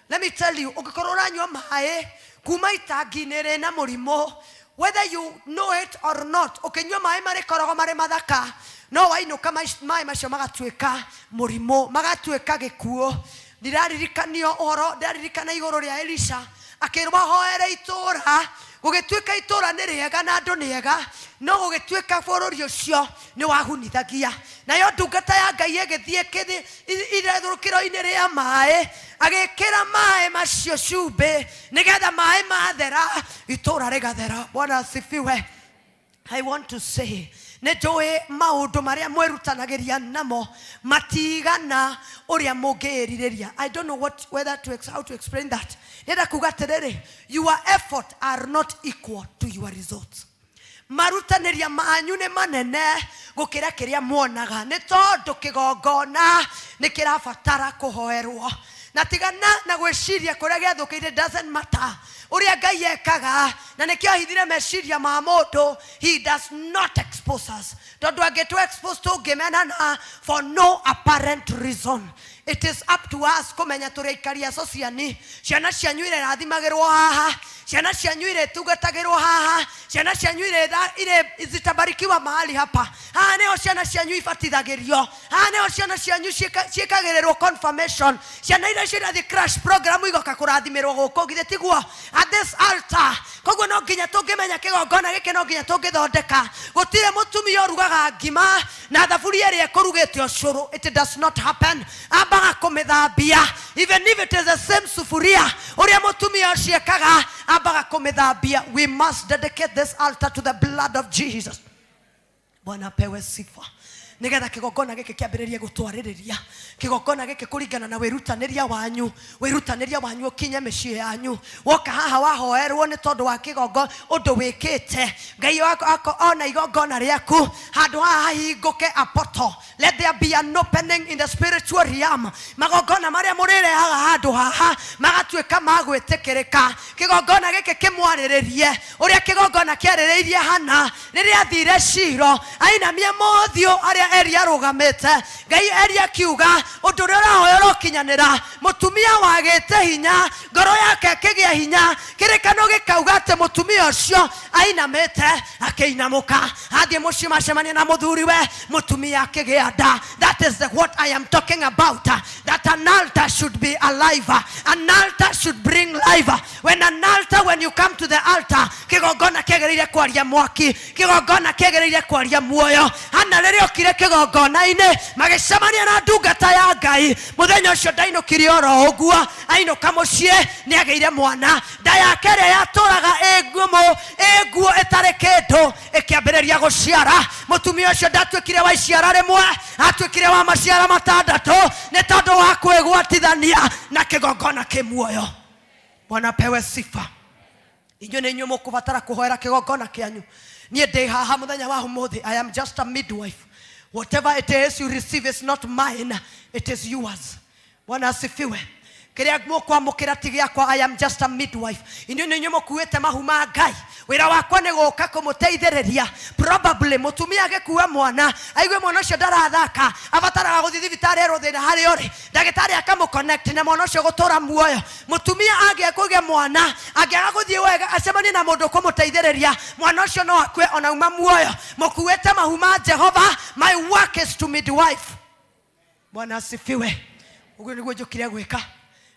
Let me tell you, ũngĩkorwo ũranyua maĩ kuma itangi-inĩ rĩna mũrimũ, whether you know it or not, ũkĩnyua maĩ marĩkoragwo marĩ mathaka, no wainũka maĩ macio magatuĩka mũrimũ, magatuĩka gĩkuũ. Ndiraririkanio ũhoro, ndĩraririkana igũrũ rĩa Elisha akĩrwo ahoere itũũra, gũgĩtuĩka itũũra nĩ rĩega na andũ nĩ ega, no gũgĩtuĩka bũrũri ũcio nĩ wahunithagia. Nayo ndungata ya Ngai ĩgĩthiĩ itherũkĩro-inĩ rĩa maĩ, agĩkĩra maĩ macio cumbĩ, nĩgetha maĩ mathera itũũra rĩgathera. Bwana asifiwe. I want to say, nĩ njũĩ maũndũ marĩa mwĩrutanagĩria namo matigana ũrĩa mũngĩĩrirĩria. I don't know what, whether to ex, how to explain that. Ndĩrenda kuga atĩrĩrĩ, your effort are not equal to your results. Marutanĩria manyu nĩ manene gũkĩra kĩrĩa muonaga, nĩ tondũ kĩgongona nĩ kĩrabatara kũhoerwo. Na tigana na gwĩciria kũrĩa gĩathũkĩire, doesn't matter. Ũrĩa Ngai ekaga, na nĩkĩo ahithire meciria ma mũndũ, he does not expose us, tondũ angĩtũ expose tũngĩmenana for no apparent reason. It is up to us kũmenya tũrĩ aikari a sociani. Ciana cianyu irĩrathimagĩrwo haha, ciana cianyu irĩtungatagĩrwo haha, ciana cianyu irĩ zitabarikiwa mahali hapa. Haha nĩho ciana cianyu ibatithagĩrio, haha nĩho ciana cianyu ciĩkagĩrĩrwo confirmation, ciana iria cirathiĩ crash program igoka kũrathimĩrwo gũkũ. Githĩ tiguo? At this altar. Koguo no nginya tũngĩmenya kĩgongona gĩkĩ, no nginya tũngĩthondeka. Gũtirĩ mũtumia ũrugaga ngima na thaburia ĩrĩa ĩkũrugĩte ũcũrũ. It does not happen. Ambaga kũmĩthambia. Even if it is the same sufuria, ũrĩa mũtumia ũcio ekaga, ambaga kũmĩthambia. We must dedicate this altar to the blood of Jesus. Bwana apewe sifa. Nigetha kĩgongona gĩkĩ kĩambĩrĩrie gũtwarĩrĩria, kĩgongona gĩkĩ kũringana na wĩrutanĩria wanyu, wĩrutanĩria wanyu ũkinye mĩciĩ yanyu. Woka haha wahoerwo nĩ tondũ wa kĩgongo ũndũ wĩkĩte, Ngai ona igongona rĩaku handũ haha hahingũke a portal. Let there be an opening in the spiritual realm. Magongona marĩa mũrĩrehaga handũ haha magatuĩka ma gwĩtĩkĩrĩka. Kĩgongona gĩkĩ kĩmwarĩrĩrie ũrĩa kĩgongona kĩarĩrĩirie Hana rĩrĩa athire Shilo, ainamia mothiũ arĩa Eli arũgamĩte. Ngai Eli akiuga, ũndũ ũrĩa ũrahoya ũrokinyanĩra. Mũtumia wagĩte hinya, ngoro yake ĩkĩgĩa hinya. Kĩrĩkano gĩkauga atĩ mũtumia ũcio ainamĩte akĩinamũka, athiĩ mũciĩ macemania na mũthuriwe, mũtumia akĩgĩa nda. That is what I am talking about, that an altar should be alive. An altar should bring life. When an altar, when you come to the altar, kĩgongona kĩagĩrĩire kwaria mwaki, kĩgongona kĩagĩrĩire kwaria muoyo. Hana rĩrĩa okire kĩgongona-inĩ magĩcemania na ndungata ya Ngai, mũthenya ũcio ndainũkire oro ũguo. Ainũka mũciĩ nĩ agĩire mwana. Nda yake ĩrĩa yatũraga ĩ ngumu, ĩ nguo, ĩtarĩ kĩndũ, ĩkĩambĩrĩria gũciara. Mũtumia ũcio ndatuĩkire wa iciara rĩmwe, atuĩkire wa maciara matandatũ, nĩ tondũ wa kwĩgwatithania na kĩgongona kĩ muoyo. Bwana apewe sifa. Inyuĩ nĩ inyuĩ mũkũbatara kũhoera kĩgongona kĩanyu. Niĩ ndĩ haha mũthenya wa ũmũthĩ, I am just a midwife. Whatever it is you receive is not mine, it is yours. Bwana asifiwe. Kĩrĩa mũkwamũkĩra ti gĩakwa, I am just a midwife. Inyuĩ nĩ inyuĩ mũkuĩte mahu ma Ngai. Wĩra wakwa nĩ gũka kũmũteithĩrĩria. Probably mũtumia agĩkua mwana, aigue mwana ũcio ndarathaka, abataraga gũthiĩ thibitarĩ erwo thĩna harĩa ũrĩ, ndagĩtarĩ akamũconnect na mwana ũcio gũtũra muoyo. Mũtumia angĩa kũgĩa mwana, angĩaga gũthiĩ wega acemanie na mũndũ ũkũmũteithĩrĩria, mwana ũcio no akue ona uma muoyo. Mũkuĩte mahu ma Jehova. My work is to midwife. Bwana asifiwe. Ũguo nĩguo njũkire gwĩka.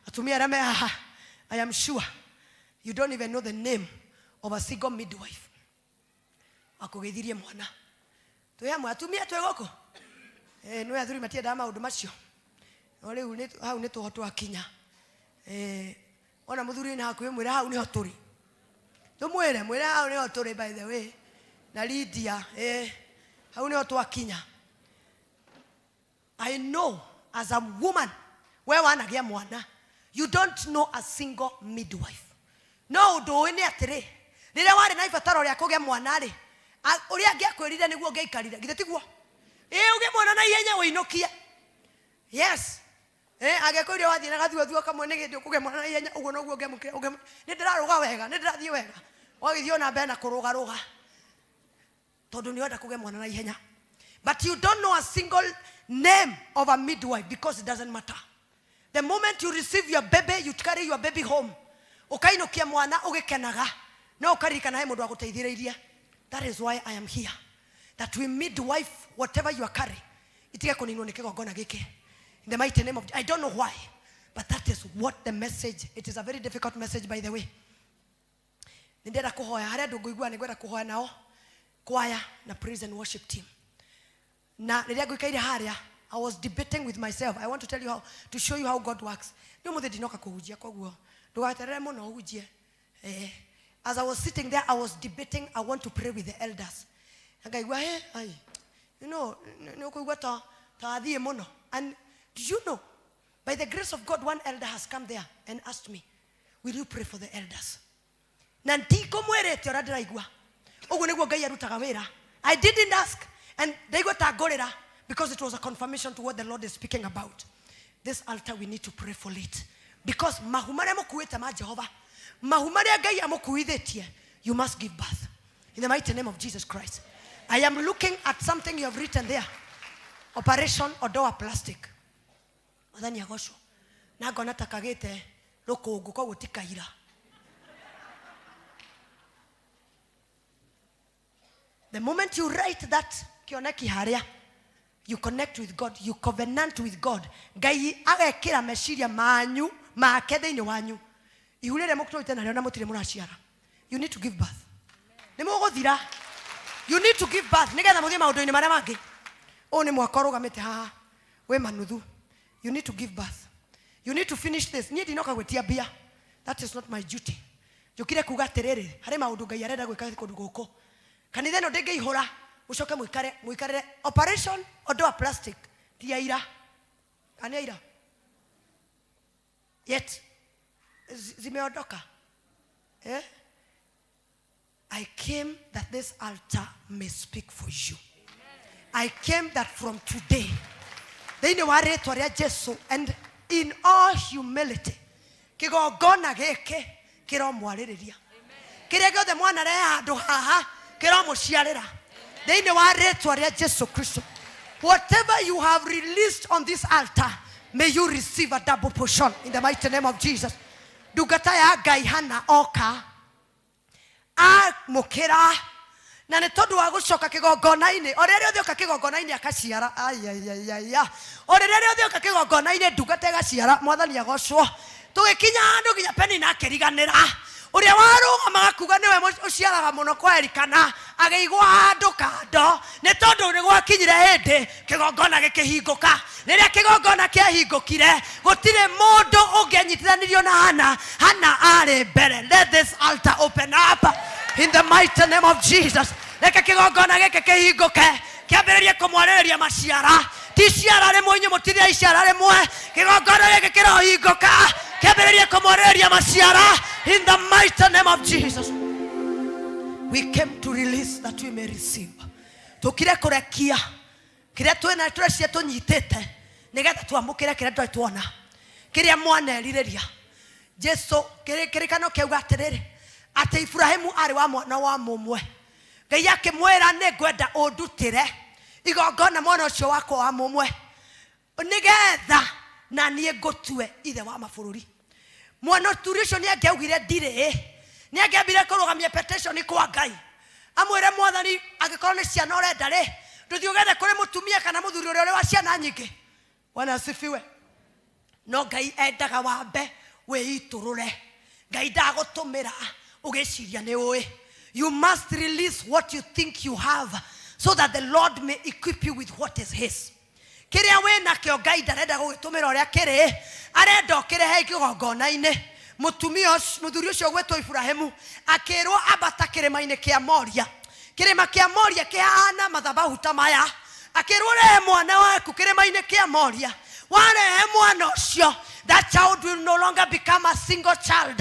Atumia arĩa me haha, I am sure you don't even know the name of a single midwife wakũgeithirie mwana. Twĩ hamwe atumia, twĩ gũkũ? Nĩ athuri matiendaga maũndũ macio. No rĩu nĩ- hau nĩ tũho twakinya. Eh, ona mũthuri nĩ hakuhĩ mwĩre hau nĩho tũrĩ. Tũmwĩre, mwĩre hau nĩho tũrĩ by the way. Na Lydia, eh, hau nĩho twakinya. I know as a woman, we wanagĩa mwana, you don't know a single midwife. No ũndũ ũĩ nĩ atĩrĩ, rĩrĩa warĩ na ibataro rĩa kũgĩa mwana rĩ, ũrĩa angĩakwĩrire nĩguo ũngĩaikarire, githĩ tiguo? Ĩĩ ũgĩe mwana na ihenya ũinũkie. Yes. Eh, angĩkwĩrire wathiĩ na gathuathua kamwe nĩ hĩndĩ ũkũgĩa mwana na ihenya, ũguo noguo ũngĩamũkĩra, nĩ ndĩrarũga wega, nĩ ndĩrathiĩ wega. Ũgagĩthiĩ ona mbere na kũrũgarũga. Tondũ nĩ ũrenda kũgĩa mwana na ihenya. But you don't know a single name of a midwife because it doesn't matter. The moment you receive your baby, you carry your baby home. Ũkainũkia mwana ũgĩkenaga, no ũkaririkana he mũndũ wagũteithĩrĩirie. That is why I am here. That we midwife whatever you are carrying. Itige kũninwo nĩ kĩgongona gĩkĩ. In the mighty name of, I don't know why, but that is what the message, it is a very difficult message by the way. Nĩ ndĩrenda kũhoya, harĩa andũ ngũigua nĩ ngwenda kũhoya nao, choir na praise and worship team. Na rĩrĩa ngũikaire harĩa, I was debating with myself. I want to tell you how, to show you how God works. Nĩ ũmũthĩ ndinoka kũhunjia koguo ndũgaterere mũno ũhunjie. As I was sitting there, I was debating, I want to pray with the elders. Na ngaigua, hey, ai, you know, nĩ ũkũigua ta athiĩ mũno. And do you know, by the grace of God, one elder has come there and asked me, will you pray for the elders? Na ndikũmwĩrĩte ũrĩa ndĩraigua. Ũguo nĩguo Ngai arutaga wĩra. I didn't ask. And ndaigua ta ngũrĩra because it was a confirmation to what the Lord is speaking about. This altar, we need to pray for it. Because mahu marĩa mũkuĩte ma Jehova, mahu marĩa Ngai amũkuithĩtie, you must give birth. In the mighty name of Jesus Christ. I am looking at something you have written there. Operation Odoa Plastic. Mwathani agocwo. Na ngona ta kagĩte rũkũngũ, koguo ti kaira. The moment you write that kĩoneki harĩa, you connect with God, you covenant with God. Ngai agekĩra meciria manyu make thĩinĩ wanyu. Ihu rĩrĩa mũtũrĩte narĩo na mũtirĩ mũraciara. You need to give birth. Nĩ mũgũthira. You need to give birth nĩgetha mũthiĩ maũndũ-inĩ marĩa mangĩ. Ũyũ nĩ mwaka ũrũgamĩte haha wĩ manuthu. You need to give birth. You need to finish this. Niĩ ndinoka gwĩtia mbia. That is not my duty. Njũkire kuga atĩrĩrĩ, harĩ maũndũ Ngai arenda gwĩka kũndũ gũkũ. Kanitha ĩno ndĩngĩihũra, mũcoke mũikare, mũikarĩre operation Ondoa plastic ti ya ira. Kana nĩ ya ira? Yet zimeondoka. I came that this altar may speak for you. I came that from today, thĩinĩ wa rĩtwa rĩa Jesu, and in all humility, kĩgongona gĩkĩ kĩromwarĩrĩria. Kĩrĩa gĩothe mwanarehe handũ haha kĩromũciarĩra. Thĩinĩ wa rĩtwa rĩa Jesu Kristo. Whatever you have released on this altar, may you receive a double portion in the mighty name of Jesus. Ndungata ya Ngai Hana oka amũkĩra, na nĩ tondũ wa gũcoka kĩgongona-inĩ, o rĩrĩa rĩothe oka kĩgongona-inĩ akaciara. Aiaiaiaia, o rĩrĩa rĩothe oka kĩgongona-inĩ ndungata ĩgaciara. Mwathani agocwo. Tũgĩkinya handũ nginya Penina akĩriganĩra ũrĩa warũgamaga kuga nĩwe ũciaraga mũno kwa Elikana, agĩigwo handũ kando nĩ tondũ nĩ gwakinyire hĩndĩ kĩgongona gĩkĩhingũka. Rĩrĩa kĩgongona kĩahingũkire, gũtirĩ mũndũ ũngĩanyitithanirio na Hana. Hana arĩ mbere. Let this altar open up in the mighty name of Jesus. Reke kĩgongona gĩkĩ kĩhingũke, kĩambĩrĩrie kũmwarĩrĩria maciara. Ti ciara rĩmwe, inyuĩ mũtirĩ iciara rĩmwe. Kĩgongona gĩkĩ kĩrohingũka, kĩambĩrĩrie kũmwarĩrĩria maciara in the mighty name of Jesus. We came to release that we may receive. Tũkire kũrekia kĩrĩa twĩna tũrecia tũnyitĩte nĩgetha twamũkĩre kĩrĩa twarĩ tuona, kĩrĩa mwanerirĩria. Jesu kĩrĩkano kĩauga atĩrĩrĩ, atĩ Ibrahimu arĩ wa mwana wa mũmwe, Ngai akĩmwĩra nĩ ngwenda ũndutĩre igongona mwana ũcio wakwa wa mũmwe nĩgetha na niĩ ngũtue ithe wa mabũrũri. Mwana ũturi ũcio nĩ angĩaugire ndirĩ, nĩ angĩambire kũrũgamia petition kwa Ngai, amwĩre Mwathani, angĩkorwo nĩ ciana ũrenda rĩ, ndũthiĩ ũgethe kũrĩ mũtumia kana mũthuri ũrĩa ũrĩ wa ciana nyingĩ. Bwana asifiwe. No Ngai endaga wambe wĩitũrũre. Ngai ndagũtũmĩra ũgĩciria nĩ ũĩ. You must release what you think you have so that the Lord may equip you with what is his. Kĩrĩa wĩ nakĩo Ngai ndarenda gũgĩtũmĩra ũrĩa kĩrĩ, arenda ũkĩrehe kĩgongona-inĩ. Mũtumia ũcio, mũthuri ũcio ũgwĩtwo Iburahimu akĩrwo ambata kĩrĩma-inĩ kĩa Moria. Kĩrĩma kĩa Moria kĩhana mathabahu ta maya. Akĩrwo rehe mwana waku kĩrĩma-inĩ kĩa Moria. Warehe mwana ũcio, that child will no longer become a single child,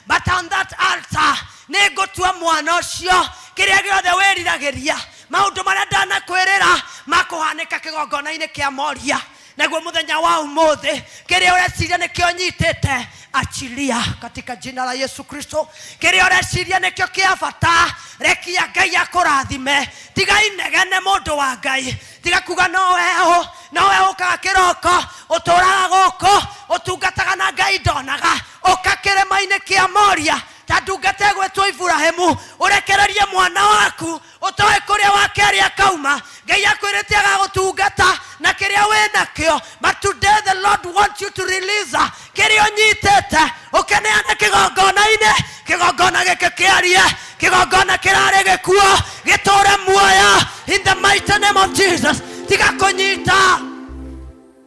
but on that altar nĩngũtua mwana ũcio kĩrĩa gĩothe wĩriragĩria, maũndũ marĩa ndanakwĩrĩra makũhanĩka kĩgongona-inĩ kĩa Moria. Naguo mũthenya wa ũmũthĩ kĩrĩa ũreciria nĩkĩo nyitĩte, achilia katika jina la Yesu Kristo. Kĩrĩa ũreciria nĩkĩo kĩa bata, rekia Ngai akũrathime. Tiga inegene mũndũ wa Ngai, tiga kuga nowe ũ, nowe ũkaga kĩroko, ũtũraga gũkũ, ũtungataga na Ngai ndonaga. Ũka kĩrĩma-inĩ kĩa Moria ta ndungata ĩgwĩtwo Iburahimu, ũrekererie mwana waku ũtoĩ kũrĩa wa kerĩ akauma. Ngai akwĩrĩte agagũtungata na kĩrĩa wĩ nakĩo, but today the Lord wants you to release kĩrĩa ũnyitĩte, ũkĩneane kĩgongona-inĩ. Kĩgongona gĩkĩ kĩarie, kĩgongona kĩrarĩ gĩkuo gĩtũre muoyo in the mighty name of Jesus. Tiga kũnyita.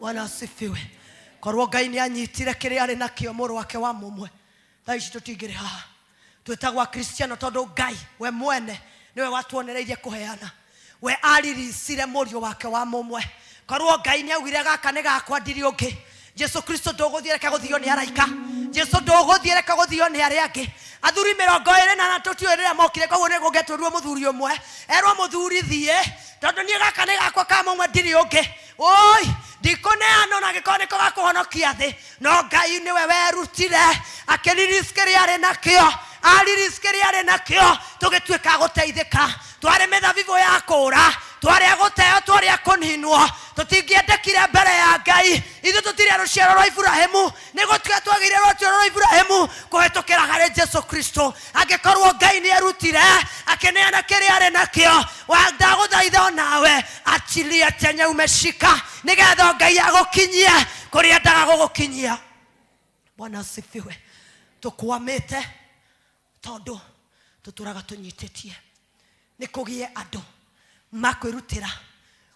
Bwana asifiwe. Korwo Ngai nĩ anyitire kĩrĩa arĩ nakĩo, mũrũ wake wa mũmwe, thaa ici tũtingĩrĩ haha. Twĩtagwo Akristiano tondũ Ngai we mwene nĩwe watuonereirie kũheana. We aririsire mũriũ wake wa mũmwe. Korwo Ngai nĩ augire gaka nĩ gakwa ndirĩ ũngĩ, Jesu Kristo ndũgũthiĩ reke gũthio nĩ araika, Jesu ndũgũthiĩ reke gũthio nĩ arĩa angĩ. Athuri mĩrongo ĩrĩ na tũtiũĩ rĩrĩa mokire, koguo nĩ kũngĩatũrirwo mũthuri ũmwe erwo mũthuri thiĩ, tondũ niĩ gaka nĩ gakwa ka mũmwe ndirĩ ũngĩ. Oi, ndikũneana ona angĩkorwo nĩko gakũhonokia thĩ. No Ngai nĩwe werutire akĩrelease kĩrĩa arĩ nakĩo, arelease kĩrĩa arĩ nakĩo, tũgĩtuĩka a gũteithĩka. Twarĩ mĩthabibũ ya kũũra, twarĩ a gũteo, twarĩ a kũninwo, tũtingĩendekire mbere ya Ngai. Ithuĩ tũtirĩ a rũciaro rwa Iburahimu, nĩ gũtuĩka twagĩire rũciaro rwa Iburahimu kũhĩtũkĩra harĩ Jesu Kristo. Angĩkorwo Ngai nĩ erutire akĩneana kĩrĩa arĩ nakĩo, ndagũthaitha onawe achilia chenye umeshika, nĩgetha Ngai agũkinyie kũrĩa endaga gũgũkinyia. Bwana asifiwe. Tũkwamĩte tondũ tũtũraga tũnyitĩtie. Nĩ kũgĩe andũ makwĩrutĩra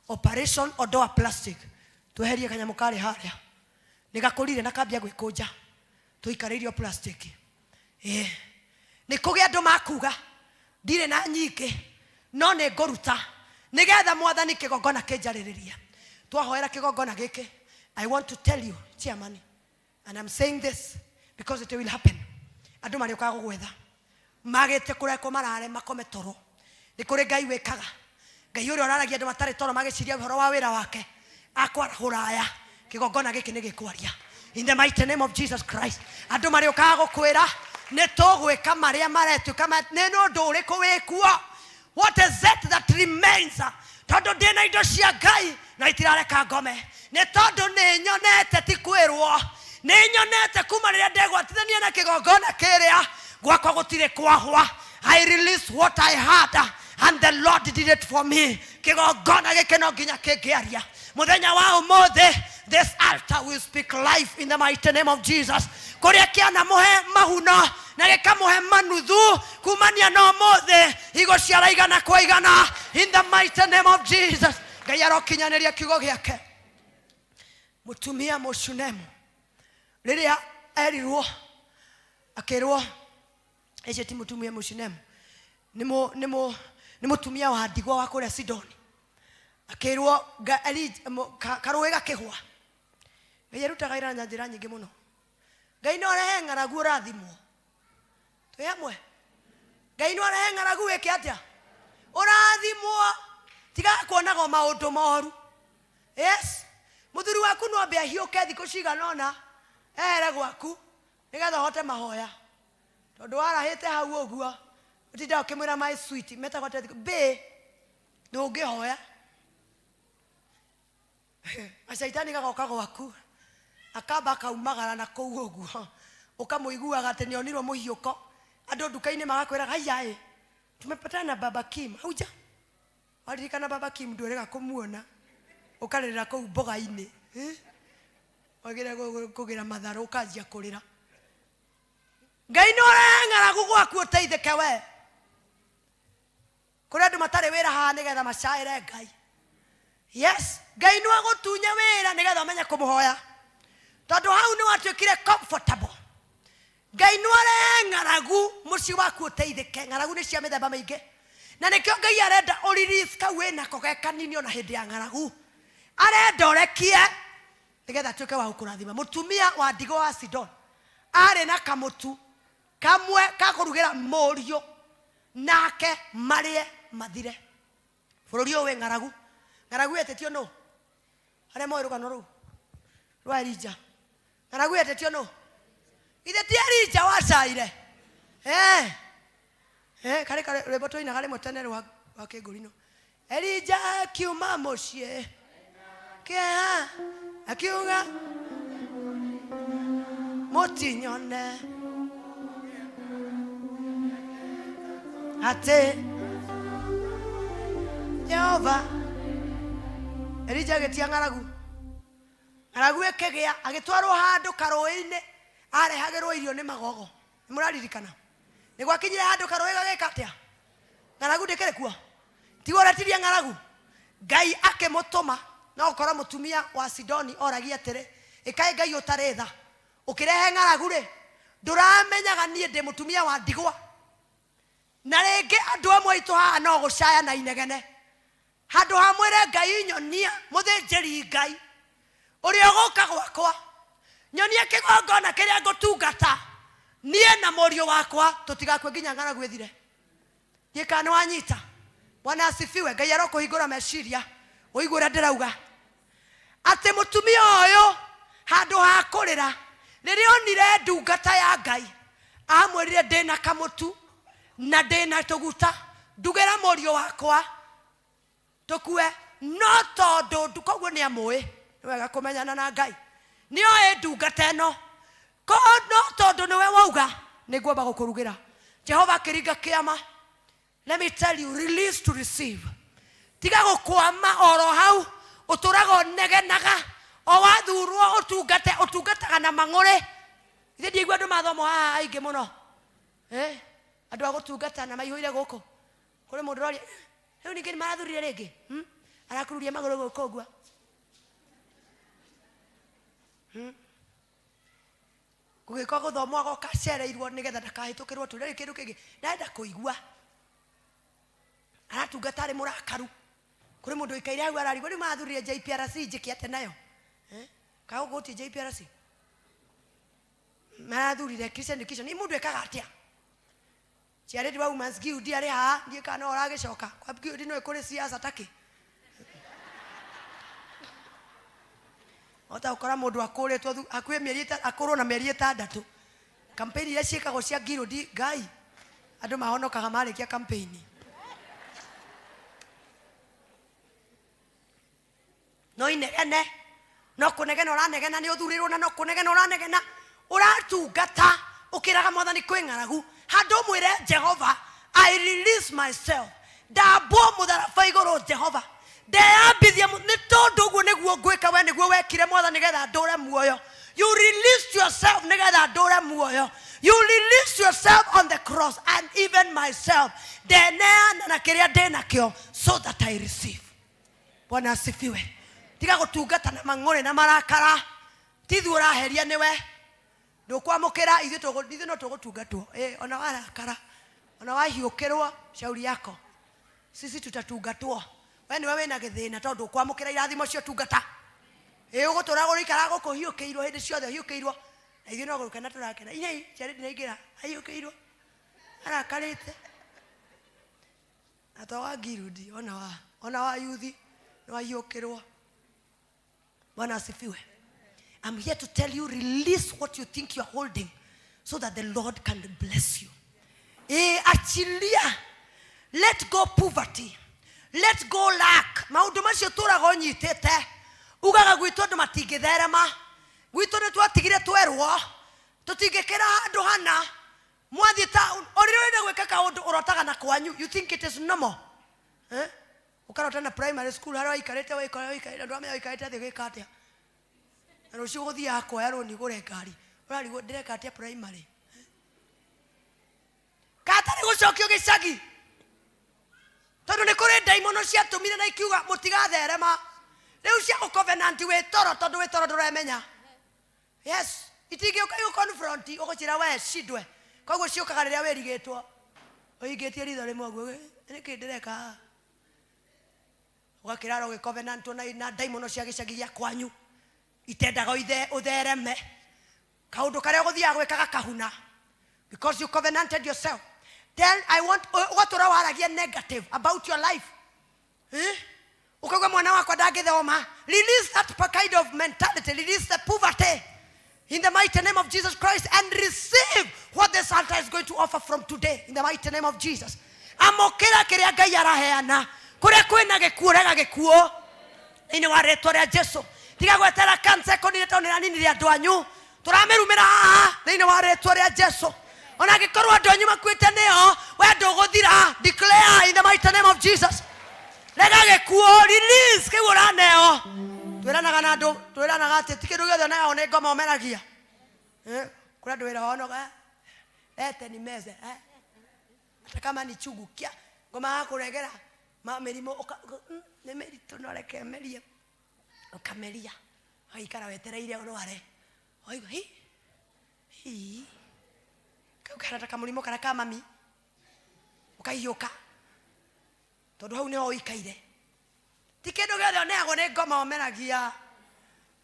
operation ondoa plastic, tweherie kanyamũ karĩ harĩa nĩ gakũrire na kambia gwĩkũnja, tũikarĩirio plastic. Nĩ kũgĩe andũ makuga ndirĩ na nyingĩ no nĩ ngũruta nĩgetha Mwathani kĩgongona kĩnjarĩrĩrie. Twahoera kĩgongona gĩkĩ, I want to tell you chairman, and I'm saying this because it will happen. Andũ marĩũkaga gũgwetha magĩte kũrekwo marare makome toro. Nĩ kũrĩ Ngai wĩkaga, Ngai ũrĩa ũraragia andũ matarĩ toro magĩciria ũhoro wa wĩra wake, akwarahũra aya. Kĩgongona gĩkĩ nĩ gĩkwaria in the mighty name of Jesus Christ. Andũ marĩũkaga gũkwĩra nĩ tũgwĩka marĩa maretuĩka nĩ ũndũ ũrĩkũ wĩkuo. What is it that remains? Tondũ ndĩna indo cia Ngai na itirareka ngome, nĩ tondũ nĩ nyonete, ti kwĩrwo, nĩ nyonete kuma rĩrĩa ndegwatithania na kĩgongona kĩrĩa gwakwa gũtirĩ kwahwa. I release what I had and the Lord did it for me. Kĩgongona gĩkĩ no nginya kĩngĩaria mũthenya wa ũmũthĩ. This altar will speak life in the mighty name of Jesus. Kũrĩa kĩanamũhe mahuno na gĩkamũhe manuthu, kumania na ũmũthĩ igũciara igana kwa igana in the mighty name of Jesus. Ngai arokinyanĩria kiugo gĩake. Mũtumia Mũshunemu rĩrĩa erirwo akĩrwo, ĩcio ti mũtumia Mũshunemu, nĩ mũtumia wa ndigwa wa kũrĩa Sidoni, akĩrwo karũĩ gakĩgwa. Ngai arutaga wĩra na njĩra nyingĩ mũno. Ngai no arehe ng'aragu ũrathimwo. Twĩ hamwe? Ngai no arehe ng'aragu wĩke atĩa? Ũrathimwo. Tigaga kuonaga o maũndũ moru. Yes, mũthuri waku no ambe ahiũke thikũ cigana ũna ehere gwaku nĩgetha ũhote mahoya, tondũ warahĩte hau ũguo ũtindaga ũkĩmwĩra my sweet metagwo atĩa thikũ bae, ndũngĩhoya. Gacaitani gagoka gwaku akamba akaumagara na kũu ũguo, ũkamũiguaga atĩ nĩonirwo mũhiũko. Andũ nduka-inĩ magakwĩra haiya ĩ, tumepatana na baba Kim. Hauja waririkana baba Kim, ndwĩrĩga kũmuona, ũkarĩrĩra kũu mboga-inĩ. Wagĩrĩire kũgĩra matharũ ũkanjia kũrĩra. Ngai nĩ ũrehe ng'aragu gwaku ũteithĩke we. Kũrĩ andũ matarĩ wĩra haha nĩgetha macaĩre Ngai. Yes, Ngai no agũtunye wĩra nĩgetha ũmenye kũmũhoya, tondũ hau nĩ watuĩkire comfortable. Ngai no arehe ng'aragu mũciĩ waku ũteithĩke. Ng'aragu nĩ cia mĩthemba mĩingĩ, na nĩkĩo Ngai arenda ũ release kau wĩnako ge kanini ona hĩndĩ ya ng'aragu. Arenda ũrekie nĩgetha atuĩke wa gũkũrathima. Mũtumia wa ndigwa wa Sidon arĩ na kamũtu kamwe ka kũrugĩra mũriũ nake marĩe mathire. Bũrũri ũyũ wĩ ng'aragu. Ng'aragu yetĩtio nũ? Arĩa moĩ rũgano rũu rwa Elija, ng'aragu yetĩtio nũ? Ithe ti Elija wacaire? Eh, eh, karĩ karĩ rwĩmbo twainaga rĩmwe tene rwa rwa kĩngũrino. Elija akiuma mũciĩ kĩeha akiuga mũtinyone atĩ Jehova. Elija agĩtia ng'aragu, ng'aragu ĩkĩgĩa, agĩtwarwo handũ karũĩ-inĩ arehagĩrwo irio nĩ magogo. Nĩ mũraririkana nĩ gwakinyire handũ karũĩ gagĩka atĩa? Ng'aragu ndĩkĩrĩ kuo? Tiwe ũretirie ng'aragu? Ngai akĩmũtũma. No gũkorwo mũtumia wa Sidoni oragia atĩrĩ, ĩkaĩ Ngai ũtarĩ tha, ũkĩrehe ng'aragu rĩ, ndũramenyaga niĩ ndĩ mũtumia wa ndigwa? Na rĩngĩ andũ amwe aitũ haha no gũcaya na inegene, handũ ha mwĩre Ngai, nyonia mũthĩnjĩri Ngai ũrĩa ũgũka gwakwa, nyonia kĩgongona kĩrĩa ngũtungata niĩ na mũriũ wakwa, tũtigakue nginya ng'aragu ĩthire. Ndiĩ kana nĩ wanyita. Bwana asifiwe. Ngai arokũhingũra meciria ũigue ũrĩa ndĩrauga, atĩ mũtumia ũyũ handũ ha kũrĩra rĩrĩa onire ndungata ya Ngai, amwĩrire, ndĩna kamũtu na ndĩna tũguta, ndugĩra mũriũ wakwa tũkue. No tondũ koguo nĩ amũĩ, nĩ wega kũmenyana na Ngai, nĩ oĩ ndungata ĩno ko, no tondũ nĩwe wauga, nĩ ngwamba gũkũrugĩra. Jehova akĩringa kĩama. Let me tell you, release to receive. Tiga gũkwama oro hau ũtũraga ũnegenaga. O wathurwo ũtungate, ũtungataga na mang'ũrĩ. Ithe ndiaigua andũ mathomo haha aingĩ mũno, eh? Andũ a gũtungata na maihũire gũkũ. Kũrĩ mũndũ ũroria rĩu ningĩ nĩ marathurire rĩngĩ, Arakururia magũrũ gũkũ ũguo, Gũgĩka gũthomwo agoka acereirwo nĩgetha ndakahĩtũkĩrwo tu. Rĩrĩ kĩndũ kĩngĩ ndenda kũigua, aratungata arĩ mũrakaru. Kũrĩ mũndũ ũikaire hau ararigwo, rĩu marathurire JPRC, njĩke atĩa nayo, eh? Kana gũkũ gũtirĩ JPRC? Marathurire Christian Education, ni mũndũ ekaga atĩa? Ciarĩti wa Women's Guild arĩ haha, ndiũĩ kana no ũragĩcoka kwa guild, no ĩkũrĩ siasa takĩ ota gũkora mũndũ akũrĩtwo hakuhĩ mĩeri akũrwo na mĩeri 6. Campaign iria ciĩkagwo cia guild, Ngai, andũ mahonokaga marĩkia campaign. No inegene, no kũnegena ũranegena nĩ ũthurĩrwo, na no kũnegena ũranegena ũratungata ũkĩraga Mwathani kwĩ ng'aragu, handũ ũmwĩre Jehova, I release myself, ndambwo mũtharaba igũrũ, Jehova, ndeyambithia nĩ tondũ ũguo nĩguo ngwĩka, we nĩguo wekire Mwathani nĩgetha ndũre muoyo. You release yourself nĩgetha ndũre muoyo. You release yourself on the cross, and even myself ndeneana na kĩrĩa ndĩ nakĩo so that I receive. Bwana asifiwe. Tiga gũtungata na mang'ũrĩ na marakara. Ti ithuĩ ũraheria, nĩwe ndũkwamũkĩra. Ithuĩ ithuĩ no tũgũtungatwo. Ĩ, ona warakara, ona wahiũkĩrwo, shauri yako, sisi tutatungatwo. We nĩwe wĩna gĩthĩna tondũ ũkwamũkĩra irathimo cia ũtungata. Ĩ, ũgũtũra ũrĩikara gũkũ ũhiũkĩirwo hĩndĩ ciothe, ũhiũkĩirwo, na ithuĩ no gũkena tũrakena. Inyai ciarĩ ndinaingĩra ahiũkĩirwo arakarĩte, na to wa ngirudi, ona wa yuthi nĩ wahiũkĩrwo. Bwana asifiwe. I'm here to tell you, release what you think you're holding so that the Lord can bless you. Achilia. Let go poverty. Let go lack. Maũndũ macio tũraga ũnyitĩte. Ugaga gwitũ andũ matingĩtherema. Gwitũ nĩ twatigire twerwo. Tũtingĩkĩra handũ hana. Mwathiĩ town, o rĩrĩa ũrenda gwĩka kaũndũ ũrotaga na kwanyu. You think it is normal. Eh? Ũkarota na primary school harĩa waikarĩte, waikara waikarĩte, ndũramenya waikarĩte thĩ gwĩka atĩa. Na rũciũ gũthiaga kuoya rũni ũgũre ngari. Ũrarigwo ndĩreka atĩa primary. Katarĩ gũcokio gĩcagi. Tondũ nĩ kũrĩ ndaimono ciatũmire na ikiuga mũtigatherema. Rĩu cia gũcovenant wĩ toro tondũ wĩ toro ndũremenya. Yes, itingĩũka igũconfront ũgũcira we cindwe. Koguo ciũkaga rĩrĩa wĩrigĩtwo. Ũhingĩtie ritho rĩmwe ũguo, nĩkĩ ndĩreka haha? Ũgakĩrara ũgĩcovenantwo na, na ndaimono cia gĩcagi gĩa kwanyu itendaga ũithe ũthereme. Kaũndũ karĩa ũgũthiaga gwĩka gakahuna because you covenanted yourself. Then I want ũgatũra waragia negative about your life. Eh? Ukauga mwana wakwa ndangĩthoma. Release that kind of mentality. Release the poverty in the mighty name of Jesus Christ and receive what this altar is going to offer from today in the mighty name of Jesus. Amũkĩra kĩrĩa Ngai araheana. Kũrĩa kwĩna gĩkuũ rega gĩkuũ thĩinĩ wa rĩtwa rĩa Jesu. Tiga gwetera cancer ĩkũnine tondũ nĩ ĩraninire andũ anyu. Tũramĩrumĩra haha thĩinĩ wa rĩtwa rĩa Jesu. Ona angĩkorwo andũ anyu makuĩte nĩo, we ndũgũthira. Declare in the mighty name of Jesus. Rega gĩkuũ, release kĩu ũraneo. Twĩranaga na andũ, twĩranaga atĩ ti kĩndũ gĩothe ũneagwo nĩ ngoma ũmeragia. Eh, kũrĩ andũ wĩra wao no lete ni meze eh. Hata kama ni chungu kia ngoma yakũregera ma mĩrimũ nĩ mĩritũ no reke merie. Ũkameria ũgaikara wetereire ũrware. Waigua hi hi kau kahana ta kamũrimũ karĩa ka mami ũkahiũka tondũ hau nĩho ũikaire. Ti kĩndũ gĩothe ũneagwo nĩ ngoma ũmeragia.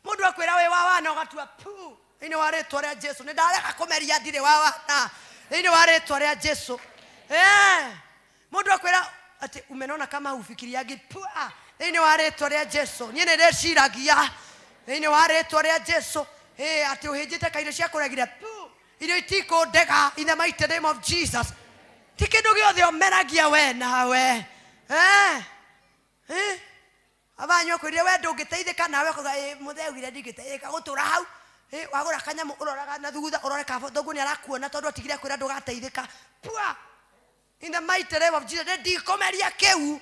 Mũndũ akwĩra wĩ wa wana ũgatua pu thĩinĩ wa rĩtwa rĩa Jesu. Nĩ ndarega kũmeria ndirĩ wa wana thĩinĩ wa rĩtwa rĩa Jesu. Mũndũ akwĩra atĩ umenona kama hufikiriangi pu thĩinĩ wa rĩtwa rĩa Jesu. Niĩ nĩ ndĩciragia thĩinĩ wa rĩtwa rĩa Jesu. Atĩ ũhĩnjĩte ka irio cia kũregire pu irio itikũndega in the mighty name of Jesus. Ti kĩndũ gĩothe ũmeragia we nawe. Abanyu akwĩrire we ndũngĩteithĩka nawe ũkauga ĩ mũthee augire ndingĩteithĩka gũtũra hau. Wagũra kanyamũ ũroraga na thutha ũrore kana thoguo nĩ arakuona tondũ atigire kwĩra ndũgateithĩka. Pua! In the mighty name of Jesus, ndikũmeria kĩu.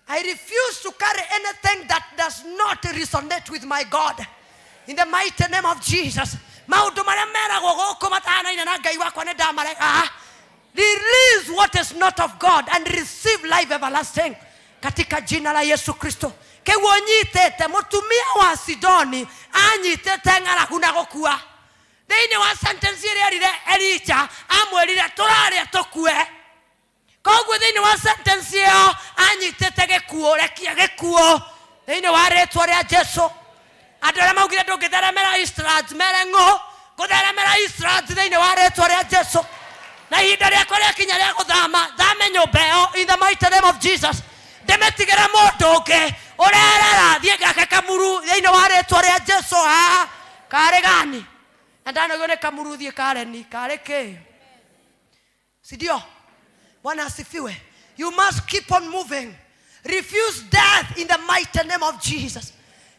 I refuse to carry anything that does not resonate with my God. In the mighty name of Jesus. Maũndũ marĩa meragwo gũkũ matahanaine na Ngai wakwa nĩ ndamarega. Release what is not of God and receive life everlasting. Katika jina la Yesu Kristo. Kĩu ũnyitĩte, mũtumia wa Sidoni anyitĩte ng'aragu na gũkua. Thĩinĩ wa sentence ĩrĩa erire Elija, amwĩrire tũrarĩa tũkue. Koguo thĩinĩ wa sentence ĩyo anyitĩte gĩkuũ, rekia gĩkuũ thĩinĩ wa rĩtwa rĩa Jesu. Andũ arĩa maugire ndũngĩtheremera Eastlands mere ng'ũ, ngũtheremera Eastlands thĩinĩ wa rĩtwa rĩa Jesu. Na ihinda rĩakwa rĩakinya rĩa gũthama, thame nyũmba ĩyo in the mighty name of Jesus. Ndĩmĩtigĩre mũndũ ũngĩ ũrerera, thiĩ ngake kamuru thĩinĩ wa rĩtwa rĩa Jesu. Ha, karĩ gani? Na ndanogio nĩ kamuru thiĩ kareni, karĩ kĩ? Si ndio? Bwana asifiwe. You must keep on moving. Refuse death in the mighty name of Jesus.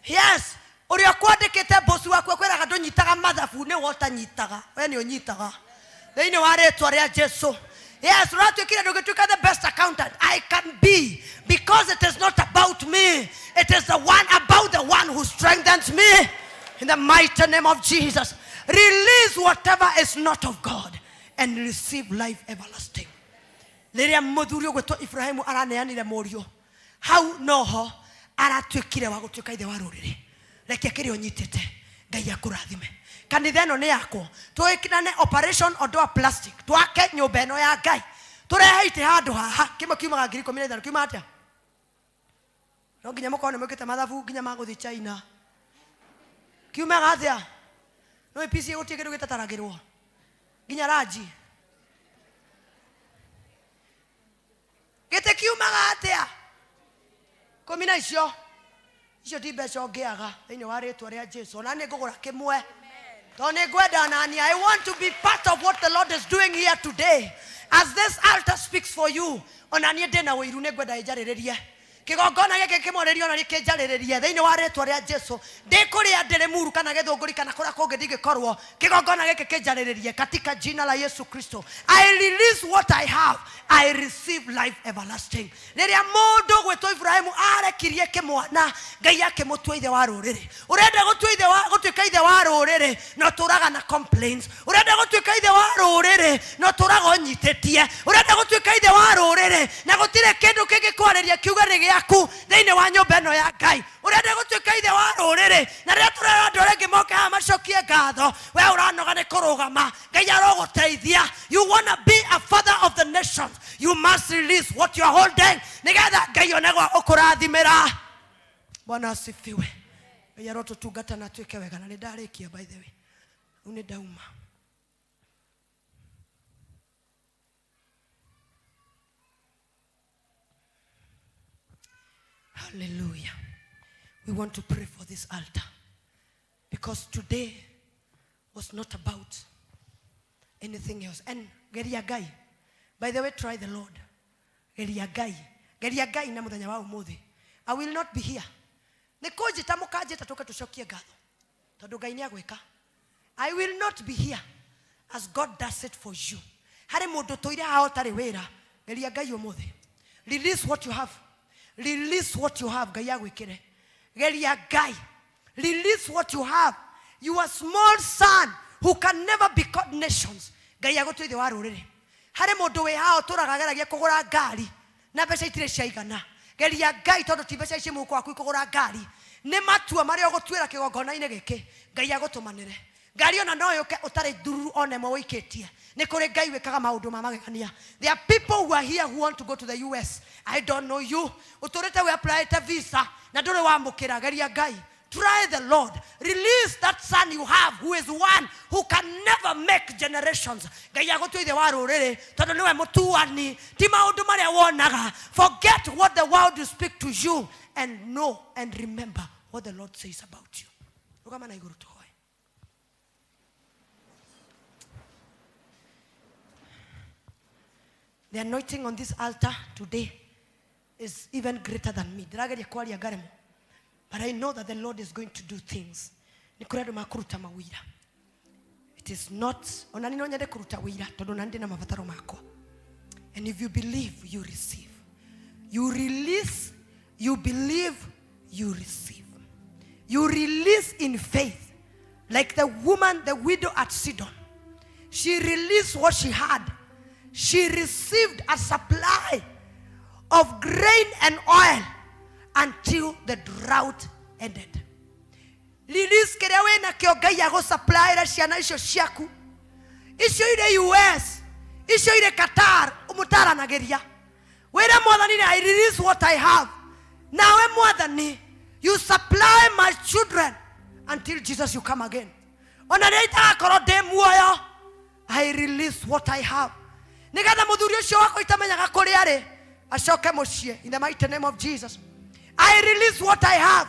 Yes, ũrĩa kwandĩkĩte bosi waku akwĩraga ndũnyitaga mathabu nĩ we ũtanyitaga, we nĩ ũnyitaga thĩinĩ wa rĩtwa rĩa Jesu. Yes, ũratuĩkire ndũngĩtuĩka the best accountant. I can be, because it is not about me. It is the one about the one who strengthens me. In the mighty name of Jesus. Release whatever is not of God and receive life everlasting. Rĩrĩa mũthuri ũgwĩtwo Ibrahimu araneanire mũriũ, hau noho aratuĩkire wa gũtuĩka ithe wa rũrĩrĩ. Reke kĩrĩa ũnyitĩte, Ngai akũrathime. Kanitha ĩno nĩ yakwo, twĩkĩrane operation ondoa plastic, twake nyũmba ĩno ya Ngai, tũrehe itĩ handũ haha. Kĩmwe kiumaga ngiri ikũmi na ithano, kiuma atĩa? No nginya mũkorwo nĩ mwĩkĩte mathabu nginya ma gũthiĩ China. Kiumaga atĩa? No APC gũtirĩ kĩndũ gĩtataragĩrwo nginya ranji. Gĩtĩ kiumaga atĩa? Kũmi na icio. Icio ti mbeca ũngĩaga thĩinĩ wa rĩtwa rĩa Jesu. Ona nĩ ngũgũra kĩmwe. Tondũ nĩ ngwenda nani. I want to be part of what the Lord is doing here today. As this altar speaks for you, ona niĩ ndĩna ũiru nĩ ngwenda ĩnjarĩrĩrie. Kĩgongona gĩkĩ kĩmwarĩrie ona niĩ kĩnjarĩrĩrie thĩinĩ wa rĩtwa rĩa Jesu. Ndĩkũrĩa ndĩrĩ Muru kana Gĩthũngũri kana kũrĩa kũngĩ ndingĩkorwo. Kĩgongona gĩkĩ kĩnjarĩrĩrie katika jina la Yesu Kristo. I release what I have. I receive life everlasting. Rĩrĩa mũndũ gwĩtwo Ibrahimu arekirie kĩmwana, Ngai akĩmũtua ithe wa rũrĩrĩ. Ũrenda gũtua ithe wa, gũtuĩka ithe wa rũrĩrĩ na ũtũraga na complaints. Ũrenda gũtuĩka ithe wa rũrĩrĩ na ũtũraga ũnyitĩtie. Ũrenda gũtuĩka ithe wa rũrĩrĩ na gũtirĩ kĩndũ kĩngĩkwarĩria kiuge nĩ gĩaku. gĩaku thĩinĩ wa nyũmba ĩno ya Ngai. Ũrenda gũtuĩka ithe wa rũrĩrĩ, na rĩrĩa tũrera andũ arĩa angĩ moke haha macokie ngatho, we ũranoga nĩ kũrũgama, Ngai arogũteithia. You wanna be a father of the nations, you must release what you are holding, nĩgetha Ngai one gwa gũkũrathimĩra. Bwana asifiwe. Ngai arotũtungata na atuĩke wega. Na nĩ ndarĩkia, by the way, rĩu nĩ ndauma. Hallelujah. We want to pray for this altar, because today was not about anything else. And geria Ngai. By the way, try the Lord. Geria Ngai. Geria Ngai na muthenya wa umuthi. I will not be here. Nĩ kũnjĩta mũkanjĩta tũke tũcokie ngatho, tondũ Ngai nĩ agwĩka. I will not be here as God does it for you. Harĩ mũndũ tũire haha ũtarĩ wĩra, geria Ngai ũmũthĩ. Release what you have. Release what you have, Ngai agwĩkĩre. Geria Ngai. Release what you have. You are small son who can never be called nations. Ngai agũtue ithe wa rũrĩrĩ. Harĩ mũndũ wĩ haha ũtũraga ageragia kũgũra ngari na mbeca itirĩ ciaigana. Geria Ngai, tondũ ti mbeca ici mũhuko waku ikũgũra ngari, nĩ matua marĩa ũgũtuĩra kĩgongona-inĩ gĩkĩ. Ngai agũtũmanĩre ngari ona no yũke ũtarĩ ndururu ona ĩmwe ũikĩtie. Nĩ kũrĩ Ngai wĩkaga maũndũ ma magegania. There are people who are here who want to go to the US. I don't know you. Ũtũrĩte wĩ applyĩte visa na ndũrĩ wamũkĩra. Geria Ngai. Try the Lord. Release that son you have, who is one who can never make generations. Ngai agũtue ithe wa rũrĩrĩ, tondũ nĩwe mũtuani, ti maũndũ marĩa wonaga. Forget what the world will speak to you and know and remember what the Lord says about you. Rũgama na igũrũ tũhoe. The anointing on this altar today is even greater than me. Ndĩrageria kwaria ngaremo, but I know that the Lord is going to do things. Nĩ kũrĩ andũ makũruta mawĩra. It is not, ona niĩ no nyende kũruta wĩira, tondũ ona ndĩ na mabataro makwa. And if you believe, you receive. You release, you believe, you receive. You release in faith. Like the woman, the widow at Sidon. She released what she had. She received a supply of grain and oil until the drought ended. Release kĩrĩa wĩ nakĩo, Ngai agũsupplyĩra ciana icio ciaku, icio irĩ US, icio irĩ Qatar. Mũtaranagĩria wĩre Mwathani, I release what I have. Nawe Mwathani, you supply my children until Jesus, you come again. Ona rĩrĩa itagakorwo ndĩ muoyo, I release what I have, nĩgetha mũthuri ũcio wakwa itamenyaga kũrĩa arĩ acoke mũciĩ. In the mighty name of Jesus, I release what I have.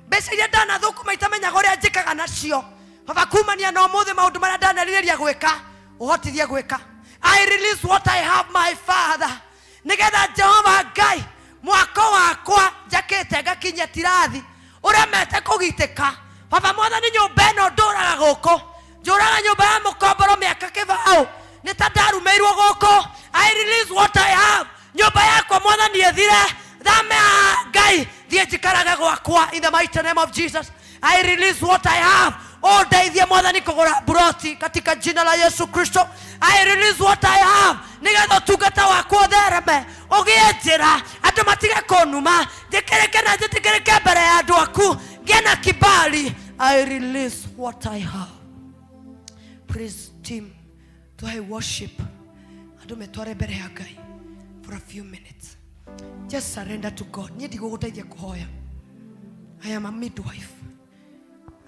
Mbeca iria ndanathũkũma itamenyaga ũrĩa njĩkaga nacio, Baba, kumania na ũmũthĩ, maũndũ marĩa ndanerirĩria gwĩka, ũhotithie gwĩka. I release what I have, my Father, nĩgetha Jehova Ngai, mwako wakwa njakĩte ngakinyia tirathi ũremete kũgitĩka. Baba Mwathani, nyũmba ĩno ndũraga gũkũ, njũraga nyũmba ya mũkomboro mĩaka kĩbaũ, nĩ ta ndarumĩirwo gũkũ. I release what I have, nyũmba yakwa Mwathani ĩthire, thame haha, Ngai, thiĩ njikarage gwakwa. In the mighty name of Jesus, I release what I have. Ũndeithie Mwathani kũgũra buroti, katika jina la Yesu Kristo. I release what I have, nĩgetha ũtungata wakwa ũthereme, ũgĩe njĩra, andũ matige kũnuma, njĩkĩrĩke na njĩtĩkĩrĩke mbere ya andũ aku, ngĩe na kibali. I release what I have. Praise team, twahe worship, andũ metware mbere ya Ngai for a few minutes. Just surrender to God. Niĩ ndigũgũteithia kũhoya. I am a midwife.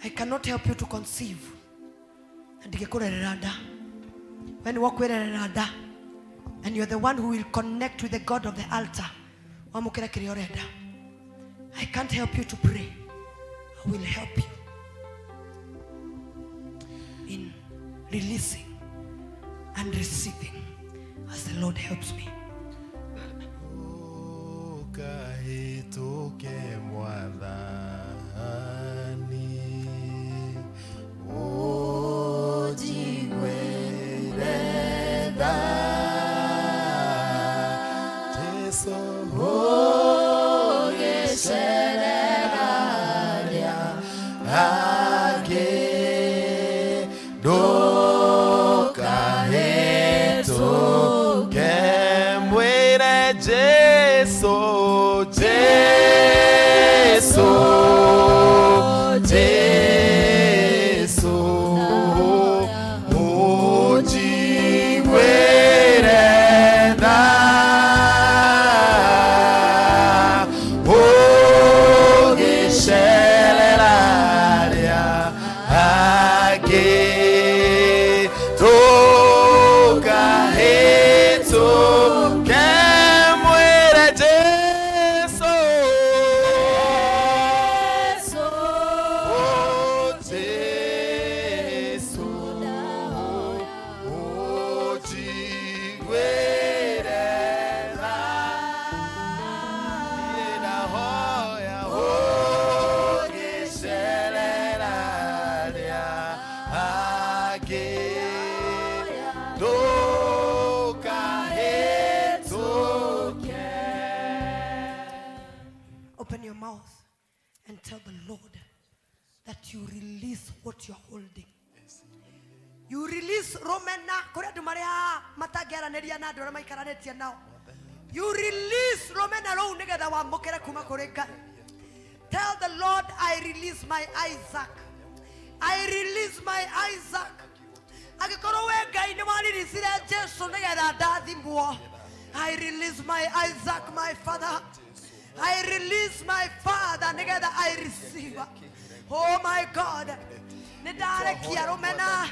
I cannot help you to conceive, na ndingĩkũrerera nda. We nĩ wakwĩrerera nda, and you're the one who will connect with the God of the altar, wamũkĩre kĩrĩa ũrenda. I can't help you to pray. I will help you in releasing and receiving as the Lord helps me. Ukahĩtũke Mwathani, ũnjiguĩre tha. Jesũ, ũgĩcerera arĩa angĩ, ndũkahĩtũke. Mwĩre Jesũ, Jesũ. that you release what you're holding. You release rũmena kũrĩ andũ marĩ haha matangĩaranĩria na andũ arĩa maikaranĩtie nao. You release rũmena rũu nĩgetha wamũkĩre kuma kũrĩ Ngai. Tell the Lord, I release my Isaac. I release my Isaac. Angĩkorwo we Ngai nĩ waririsire Jesu nĩgetha ndathimwo. I release my Isaac, my father. I release my father nĩgetha I receive. Oh my God. Nĩ ndarekia rũmena,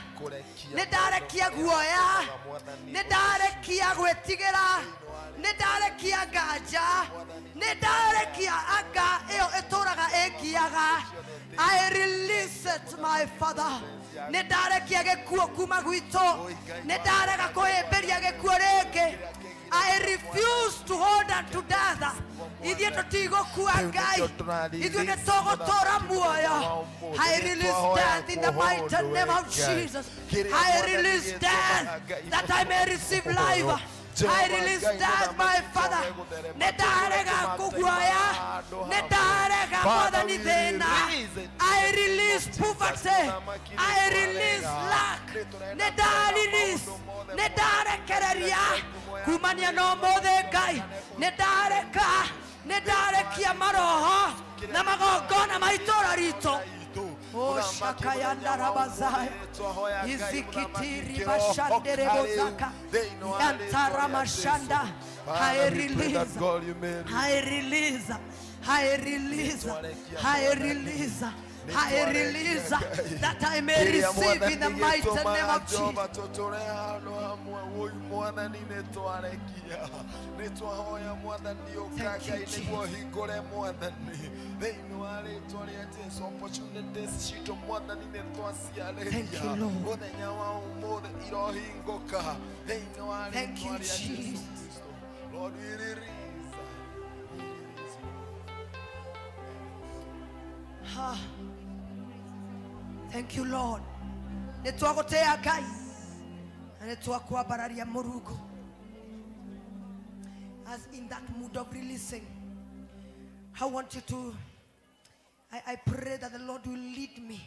nĩ ndarekia guoya, nĩ ndarekia gwĩtigĩra, nĩ ndarekia nganja, nĩ ndarekia anga ĩyo ĩtũraga ĩngiaga. I release it, my father. Nĩ ndarekia gĩkuũ kuma gwitũ, nĩ ndarega kũhĩmbĩria gĩkuũ rĩngĩ. I refuse to hold unto death. Ithuĩ tũtigũkua Ngai, ithuĩ nĩ tũgũtũra muoyo. I release death in the mighty name of Jesus. I release death that I may receive life. I release death, my father. Nĩ ndarega kũguoya, nĩ ndarega Mwathani thĩna. I release poverty, I release lack. Nĩ nda release, nĩ ndarekereria kumania na ũmũthĩ Ngai. Nĩ ndareka, nĩ ndarekia maroho na magongona ma itũũra ritũ. Oh, shakayandarabazaya izikitiri bashanderebozaka yantaramashanda. I release, I release, I release, I release, I release that I may receive in the mighty name of Jesus. Tũtũre handũ hamwe wũi Mwathani nĩ twarekia nĩ twahoya Mwathani ũka Thank you, Ngai nĩguo hingũre Mwathani thĩinĩ wa rĩtwa rĩa Jesu opportunities citũ Mwathani nĩ Thank twaciarĩria you, Lord. mũthenya wa ũmũthĩ irohingũka thĩinĩ wa Thank you, rĩtwa rĩa Jesu Jesus. Kristo. Lord, we release. Ha. Thank you, Lord. Nĩ twagũtĩa Ngai na nĩ twakwambararia Mũrungu. As in that mood of releasing, I want you to, I pray that the Lord will lead me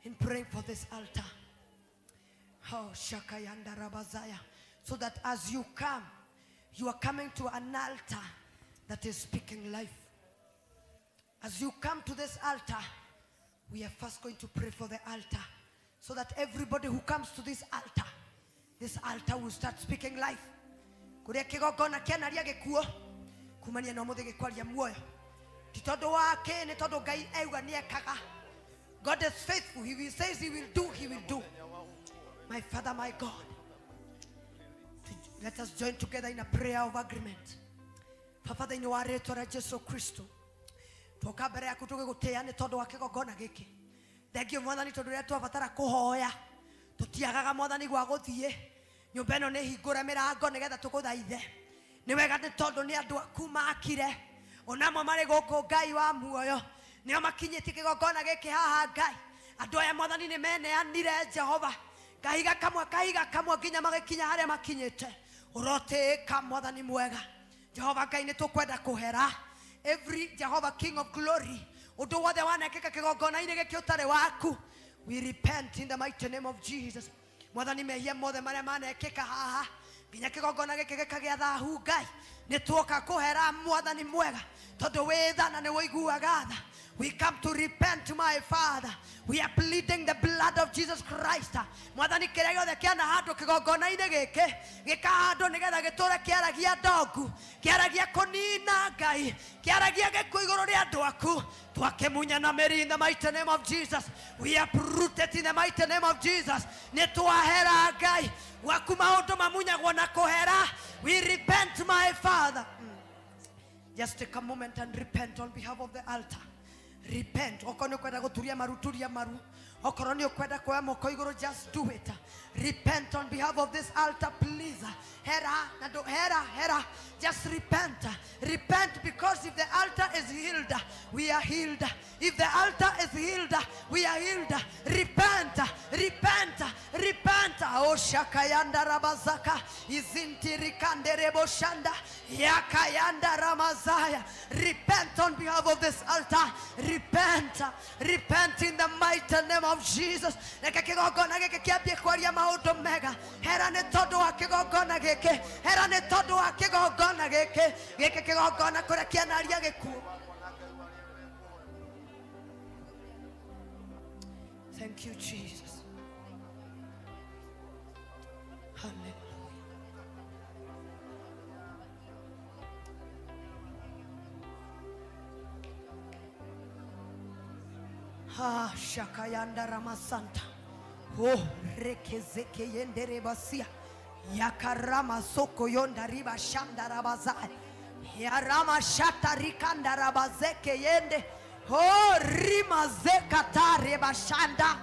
in praying for this altar. Oh, Shakayanda Rabazaya. So that as you come, you are coming to an altar that is speaking life. As you come to this altar, we are first going to pray for the altar so that everybody who comes to this altar will start speaking life. Kuria kigongona kianaria gikuo kumania na umuthi gikwaria muoyo ti tondu wake ni tondu Ngai auga ni ekaga. God is faithful. He says he will do, he will do. My Father, my God, let us join together in a prayer of agreement. Baba thĩinĩ wa rĩtwa rĩa Jesu Kristo, twoka mbere yaku tũgĩgũtĩĩa nĩ tondũ wa kĩgongona gĩkĩ. Thengiũ Mwathani tondũ rĩrĩa twabatara kũhoya tũtiagaga Mwathani gwa gũthiĩ. Nyũmba ĩno nĩ hingũre mĩrango nĩgetha tũgũthaithe. Nĩ wega nĩ tondũ nĩ andũ aku makire ona amwe marĩ gũkũ Ngai wa muoyo nĩo makinyĩtie kĩgongona gĩkĩ haha Ngai. Andũ aya Mwathani nĩ meneanire Jehova kahiga kamwe kahiga kamwe nginya magĩkinya harĩa makinyĩte. Ũrotĩĩka Mwathani mwega Jehova Ngai, nĩ tũkwenda kũhera every Jehovah King of Glory ũndũ wothe wanekĩka kĩgongona-inĩ gĩkĩ ũtarĩ waku. We repent in the mighty name of Jesus. Mwathani mehia mothe marĩa manekĩka haha nginya kĩgongona gĩkĩ gĩkagĩa thahu Ngai, nĩ tuoka kũhera Mwathani mwega tondũ wĩ tha na nĩ wũiguaga tha. We come to repent, my Father. We are pleading the blood of Jesus Christ. Mwathani kĩrĩa gĩothe kĩanahandwo kĩgongona-inĩ gĩkĩ gĩkahandwo nĩgetha gĩtũre kĩaragia ndongu, kĩaragia kũnina Ngai, kĩaragia gĩkuũ igũrũ rĩa andũ aku, twakĩmunya na mĩri in the mighty name of Jesus. We uproot it in the mighty name of Jesus. Nĩ twahera Ngai gwaku maũndũ mamunyagwo na kũhera. We repent, my Father. Just take a moment and repent on behalf of the altar. Repent. Okorwo nĩ ũkwenda gũturia maru, turia maru. Okorwo nĩ ũkwenda kuoya moko igũrũ, just do it. Repent on behalf of this altar, please. Hera, na ndũ- hera, hera. Just repent. Repent, because if the altar is healed, we are healed. If the altar is healed, we are healed. Repent, repent, repent. Oh, shakayanda rabazaka izintirikande shanda yakayanda ramazaya. Repent on behalf of this altar. Repent, repent in the mighty name of Jesus. Reke kĩgongona gĩkĩ kĩambie kwaria maũndũ mega. Hera nĩ tondũ wa kĩgongona gĩkĩ, hera nĩ tondũ wa kĩgongona gĩkĩ, gĩkĩ kĩgongona kũrĩa kĩanaria gĩkuũ. Thank you, Jesus. Hallelujah. Ha shakayanda ramasanta. Oh rekezeke yendere basia. Yakarama soko yonda riba shanda rabazai. Yarama shata rikanda rabazeke yende. Oh rima zekata reba shanda.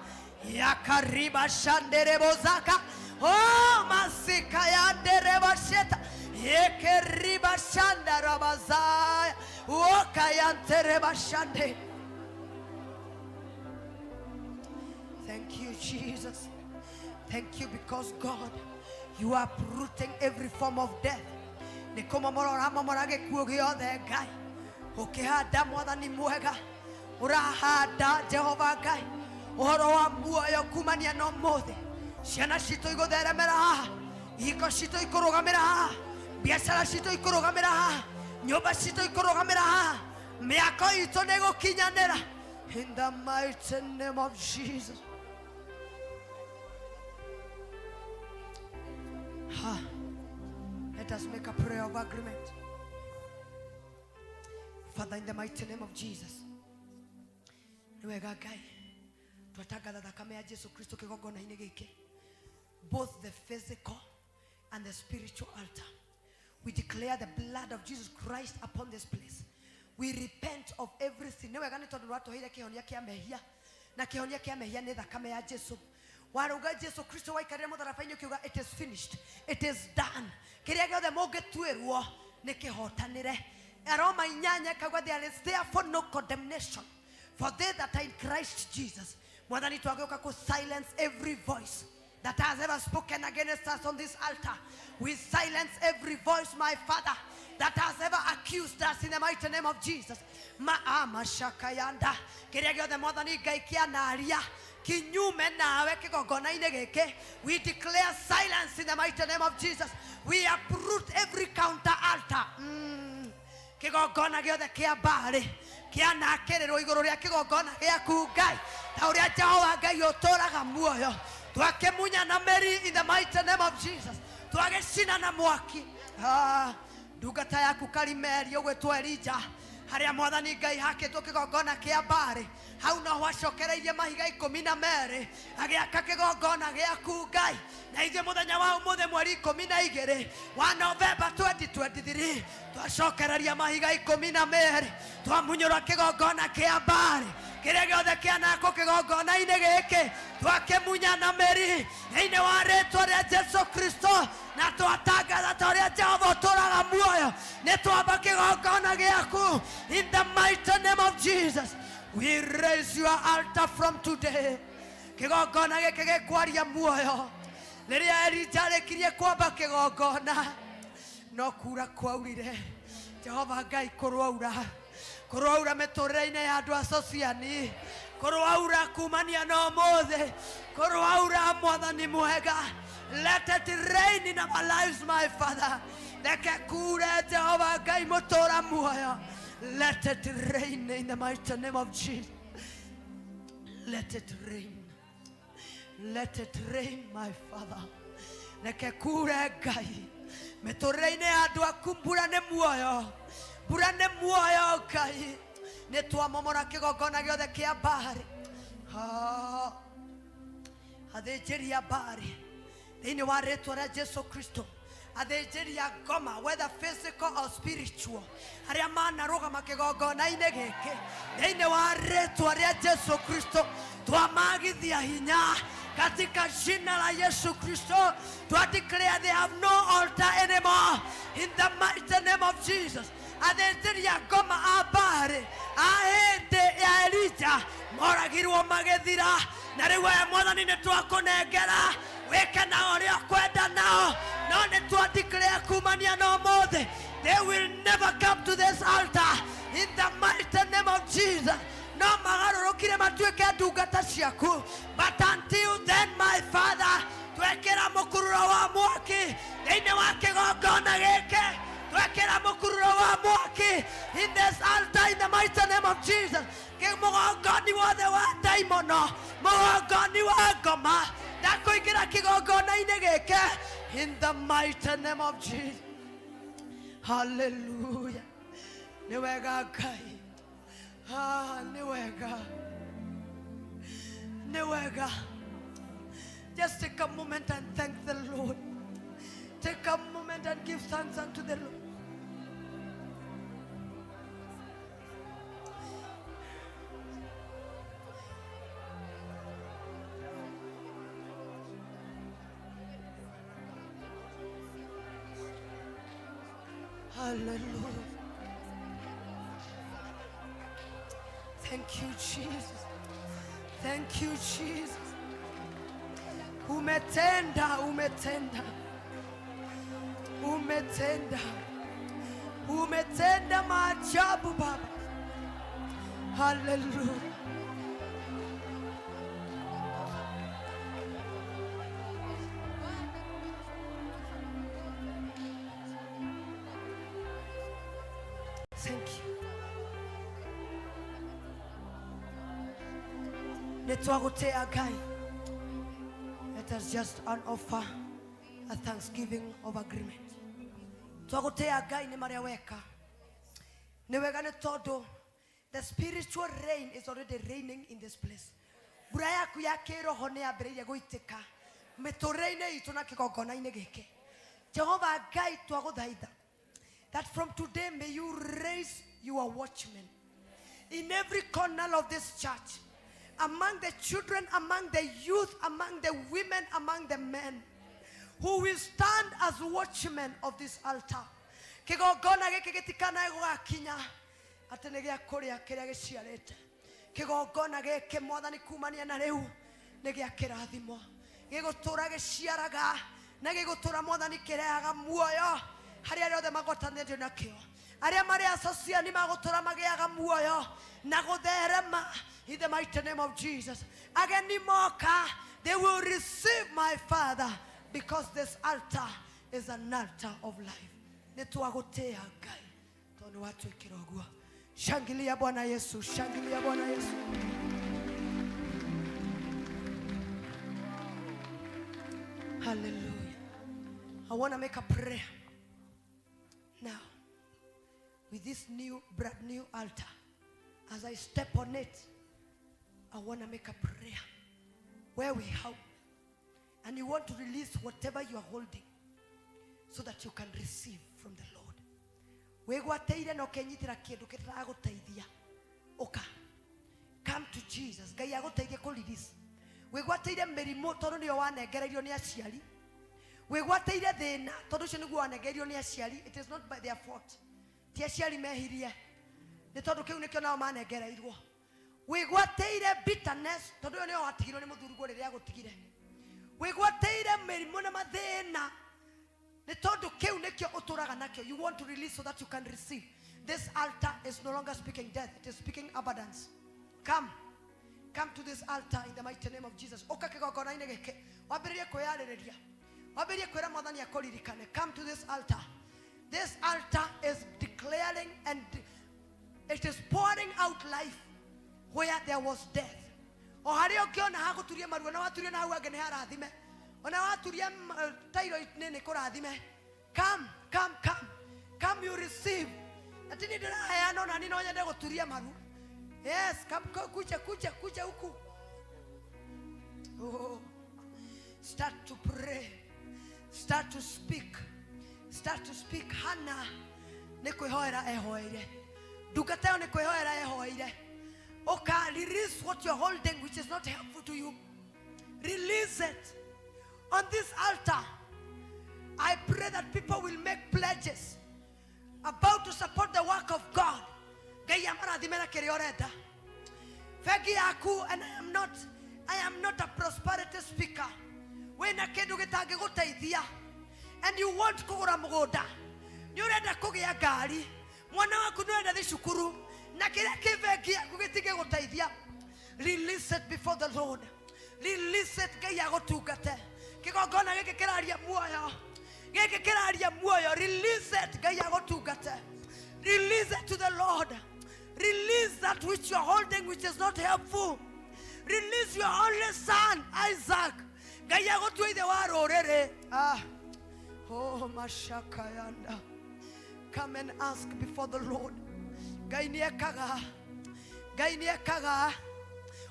Yakariba shandere bozaka. Oh masika yandere basheta. Yekeriba shanda rabazai. Okayantere bashande. Thank you, Jesus. Thank you because God, you are uprooting every form of death. Nĩ kũmomora ũramomora gĩkuũ gĩothe Ngai. Ũkĩhanda mwathani mwega, ũrahanda Jehova Ngai ũhoro wa muoyo kumania na ũmũthĩ. Ciana citũ igũtheremera haha, ihiko citũ ikũrũgamĩra haha, biacara citũ ikũrũgamĩra haha, nyũmba citũ ikũrũgamĩra haha, mĩako itũ nĩ ĩgũkinyanĩra. In the mighty name of Jesus. Ha. Let us make a prayer of agreement. Father, in the mighty name of Jesus. Nĩ wega Ngai, twatangatha thakame ya Jesu Kristo kĩgongona-inĩ gĩkĩ, both the physical and the spiritual altar. We declare the blood of Jesus Christ upon this place. We repent of everything. Nĩ wega nĩ tondũ rwatũheire kĩhonia kĩa mehia, na kĩhonia kĩa mehia nĩ thakame ya Jesu. Warauga Jesu Kristo waikarire mũtharaba-inĩ ũkiuga it is finished, it is done. Kĩrĩa gĩothe mũngĩtuĩrwo nĩ kĩhotanĩre. Aroma inyanya ĩkauga there is therefore no condemnation for they that are in Christ Jesus. Mwathani, twagĩũka kũ silence every voice that has ever spoken against us on this altar. We silence every voice, my Father, that has ever accused us in the mighty name of Jesus. Maama shakayanda. Kĩrĩa gĩothe mwathani Ngai kĩanaria kinyume nawe kĩgongona-inĩ gĩkĩ, we declare silence in the mighty name of Jesus. We uproot every counter altar. Kĩgongona gĩothe kĩa mbarĩ kĩanakĩrĩrwo igũrũ rĩa kĩgongona gĩaku Ngai, ta ũrĩa Jehova Ngai ũtũraga muoyo, twakĩmunya na mĩri in the mighty name of Jesus, twagĩcina na mwaki. Ah, ndungata yaku Karimeli ũgwĩtwo Elija, harĩa mwathani Ngai hakĩtwo kĩgongona kĩa mbarĩ, hau no wacokereirie mahiga 12 agĩaka kĩgongona gĩaku Ngai. Na ithuĩ mũthenya wa ũmũthĩ mweri 12 wa Novemba 2023 twacokereria mahiga 12, twamunyũra kĩgongona kĩa mbarĩ kĩrĩa gĩothe kĩanakwo kĩgongona-inĩ gĩkĩ, twakĩmunya na mĩri thĩinĩ wa rĩtwa rĩa Jesu Kristo, na twatangatha ta ũrĩa Jehova ũtũraga muoyo, nĩ twamba kĩgongona gĩaku in the mighty name of Jesus. We raise your altar from today. Kĩgongona gĩkĩ gĩkwaria muoyo. Rĩrĩa Elija arĩkirie kwamba kĩgongona, no kura kwaurire. Jehova Ngai, kũrwaura, kũrwaura mĩtũrĩre-inĩ ya andũ a Sociani, kũrwaura kumania na ũmũthĩ, kũrwaura mwathani mwega. Let it rain in our lives, my Father. Reke kure Jehova Ngai mũtũra muoyo. Let it rain in the mighty name of Jesus. Let it rain. Let it rain, my Father. Reke kure Ngai mĩtũrĩre-inĩ ya andũ aku. Mbura nĩ muoyo, mbura nĩ muoyo Ngai. Nĩ twamomora kĩgongona gĩothe kĩa mbarĩ. Ah, athĩnjĩri a mbarĩ thĩinĩ wa rĩtwa rĩa Jesu Kristo, athĩnjĩri a ngoma, whether physical or spiritual, arĩa manarũgama kĩgongona-inĩ gĩkĩ, thĩinĩ wa rĩtwa rĩa Jesu Kristo twamagithia hinya katika jina la Yesu Kristo. Twa declare they have no altar anymore in the mighty name of Jesus. Athĩnjĩri a ngoma a mbarĩ a hĩndĩ ya Elija moragirwo magĩthira, na rĩu aya mwathani nĩ twakũnengera. Wĩke nao ũrĩa ũkwenda nao. No nĩ twa declare kumania na ũmũthĩ, they will never come to this altar in the mighty name of Jesus. No magarũrũkire matuĩke ndungata ciaku, but until then, my Father, twekĩra mũkururo wa mwaki thĩinĩ wa kĩgongona gĩkĩ, twekĩra mũkururo wa mwaki in this altar in the mighty name of Jesus. Mũgongoni wothe wa ndaimono, mũgongoni wa ngoma ndakũingĩra kĩgongona-inĩ gĩkĩ in the mighty name of Jesus. Hallelujah. Nĩ wega Ngai. Ah, nĩ wega, nĩ wega. Just take a moment and thank the Lord. Take a moment and give thanks unto the Lord. Hallelujah. Thank you, Jesus. Thank you, Jesus. Umetenda, umetenda. Umetenda. Umetenda maajabu Baba. Hallelujah. Thank you. Nĩ twagũtĩa Ngai. Let us just an offer a thanksgiving of agreement. Twagũtĩa Ngai nĩ marĩa weka. Nĩ wega nĩ tondũ the spiritual rain is already raining in this place. Mbura yaku ya kĩroho nĩ yambĩrĩirie gũitĩka mĩtũrĩre-inĩ itũ na kĩgongona-inĩ gĩkĩ. Jehova Ngai, twagũthaitha that from today may you raise your watchmen in every corner of this church, among the children, among the youth, among the women, among the men, who will stand as watchmen of this altar. Kĩgongona gĩkĩ gĩtikanae gũgakinya atĩ nĩ gĩa kũrĩa kĩrĩa gĩciarĩte. Kĩgongona gĩkĩ, Mwathani, kumania na rĩu nĩ gĩa kĩrathimo, gĩgũtũra gĩciaraga na gĩgũtũra, Mwathani, kĩrehaga muoyo harĩ arĩa othe magwatanĩtio nakĩo. Arĩa marĩ associate magũtũra magĩaga muoyo na gũtherema in the mighty name of Jesus. Ageni moka, they will receive, my Father, because this altar is an altar of life. Nĩ twagũtĩa Ngai tondũ nĩ watwĩkĩra ũguo. Shangilia Bwana Yesu, shangilia Bwana Yesu. Hallelujah. I want to make a prayer now with this new, brand new altar. As I step on it, I want to make a prayer where we have, and you want to release whatever you are holding so that you can receive from the Lord. Wĩgwatĩire na ũkenyitĩra kĩndũ kĩtaragũteithia, ũka, come to Jesus. Ngai agũteithie kũ release. Wĩgwatĩire mĩrimũ tondũ nĩyo wanengereirio nĩ aciari, wĩgwatĩire thĩna tondũ ũcio nĩguo wanengereirio nĩ aciari. It is not by their fault. Ti aciari mehirie, nĩ tondũ kĩu nĩkĩo nao manengereirwo. Wĩgwatĩire bitterness tondũ ĩyo nĩyo watigirwo nĩ mũthuriguo rĩrĩa agũtigire. Wĩgwatĩire mĩrimũ na mathĩna nĩ tondũ kĩu nĩkĩo ũtũraga nakĩo. You want to release so that you can receive. This altar is no longer speaking death, it is speaking abundance. Come, come to this altar in the mighty name of Jesus. Ũka kĩgongona-inĩ gĩkĩ, wambĩrĩrie kwĩyarĩrĩria, wambĩrĩrie kwĩra Mwathani akũririkane. Come to this altar. This altar is declaring and it is pouring out life where there was death. O harĩa ũngĩona hagũturia maruo na waturia na hau angĩ nĩ harathime, ona waturia tairo-inĩ nĩ kũrathime. Come, come, come, come, you receive. Ati nĩ ndĩraheana, ona niĩ no nyende gũturia maru. Yes, come, kuja, kuja, kuja huku. Oh, start to pray, start to speak, start to speak. Hana nĩ kwĩhoera ehoeire, ndungata ĩyo nĩ kwĩhoera ehoeire. Ũka release what you're holding which is not helpful to you. Release it on this altar. I pray that people will make pledges about to support the work of God. Ngai amarathime na kĩrĩa ũrenda bengi yaku. And I am not a prosperity speaker. Wĩna Wĩna kĩndũ gĩtangĩgũteithia and you want kũgũra mũgũnda, nĩ ũrenda kũgĩa ngari, mwana waku nĩ ũrenda thi cukuru, na kĩrĩa kĩ bengi yaku gĩtingĩgũteithia. Release it before the Lord. Release it, Ngai agũtungate. Kĩgongona gĩkĩ kĩraria muoyo, gĩkĩ kĩraria muoyo. Release it, Ngai agũtungate. Release it to the Lord. Release that which you are holding which is not helpful. Release your only son Isaac. Ngai agũtue ithe wa rũrĩrĩ. Ah. Oh, mashakayanda. Come and ask before the Lord. Ngai nĩ ekaga, Ngai nĩ ekaga.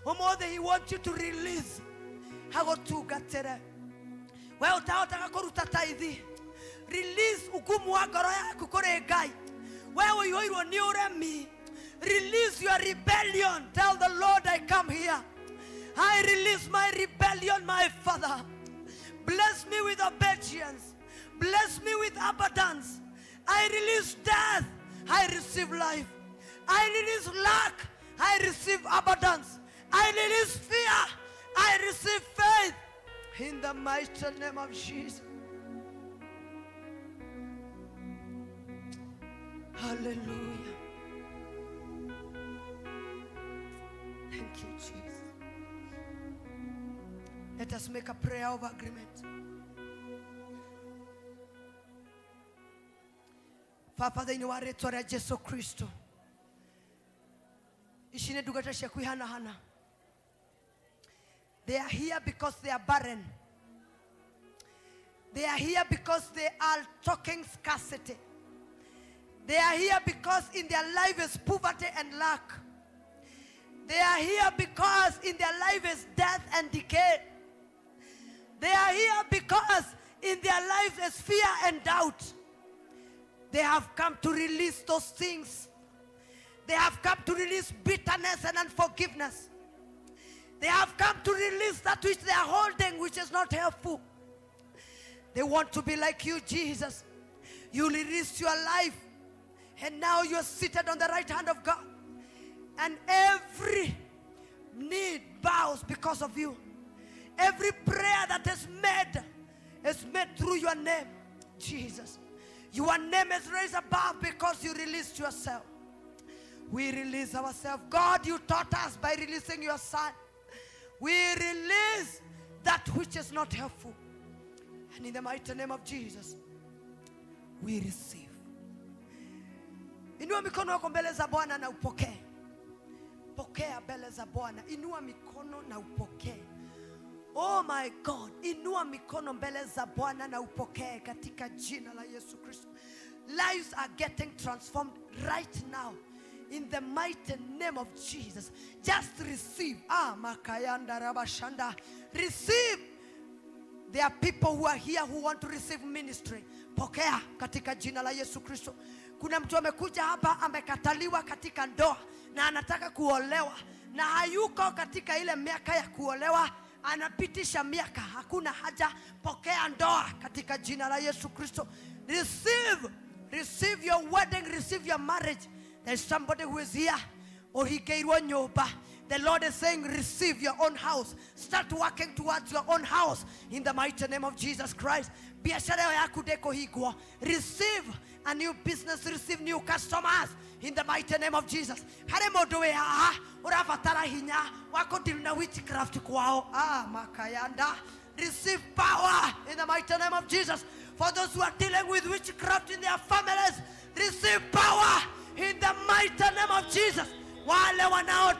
Ũmũthĩ he wants you to release agũtungatĩre. We ũtahotaga kũruta taithi, release ugumu wa ngoro yaku kũrĩ Ngai. We ũiyũirwo nĩ ũremi, release your rebellion. Tell the Lord, I come here, I release my rebellion. My Father, bless me with obedience, bless me with abundance. I release death, I receive life. I release lack, I receive abundance. I release fear, I receive faith, in the mighty name of Jesus. Hallelujah. Thank you, Jesus. Let us make a prayer of agreement. Baba, thĩinĩ wa rĩtwa rĩa Jesu Kristo, ici nĩ ndungata ciaku ihana hana. They are here because they are barren. They are here because they are talking scarcity. They are here because in their life is poverty and lack. They are here because in their life is death and decay. They are here because in their life is fear and doubt. They have come to release those things. They have come to release bitterness and unforgiveness. They have come to release that which they are holding, which is not helpful. They want to be like you, Jesus. You released your life, and now you're seated on the right hand of God. And every need bows because of you. Every prayer that is made through your name, Jesus. Your name is raised above because you released yourself. We release ourselves. God, you taught us by releasing your son. We release that which is not helpful. And in the mighty name of Jesus, we receive. Inua mikono yako mbele za Bwana na upokee. Pokea mbele za Bwana. Inua mikono na upokee. Oh my God, inua mikono mbele za Bwana na upokee katika jina la Yesu Kristo. Lives are getting transformed right now. In the mighty name of Jesus. Just receive. Ah, makayanda rabashanda. Receive. There are people who are here who want to receive ministry. Pokea katika jina la Yesu Kristo. Kuna mtu amekuja hapa amekataliwa katika ndoa na anataka kuolewa na hayuko katika ile miaka ya kuolewa, anapitisha miaka, hakuna haja. Pokea ndoa katika jina la Yesu Kristo. Receive, receive your wedding, receive your marriage. There is somebody who is here ũhingĩirwo nyũmba. The Lord is saying, receive your own house. Start working towards your own house in the mighty name of Jesus Christ. Biashara ĩyo yaku ndĩkũhingwo. Receive a new business, receive new customers in the mighty name of Jesus. Harĩ mũndũ wĩ haha ũrabatara hinya wa kũdeal na witchcraft kwao. Ah, makayanda. Receive power in the mighty name of Jesus. For those who are dealing with witchcraft in their families, receive power in the mighty name of Jesus. Wale wanao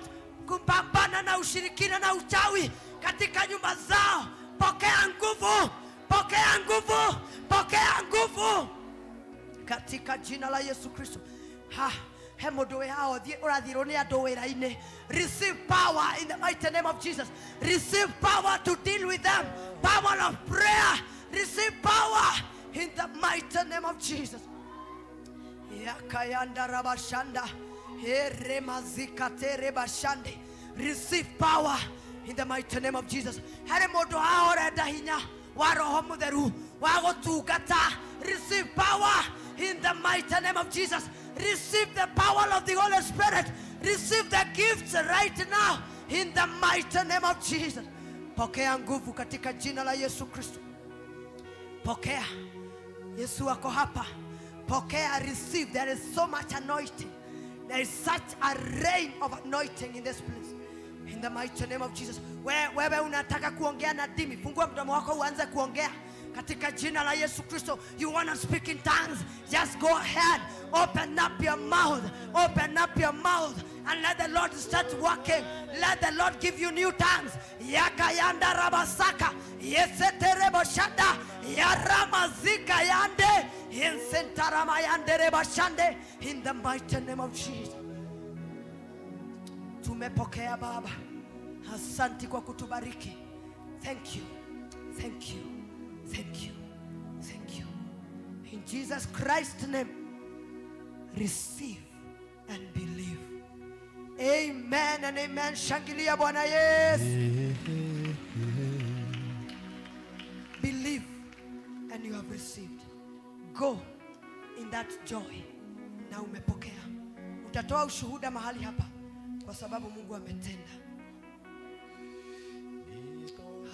kupambana na ushirikina na uchawi katika nyumba zao, pokea nguvu, pokea nguvu, pokea nguvu katika jina la Yesu Kristo. Ha, he mũndũ wĩ haha ũthiĩ ũrathirwo nĩ andũ wĩra-inĩ. Receive power in the mighty name of Jesus. Receive power to deal with them. Power of prayer. Receive power in the mighty name of Jesus. Yakayanda rabashanda. Eremazikatere. Receive power in the mighty name of Jesus. Harĩ mũndũ haha ũrenda hinya wa Roho Mũtheru wa gũtungata. Receive power in the mighty name of Jesus. Receive the power of the Holy Spirit. Receive the gifts right now in the mighty name of Jesus. Pokea nguvu katika jina la Yesu Kristo. Pokea. Yesu wako hapa. Pokea, receive. There is so much anointing. There is such a rain of anointing in this place. In the mighty name of Jesus. Wewe unataka kuongea na dimi, fungua mdomo wako uanze kuongea katika jina la Yesu Kristo. You want to speak in tongues, just go ahead. Open up your mouth. Open up your mouth and let the Lord start working. Let the Lord give you new tongues. Yakayanda rabasaka yeseterebo shanda yaramazika yande insentarama yande rebashande. In the mighty name of Jesus. Tumepokea Baba. Asante kwa kutubariki. Thank you. Thank you. Thank you. Thank you. In Jesus Christ's name, receive and believe. Amen and amen. Shangilia Bwana Yesu. Believe and you have received. Go in that joy. Na umepokea. Utatoa ushuhuda mahali hapa kwa sababu Mungu ametenda.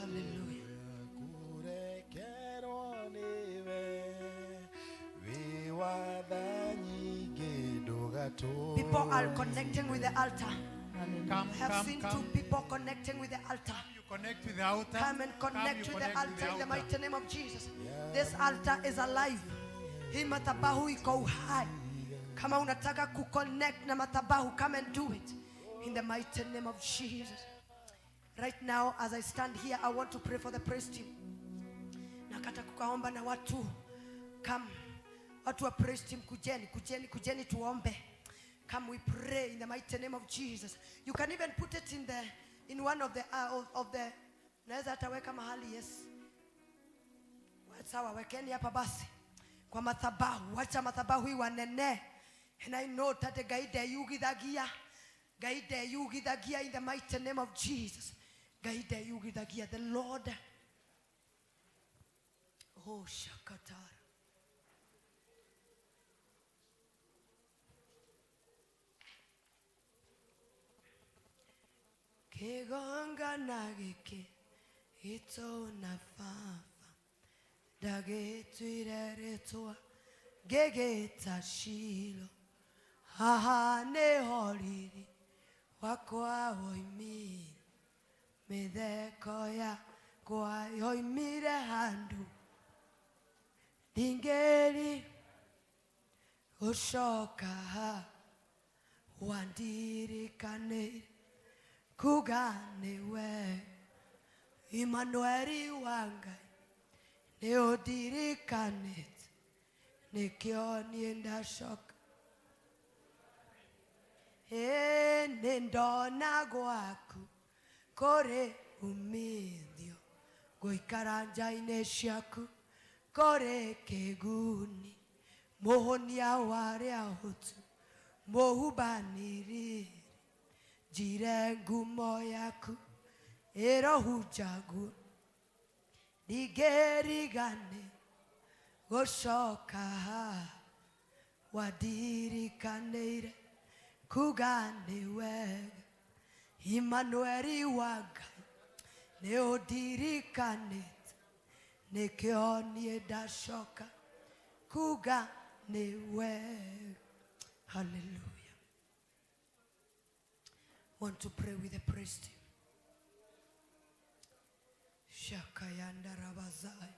Hallelujah. People are connecting with the altar. Come, I have come, seen come. two people connecting with the altar. You connect with the altar. Come and Come, connect you with the connect with altar the in the altar. mighty name of Jesus. This altar is alive. Hii madhabahu iko uhai. Kama unataka kuconnect na madhabahu, come and do it in the mighty name of Jesus. Right now, as I stand here, I want to pray for the praise team. Nakata kukaomba na watu. Come. Watu wa praise team, kujeni, kujeni, kujeni tuombe. Come, we pray in the mighty name of Jesus. You can even put it in the, in one of the of the, naweza hata weka mahali, yes. Sawa, wekeni hapa basi. Kwa madhabahu, wacha madhabahu hii wanene. And I know that the Ngai ndeyugithagia. Ngai ndeyugithagia in the mighty name of Jesus. Ngai ndeyugithagia. The Lord. Oh, shakatara. Kigongana giki itona fafa ndagĩtuire rĩtwa ngĩgĩta Shilo haha nĩho riri wakwa woimire mĩtheko yakwa yoimire handũ ndingĩri gũcoka ha wandirikanĩire kuga nĩwe Immanueli wa Ngai nĩũndirikanĩte nĩkĩo niĩ ndacoka. Ĩ, nĩndona gwaku kũrĩ umithio gũikara nja-inĩ ciaku kũrĩ kĩguni mũhũnia wa arĩa ahũtu mũhubanĩrĩri njire ngumo yaku ĩrohunjagwo ndingĩrigane gũcoka haha wandirikanĩire kuga nĩ wega Immanueli wa Ngai nĩũndirikanĩte nĩkĩo niĩ ndacoka kuga nĩ wega. Hallelujah. Want to pray with the praise team. Shakayanda Rabazai.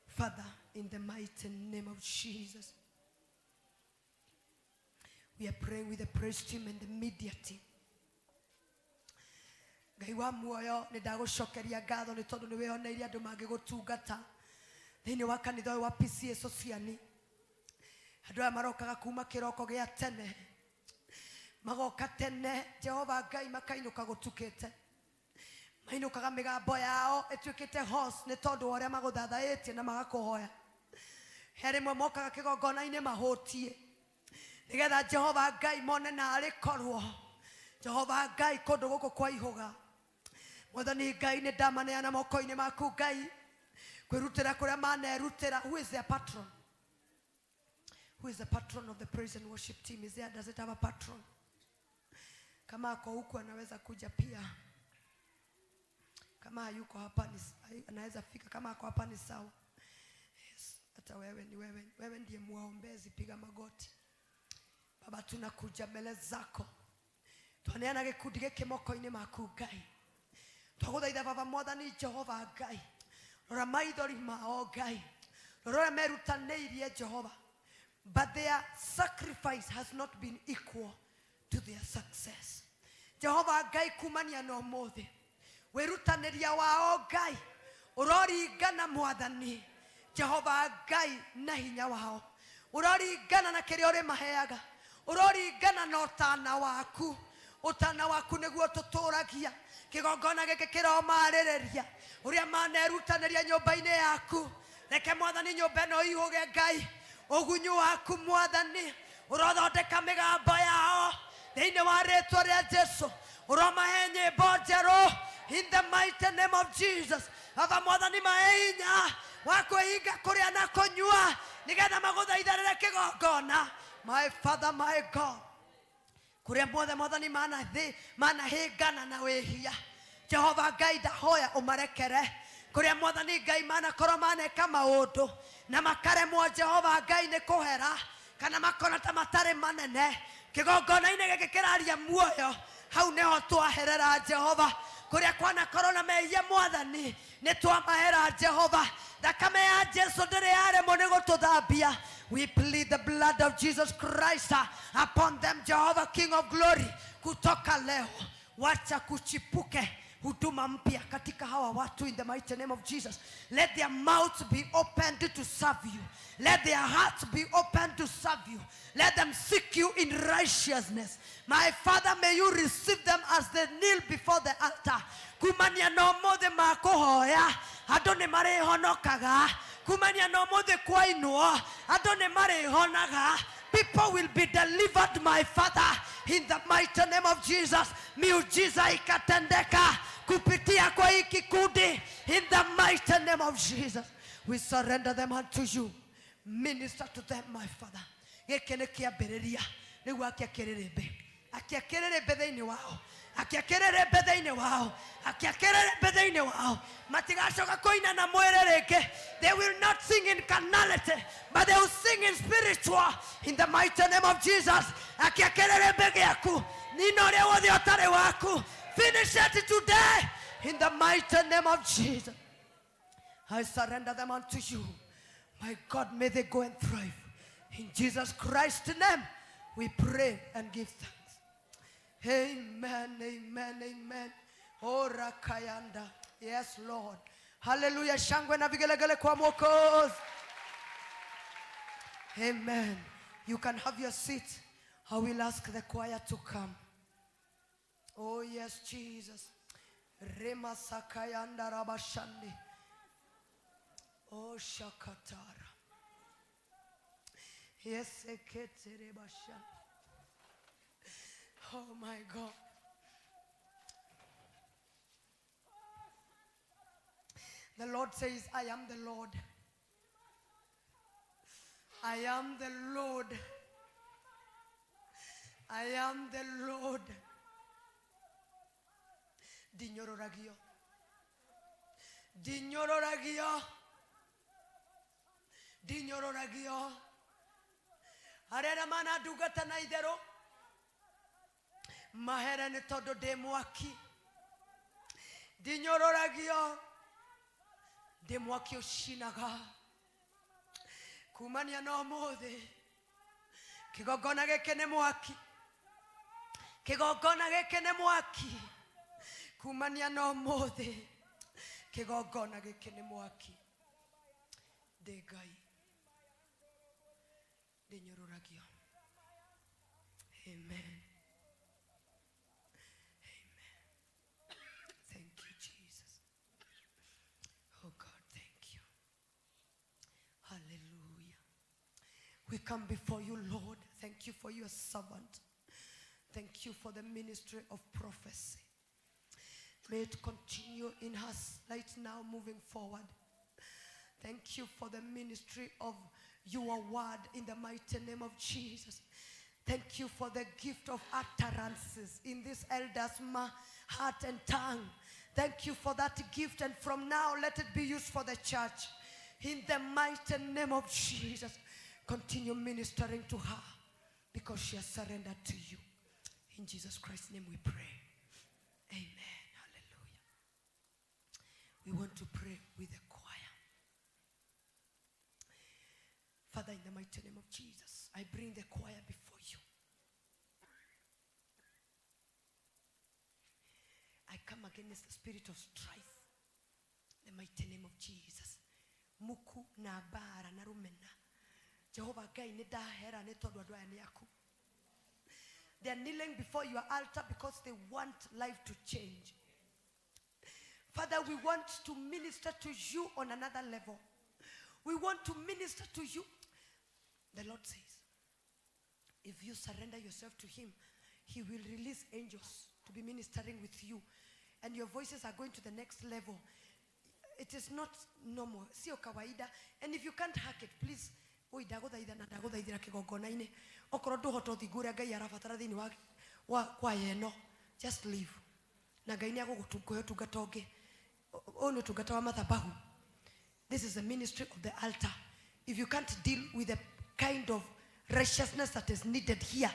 Father, in the mighty name of Jesus, we are praying with the praise team and the media team. Ngai wa muoyo nĩ ndagũcokeria ngatho nĩ tondũ nĩ wĩyoneire andũ mangĩgũtungata thĩinĩ wa kanitha ũyũ wa PCEA Sociani. Andũ aya marokaga kuma kĩroko gĩa tene, magoka tene, Jehova Ngai makainũka gũtukĩte. Mainũkaga mĩgambo yao ĩtuĩkĩte hoarse nĩ tondũ wa ũrĩa magũthathaĩtie na magakũhoya. He rĩmwe mokaga kĩgongona-inĩ mahũtiĩ nĩgetha Jehova Ngai mone narĩ korwo Jehova Ngai kũndũ gũkũ kwa ihũga. Mwathani Ngai nĩ ndamaneana moko-inĩ maku Ngai kwĩrutĩra kũrĩa manerutĩra. Who is their patron? Who is the patron of the praise and worship team? Is there, does it have a patron? Kama ako huku anaweza kuja pia. Kama hayuko hapa ni anaweza fika, kama ako hapa ni sawa. Yes, hata wewe ni wewe, wewe ndiye muombezi, piga magoti. Baba, tunakuja mbele zako, twaneana gikundi giki moko-inĩ maku Ngai. Twagũthaitha Baba Mwathani Jehova Ngai, rora maithori mao Ngai, rora ũrĩa merutanĩirie Jehova, but their sacrifice has not been equal to their success. Jehova Ngai, kumania na ũmũthĩ wĩrutanĩria wao Ngai ũroringana Mwathani Jehova Ngai na hinya wao, ũroringana na kĩrĩa ũrĩmaheaga, ũroringana na ũtana waku. Ũtana waku nĩguo tũtũragia. Kĩgongona gĩkĩ kĩromarĩrĩria ũrĩa manerutanĩria nyũmba-inĩ yaku. Reke Mwathani nyũmba ĩno ĩihũge Ngai ũgunyu waku Mwathani, ũrothondeka mĩgambo yao thĩinĩ wa rĩtwa rĩa Jesu, ũromahe nyĩmbo njerũ in the mighty name of Jesus. Baba Mwathani, mahe hinya wa kwĩhinga kũrĩa na kũnyua nĩgetha magũthaithanĩre kĩgongona. My Father, my God, kũrĩa mothe Mwathani manahĩngana na wĩhia, Jehova Ngai ndahoya ũmarekere. Kũrĩa Mwathani Ngai manakorwo maneka maũndũ na makaremwo Jehova Ngai nĩ kũhera, kana makona ta matarĩ manene, kĩgongona-inĩ gĩkĩ kĩraria muoyo, hau nĩho twaherera Jehova. Kũrĩa kwanakorwo na mehia Mwathani nĩ twamahera Jehova. Thakame ya Jesu ndĩrĩ yaremwo nĩ gũtũthambia. We plead the blood of Jesus Christ upon them, Jehovah King of Glory. Kutoka leo wacha kuchipuke huduma mpya katika hawa watu in the mighty name of Jesus. Let their mouths be opened to serve you. Let their hearts be open to serve you. Let them seek you in righteousness. My Father, may you receive them as they kneel before the altar. Kumania na ũmũthĩ makũhoya, andũ nĩ marĩhonokaga. Kumania na ũmũthĩ kwainwo, andũ nĩ marĩhonaga. People will be delivered, my Father, in the mighty name of Jesus. Miujiza ikatendeka kupitia kwa hii kikundi, in the mighty name of Jesus. We surrender them unto you. Minister to them, my Father. Gĩkĩ nĩ kĩambĩrĩria nĩguo akia kĩrĩrĩmbĩ, akia kĩrĩrĩmbĩ thĩinĩ wao, akia kĩrĩrĩmbĩ thĩinĩ wao, akia kĩrĩrĩmbĩ thĩinĩ wao. Matigacoka kũina na mwĩrĩ rĩngĩ. They will not sing in carnality, but they will sing in spiritual, in the mighty name of Jesus. Akia kĩrĩrĩmbĩ gĩaku, nina ũrĩa wothe ũtarĩ waku, finish it today in the mighty name of Jesus. I surrender them unto you. My God, may they go and thrive. In Jesus Christ's name, we pray and give thanks. Amen, amen, amen. Oh, Rakayanda. Yes, Lord. Hallelujah. Shangwe na vigelegele kwa Mwokozi. Amen. You can have your seat. I will ask the choir to come. Oh, yes, Jesus. Rema Sakayanda Rabashandi. Oh, Shakatara. Yes, Eketerebashandi. Oh, my God. The Lord says, I am the Lord. I am the Lord. I am the Lord. Dinyororagio. Dinyororagio. Dinyororagio. Arera mana ndungata na itherũ. Mahere nĩ tondũ ndĩ mwaki. Ndinyororagio. Ndĩ mwaki ũcinaga. Kumania na ũmũthĩ, kĩgongona gĩkĩ nĩ mwaki. Kĩgongona gĩkĩ nĩ mwaki. Kumania na ũmũthĩ, kĩgongona gĩkĩ nĩ mwaki. Ndĩ Ngai. Ndĩnyũrũragio. Amen. Amen. Thank you, Jesus. Oh God, thank you. Hallelujah. We come before you, Lord. Thank you for your servant. Thank you for the ministry of prophecy. May it continue in us right now, moving forward. Thank you for the ministry of your word in the mighty name of Jesus. Thank you for the gift of utterances in this elder's heart and tongue. Thank you for that gift, and from now let it be used for the church. In the mighty name of Jesus, continue ministering to her because she has surrendered to you. In Jesus Christ's name we pray. Amen. Hallelujah. We want to pray with the choir. Father, in the mighty name of Jesus, I bring the choir before you. I come against the spirit of strife. In the mighty name of Jesus. Muku na bara na rumena. Jehovah Ngai nĩ ndahera nĩ tondũ andũ aya nĩ aku. They are kneeling before your altar because they want life to change. Father, we want to minister to you on another level. We want to minister to you. The Lord says, if you surrender yourself to him, he will release angels to be ministering with you. And your voices are going to the next level. It is not normal. Sio kawaida. And if you can't hack it, please. Oi ndagũthaitha na ndagũthaithĩra kĩgongona-inĩ okorwo ndũhota ũthingu ũrĩa Ngai arabatara thĩinĩ wa kwaya ĩno, just leave, na Ngai nĩ agũgũkũhe ũtungata ũngĩ. Ũyũ nĩ ũtungata wa mathabahu. This is the ministry of the altar. If you can't deal with the kind of righteousness that is needed here,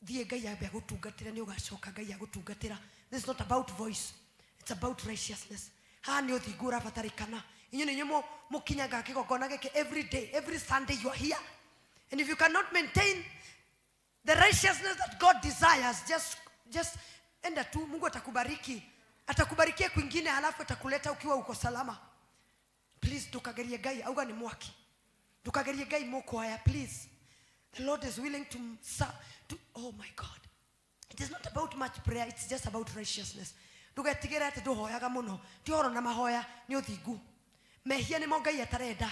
thiĩ Ngai ambe agũtungatĩre, nĩ ũgacoka Ngai agũtungatĩra. This is not about voice, it's about righteousness. Haha nĩ ũthingu ũrabatarĩkana. Inyuĩ nĩ inyuĩ mũkinyaga kĩgongona gĩkĩ every day, every Sunday you are here, and if you cannot maintain the righteousness that God desires, just enda tu. Mungu atakubariki, atakubarikia kwingine, halafu atakuleta ukiwa uko salama. Please, ndukagerie Ngai auga ni mwaki. Ndukagerie Ngai mukwaya, please. The Lord is willing to, oh my God, it is not about much prayer, it's just about righteousness. Ndugetigĩre atĩ ndũhoyaga mũno, ti ũhoro na mahoya, nĩ ũthingu. Mehia nĩmo Ngai atarenda.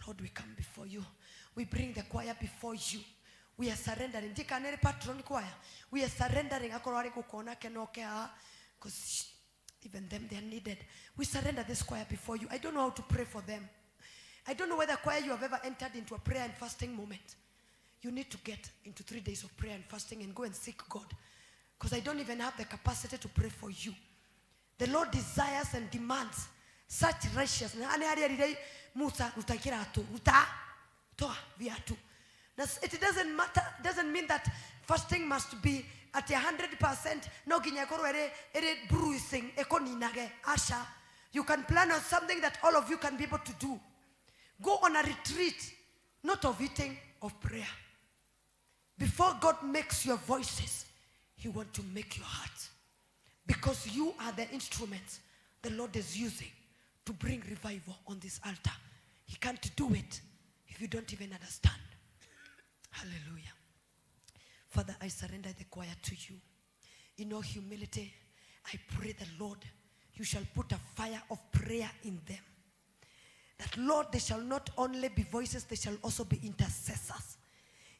Lord, we come before you. We bring the choir before you. We are surrendering. Ndikanere patron choir. We are surrendering. Akorwo arĩ gũkona kenoke haha, because even them, they are needed. We surrender this choir before you. I don't know how to pray for them. I don't know whether choir you have ever entered into a prayer and fasting moment. You need to get into 3 days of prayer and fasting and go and seek God, because I don't even have the capacity to pray for you. The Lord desires and demands such righteousness. Ane harĩa erire Musa, ruta kĩratũ, ruta, toa viatu. Na it doesn't matter, doesn't mean that fasting must be at 100%, no nginya ĩkorwo ĩrĩ bruising, ĩkũninage. Aca. You can plan on something that all of you can be able to do. Go on a retreat, not of eating, of prayer. Before God makes your voices, he wants to make your heart. Because you are the instruments the Lord is using to bring revival on this altar. He can't do it if you don't even understand. Hallelujah. Father, I surrender the choir to you. In all humility, I pray the Lord, you shall put a fire of prayer in them. That, Lord, they shall not only be voices, they shall also be intercessors.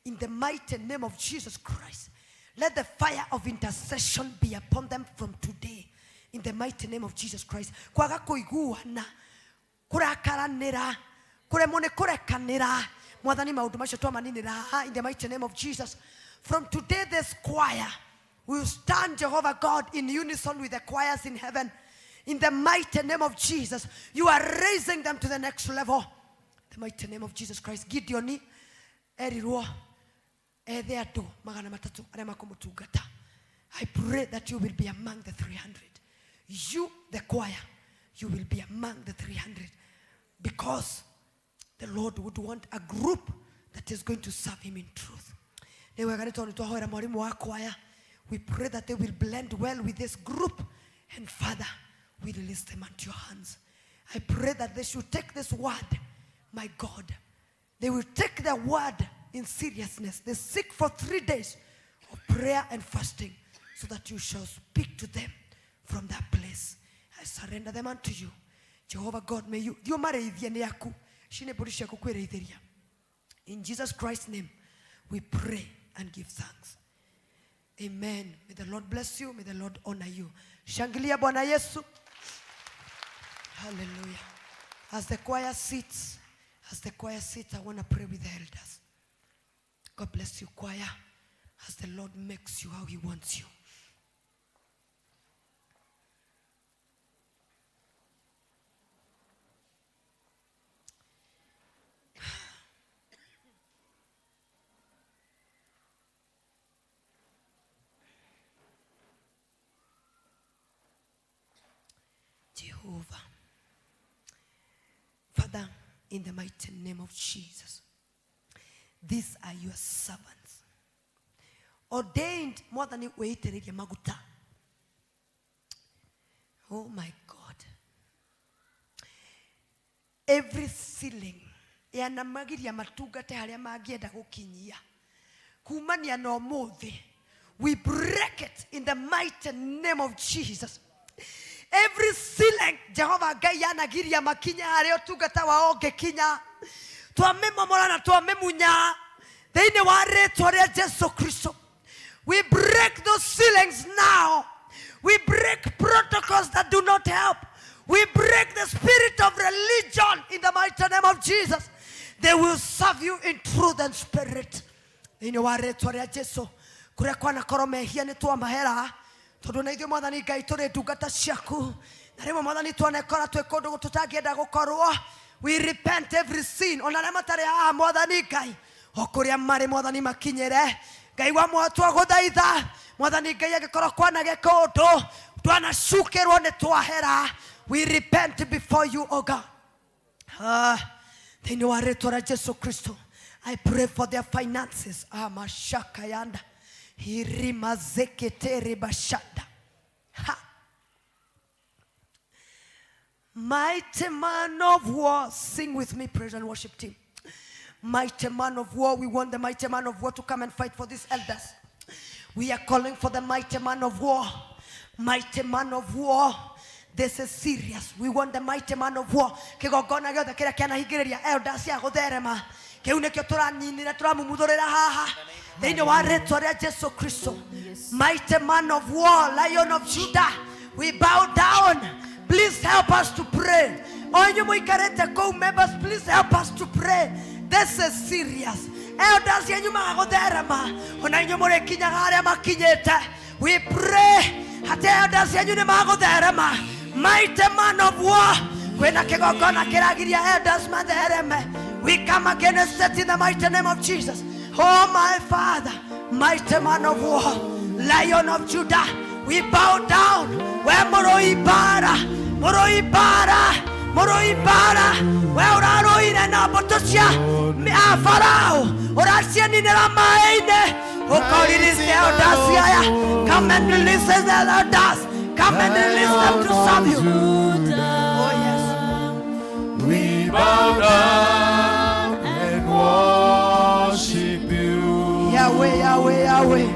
In the mighty name of Jesus Christ, let the fire of intercession be upon them from today. In the mighty name of Jesus Christ. Kwaga kũiguana, kũrakaranĩra, kũremwo nĩ kũrekanĩra. Mwathani, maũndũ macio twamaninĩra haha in the mighty name of Jesus. From today, this choir will stand, Jehovah God, in unison with the choirs in heaven. In the mighty name of Jesus, you are raising them to the next level. The mighty name of Jesus Christ. Gideon erirwo ethe andũ magana matatũ arĩa makũmũtungata. I pray that you will be among the 300. You, the choir, you will be among the 300. Because the Lord would want a group that is going to serve him in truth. Nĩ wega nĩ tondũ nĩtwahoera mwarimũ wa choir. We pray that they will blend well with this group. And Father, we release them unto your hands. I pray that they should take this word, my God. They will take the word in seriousness. They seek for 3 days of prayer and fasting so that you shall speak to them from that place. I surrender them unto you. Jehovah God, may you, you marĩithie nĩ aku. Ici nĩ mbũri ciaku kwĩrĩithĩria. In Jesus Christ's name, we pray and give thanks. Amen. May the Lord bless you. May the Lord honor you. Shangilia Bwana Yesu. Hallelujah. As the choir sits, as the choir sits, I want to pray with the elders. God bless you, choir, as the Lord makes you how he wants you. Jehovah. Father, in the mighty name of Jesus, these are your servants. Ordained mwathani wĩitĩrĩrie maguta. Oh my God. Every ceiling yanamagiria matungate harĩa mangĩenda gũkinyia kumania na ũmũthĩ we break it in the mighty name of Jesus. Every ceiling Jehova Ngai yanagiria makinye harĩa ũtungata wao ũngĩkinya twamĩmomora na twamĩmunya thĩinĩ wa rĩtwa rĩa Jesu Kristo. We break those ceilings now. We break protocols that do not help. We break the spirit of religion in the mighty name of Jesus. They will serve you in truth and spirit. Thĩinĩ wa rĩtwa rĩa Jesu kũrĩa kwanakorwo mehia nĩ twamahera tondũ na ithuĩ mwathani Ngai tũrĩ ndungata ciaku na rĩmwe mwathani twanekora twĩ kũndũ tũtangĩenda gũkorwo. We repent every sin ona arĩa matarĩ haha mwathani Ngai o kũrĩa marĩ mwathani makinyĩre Ngai wa muoyo twagũthaitha mwathani Ngai angĩkorwo kwanage kũndũ twanacukĩrwo nĩ twahera. We repent before you, O God. Thĩinĩ wa rĩtwa rĩa Jesu Kristo, I pray for their finances. Mashakayanda hirimazeketeri bashanda. Ha. Mighty man of war, sing with me, praise and worship team. Mighty man of war, we want the mighty man of war to come and fight for these elders. We are calling for the mighty man of war. Mighty man of war. This is serious. We want the mighty man of war. Kigongona giothe kiria kianahingiriria elders ya gutherema kiu nikio turaninira turamumuthurira haha thiini wa ritwa ria Jesu Kristo. Mighty man of war, Lion of Judah, we bow down. Please help us to pray. Onyu muikarite kuu members, please help us to pray. This is serious. Elders yenyu magagutherema ona inyuĩ mũrĩkinyaga harĩa makinyĩte. We pray atĩ elders yenyu nĩ magũtherema. Mighty man of war, kwĩna kĩgongona kĩragiria elders mathereme. We come against it in the mighty name of Jesus. Oh my Father, mighty man of war, Lion of Judah, we bow down. We mũrũi mbara, mũrũi mbara, mũrũi mbara, we ũrarũire na mbũtũ cia Farao, ũracianinĩra maĩ-inĩ. Ũka release the elders aya. Come and release the elders. Come and release them to serve you. Oh yes. We bow down and worship you. Yahweh, Yahweh, Yahweh.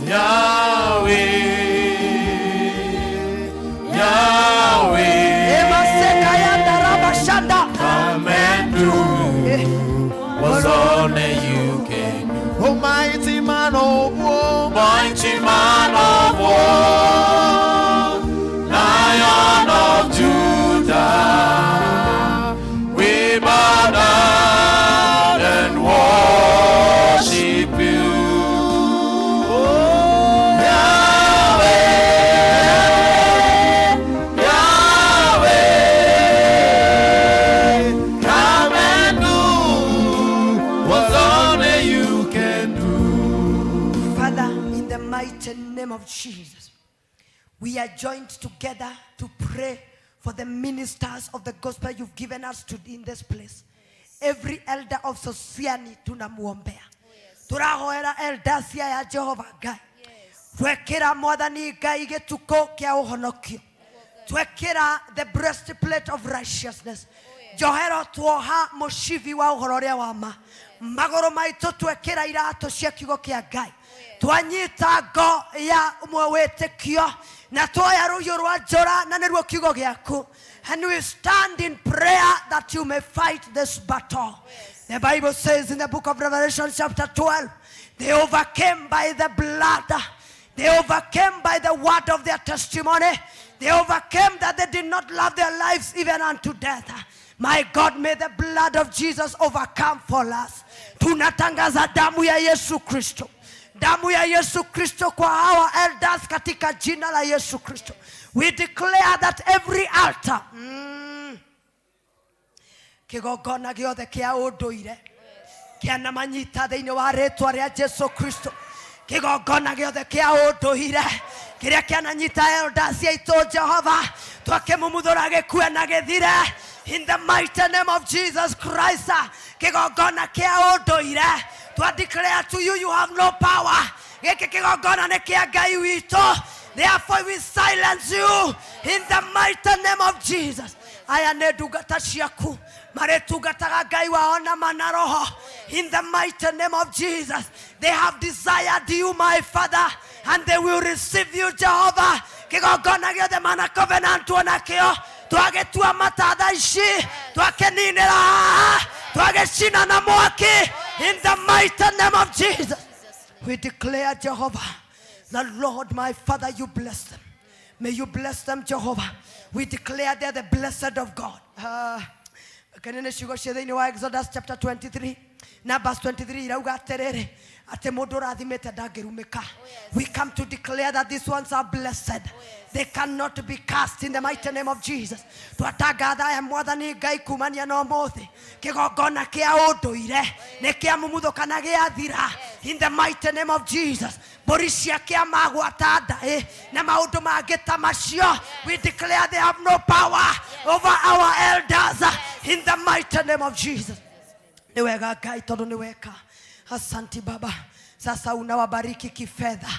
Yahweh, Yahweh. Emaseka yanda rabashanda. Come and do what only you can do. Oh, mighty man of war, mighty man of war, Lion of Judah, we bow down and worship you. Yahweh, Yahweh, come and do what only you can do. Father, in the mighty name of Jesus, we are joined together to pray for the ministers of the gospel you've given us to in this place. Every elder of Sosiani tunamuombea. Turahoera elders ya Jehova Ngai. Twekira mwathani Ngai gĩtukũ kĩa ũhonokio. Twekira the breastplate of righteousness. Njohero tuoha mũcibi wa ũhoro ũrĩa wa ma. Magũrũ maitũ twekĩra iratũ cia kiugo kĩa Ngai. Twanyita ngo ya wĩtĩkio na tuoya rũhiũ rwa njora na nĩruo kiugo gĩaku. And we stand in prayer that you may fight this battle. The Bible says in the book of Revelation chapter 12, they overcame by the blood. They overcame by the word of their testimony. They overcame that they did not love their lives even unto death. My God, may the blood of Jesus overcome for us. Tunatangaza damu ya Yesu Kristo. Damu ya Yesu Kristo kwa hawa elders katika jina la Yesu Kristo. We declare that every altar, kigongona giothe kia ũndũire kĩanamanyita thĩinĩ wa rĩtwa rĩa Jesu Kristo. Kĩgongona gĩothe kĩa ũndũire Kĩrĩa kĩananyita elders aitũ Jehova, twakĩmumuthũra gĩkue na gĩthire in the mighty name of Jesus Christ. Kĩgongona kĩa ũndũire twa declare to you, you have no power. Gĩkĩ kĩgongona nĩ kĩa Ngai witũ, therefore we silence you in the mighty name of Jesus. Aya nĩ ndungata ciaku, marĩtungataga Ngai wao na mana roho in the mighty name of Jesus. They have desired you, my Father, and they will receive you, Jehovah. Kĩgongona gĩothe mana covenant nakĩo twagĩtua mata tha ici, twakĩninĩra haha, twagĩcina na mwaki in the mighty name of Jesus. We declare, Jehovah, the Lord my Father, you bless them. May you bless them, Jehovah. We declare they're the blessed of God. Kene nĩ ciugo cia thĩinĩ wa Exodus chapter 23, Numbers 23, irauga atĩrĩrĩ atĩ mũndũ ũrathimĩte ndangĩrumĩka. We come to declare that these ones are blessed. They cannot be cast in the mighty name of Jesus. Twatangatha aya, Mwathani Ngai, kumania na ũmũthĩ, kĩgongona kĩa ũndũire nĩ kĩa mumuthũka na gĩathira in the mighty name of Jesus. Mbũri cia kĩama, gwata ndaĩ na maũndũ mangĩ ta macio, we declare they have no power over our elders in the mighty name of Jesus. Nĩ wega Ngai, tondũ nĩ weka. Asanti Baba, sasa unawabariki kifedha.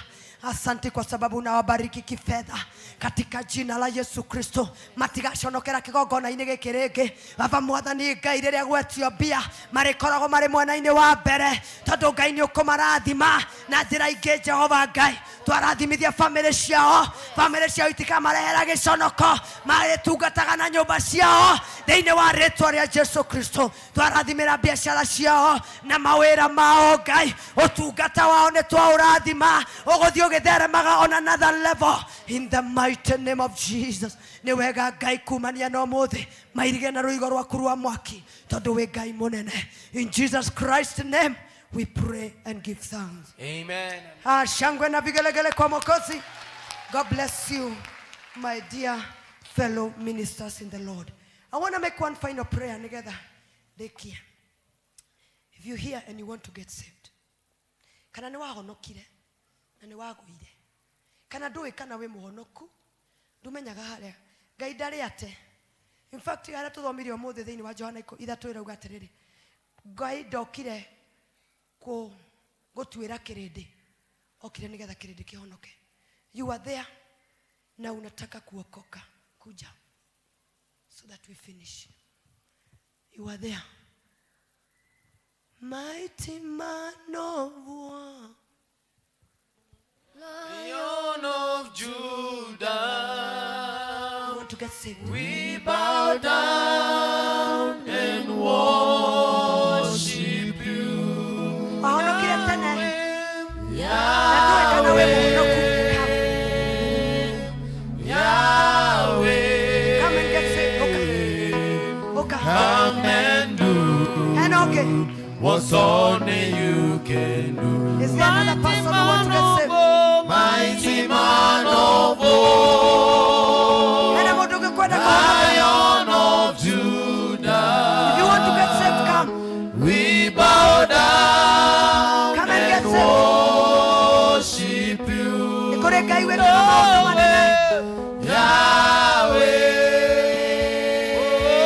Asanti kwa sababu unawabariki kifedha katika jina la Yesu Kristo. Matigaconokera kĩgongona-inĩ gĩkĩ rĩngĩ. Baba Mwathani Ngai, rĩrĩa gwetio mbia marĩkoragwo marĩ mwena-inĩ wa mbere, tondũ Ngai nĩ ũkũmarathima na njĩra ingĩ. Jehova Ngai, twarathimithia bamĩrĩ ciao. Bamĩrĩ ciao itikamarehera gĩconoko, marĩtungataga na nyũmba ciao thĩinĩ wa rĩtwa rĩa Jesu Kristo. Twarathimĩra biacara ciao na mawĩra mao. Ngai, ũtungata wao nĩ twaũrathima, ũgũthiĩ ũgĩtheremaga on another level in the mighty name of Jesus. Nĩ wega Ngai, kumania na ũmũthĩ mairige na rũigo rwaku rwa mwaki, tondũ wĩ Ngai mũnene. In Jesus Christ name we pray and give thanks. Amen. Ah, shangwe na vigelegele kwa Mwokozi. God bless you, my dear fellow ministers in the Lord. I want to make one final prayer together. Ndekia. If you're here and you want to get saved, kana nĩ wahonokire na nĩ wagũire, kana ndũĩ kana wĩ mũhonoku, ndũmenyaga harĩa Ngai ndarĩ ate. In fact, harĩa tũthomire ũmũthĩ thĩinĩ wa Johana 3 ĩrauga atĩrĩrĩ, Ngai ndokire gũtuĩra kĩrĩndĩ, okire nĩgetha kĩrĩndĩ kĩhonoke. You are there na unataka kuokoka, kuja so that we finish. You are there. Mighty man of war. Lion of Judah. You want to get saved. We bow down and worship you. Wahonokire tene na ndũĩ kana wĩ mũhonoku. Yahweh. Come and get saved. Okay. Okay. Come and do And okay. what only you can do. Is there another person who wants to get saved? Mighty man of war. Hena mũndũ ũngĩkwenda kũhonoka? Lion of Judah. If you want to get saved, come. We bow down Come and get and saved. worship you. Nĩ kũrĩ Ngai wĩkaga maũndũ manene. Yahweh.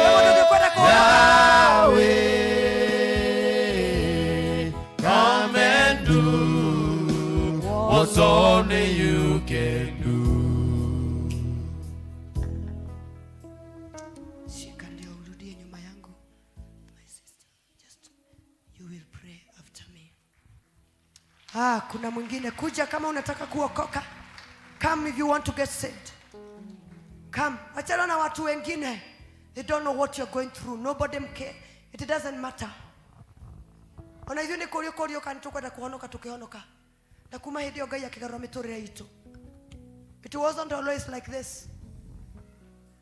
Nĩ mũndũ ũngĩkwenda kũhonoka? Yahweh. Come and do what only you can do. Shika ndio urudie nyuma yangu. My sister, just you will pray after me. Ah, kuna mwingine, kuja kama unataka kuokoka. Come if you want to get saved. Come. Achana na watu wengine. They don't know what you're going through. Nobody care. It doesn't matter. Ona ithuĩ nĩ kũrio kũrio kana tũkwenda kũhonoka, tũkĩhonoka. Na kuma hĩndĩ ĩyo Ngai akĩgarũra mĩtũrĩre itũ. It wasn't always like this.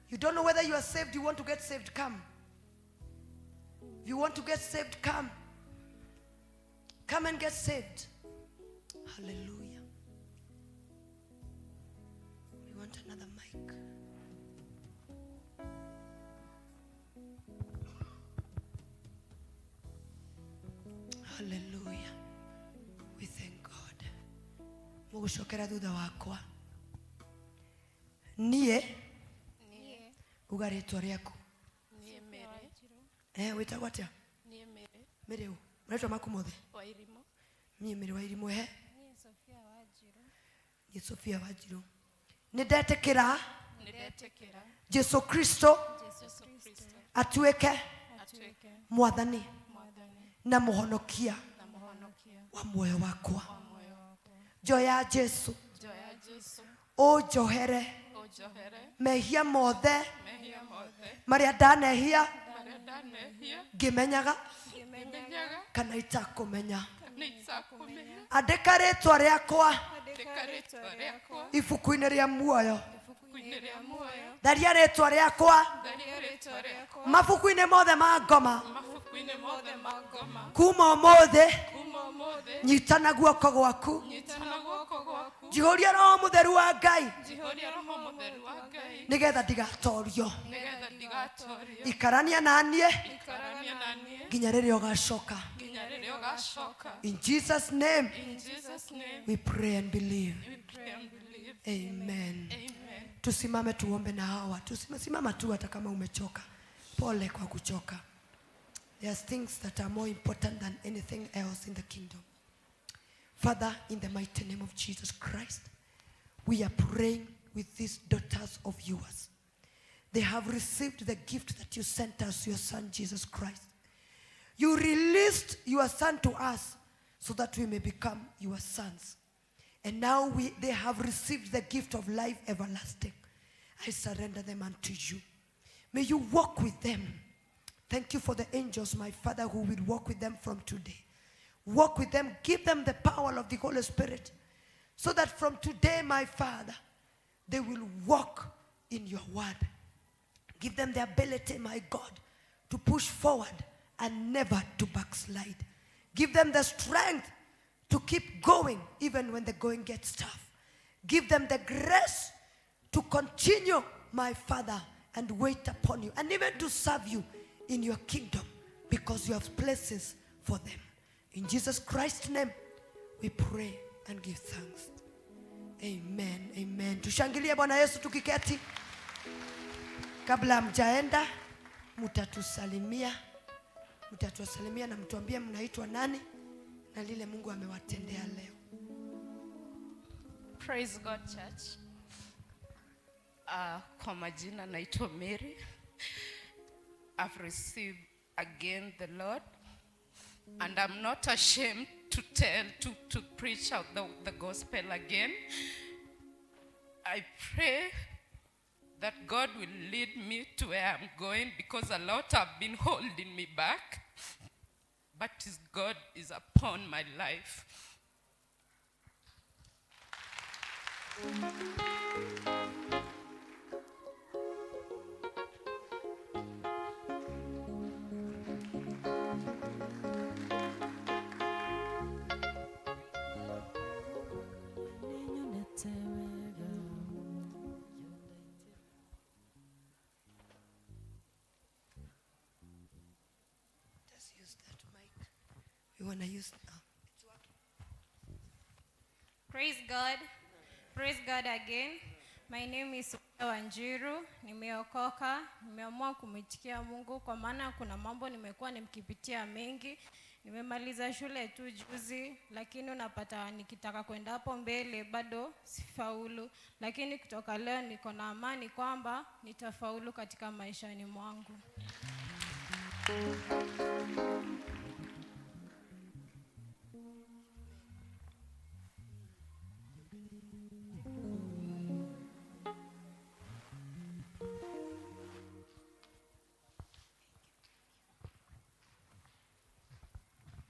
You don't know whether you are saved, you want to get saved, come. If you want to get saved, come. Come and get saved. Hallelujah. We want another mic. Hallelujah. We thank God. Mũgũcokera thutha wakwa. Niĩ uga rĩtwa rĩaku. Niĩ Mary. Eh, wĩtagwo atĩa? Niĩ Mary. Mary ũ? Marĩtwa maku mothe? Wairimũ. Niĩ Mary Wairimũ he. Niĩ Sofia Wanjiru. Niĩ Sofia Wanjiru. Nĩ ndetĩkĩra Nĩ ndetĩkĩra Jesu Kristo Jesu Kristo atuĩke atuĩke mwathani mwathani na mũhonokia na mũhonokia wa muoyo wakwa. wa muoyo wakwa. Njoya Jesu Njoya Jesu ũnjohere ũnjohere mehia mothe mehia mothe marĩa ndanehia marĩa ndanehia ngĩmenyaga ngĩmenyaga kana itakũmenya. kana itakũmenya. Andĩka rĩtwa rĩakwa Andĩka rĩtwa rĩakwa ibuku-inĩ rĩa muoyo. ibuku-inĩ rĩa muoyo. Tharia rĩtwa rĩakwa Tharia rĩtwa rĩakwa mabuku-inĩ mothe ma ngoma mabuku-inĩ mothe ma ngoma kuma ũmũthĩ. kuma ũmũthĩ. Nyitana guoko gwaku, Nyitana guoko gwaku. Njihũria Roho Mũtheru wa Ngai Njihũria Roho Mũtheru wa Ngai nĩgetha ndigatorio. nĩgetha ndigatorio. Ikarania na niĩ Ikarania na niĩ nginya rĩrĩa ũgacoka. nginya rĩrĩa ũgacoka. In Jesus name In Jesus name we pray and believe. we pray and believe. Amen. Amen. Tusimame tuombe na hawa. Tusimama tu hata kama umechoka. Pole kwa kuchoka. There's things that are more important than anything else in the kingdom. Father, in the mighty name of Jesus Christ, we are praying with these daughters of yours. They have received the gift that you sent us, your son, Jesus Christ. You released your son to us so that we may become your sons. And now they have received the gift of life everlasting. I surrender them unto you. May you walk with them. Thank you for the angels, my Father, who will walk with them from today. Walk with them. Give them the power of the Holy Spirit, so that from today, my Father, they will walk in your word. Give them the ability, my God, to push forward and never to backslide. Give them the strength to keep going even when the going gets tough. Give them the grace to continue, my Father, and wait upon you, and even to serve you in your kingdom, because you have places for them. In Jesus Christ's name, we pray and give thanks. Amen, amen. Tushangilie Bwana Yesu tukiketi. Kabla hamjaenda, mtatusalimia. Mtatusalimia na mtuambie mnaitwa nani na lile Mungu amewatendea leo. Praise God, church. Kwa majina naitwa Mary. I've received again the Lord, and I'm not ashamed to tell, to preach out the gospel again. I pray that God will lead me to where I'm going, because a lot have been holding me back, but His God is upon my life. Just use that mic. We want to use now. Praise God. Praise God again. My name is Sophia Wanjiru. Nimeokoka, nimeamua kumitikia Mungu kwa maana kuna mambo nimekuwa nikipitia mengi. Nimemaliza shule tu juzi, lakini unapata nikitaka kwenda hapo mbele bado sifaulu. Lakini kutoka leo niko na amani kwamba nitafaulu katika maishani mwangu.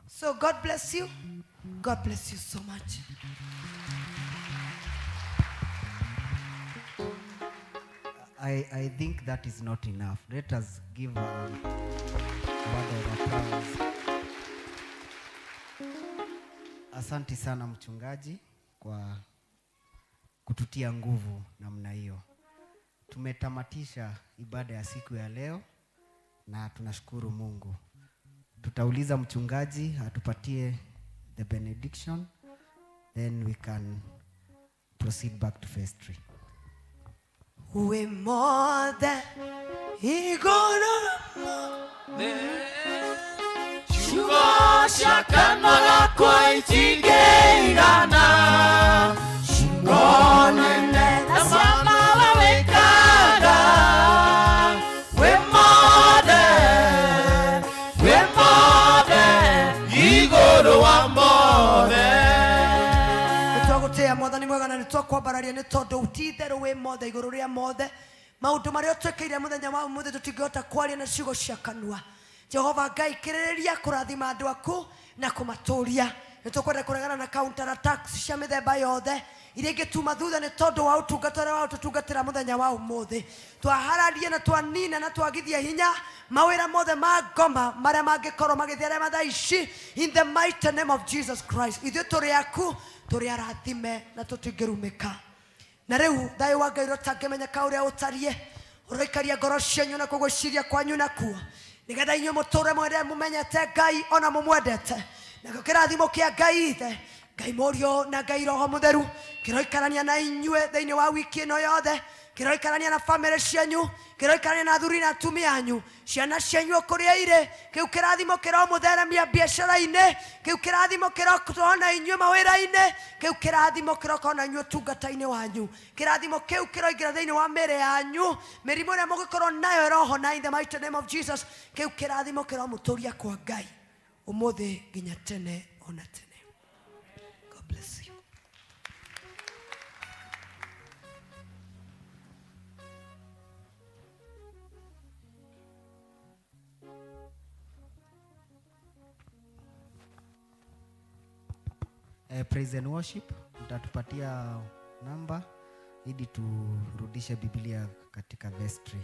So God bless you. God bless you so much. I think that is not enough. Let us give a word of applause. Asante sana mchungaji kwa kututia nguvu namna hiyo. Tumetamatisha ibada ya siku ya leo na tunashukuru Mungu. Tutauliza mchungaji atupatie the benediction, then we can proceed back to vestry. Wĩ mothe igũrũ Ciugo cia kanua gakwa itingĩigana ciugo nene na ciama we wĩkaga wĩ mothe wĩ mothe igũrũ wa mothe. Nĩtwagũtĩĩa mwathani mwega na nĩtwakwambararia nĩ tondũ ti itherũ wĩ mothe igũrũ rĩa mothe. Maũndũ marĩa ũtwĩkĩire mũthenya wa ũmũthĩ tũtingĩhota kwaria na ciugo cia kanua. Jehova Ngai, kĩrĩrĩria kũrathima andũ aku na kũmatũria. Nĩtũkwenda kũregana na counter attacks cia mĩthemba yothe iria ingĩtuma thutha nĩ tondũ wa ũtungata ũrĩa wa ũtũtungatĩra mũthenya wa ũmũthĩ. Twahararia na twanina na twagithia hinya mawĩra mothe ma ngoma marĩa mangĩkorwo magĩtherema thaa ici in the mighty name of Jesus Christ. Ithuĩ tũrĩ aku, tũrĩ arathime na tũtingĩrumĩka. Na rĩu thayũ wa Ngai ũrĩa ũtangĩmenyeka ũrĩa ũtariĩ ũroikaria ngoro cianyu na kũgwĩciria kwanyu nakuo, nĩgetha inyuĩ mũtũre mwende mũmenyete Ngai ona mũmwendete. Nakĩo kĩrathimo kĩa Ngai Ithe, Ngai Mũriũ na Ngai Roho Mũtheru kĩroikarania na inyuĩ thĩinĩ wa wiki ĩno yothe, kĩroikarania na bamĩrĩ cianyu, kĩroikarania na athuri na atumia anyu, ciana cianyu o kũrĩa irĩ. Kĩu kĩrathimo kĩromũtheremia biacara-inĩ, kĩu kĩrathimo kĩrokorwo na inyuĩ mawĩra-inĩ, kĩu kĩrathimo kĩrokorwo na inyuĩ ũtungata-inĩ wanyu. Kĩrathimo kĩu kĩroingĩra thĩinĩ wa mĩĩrĩ yanyu, mĩrimũ ĩrĩa mũngĩkorwo nayo ĩrohona in the mighty name of Jesus. Kĩu kĩrathimo kĩromũtũria kwa Ngai ũmũthĩ nginya tene ona tene. God bless you. Praise and worship mtatupatia namba ili turudishe Biblia katika vestry.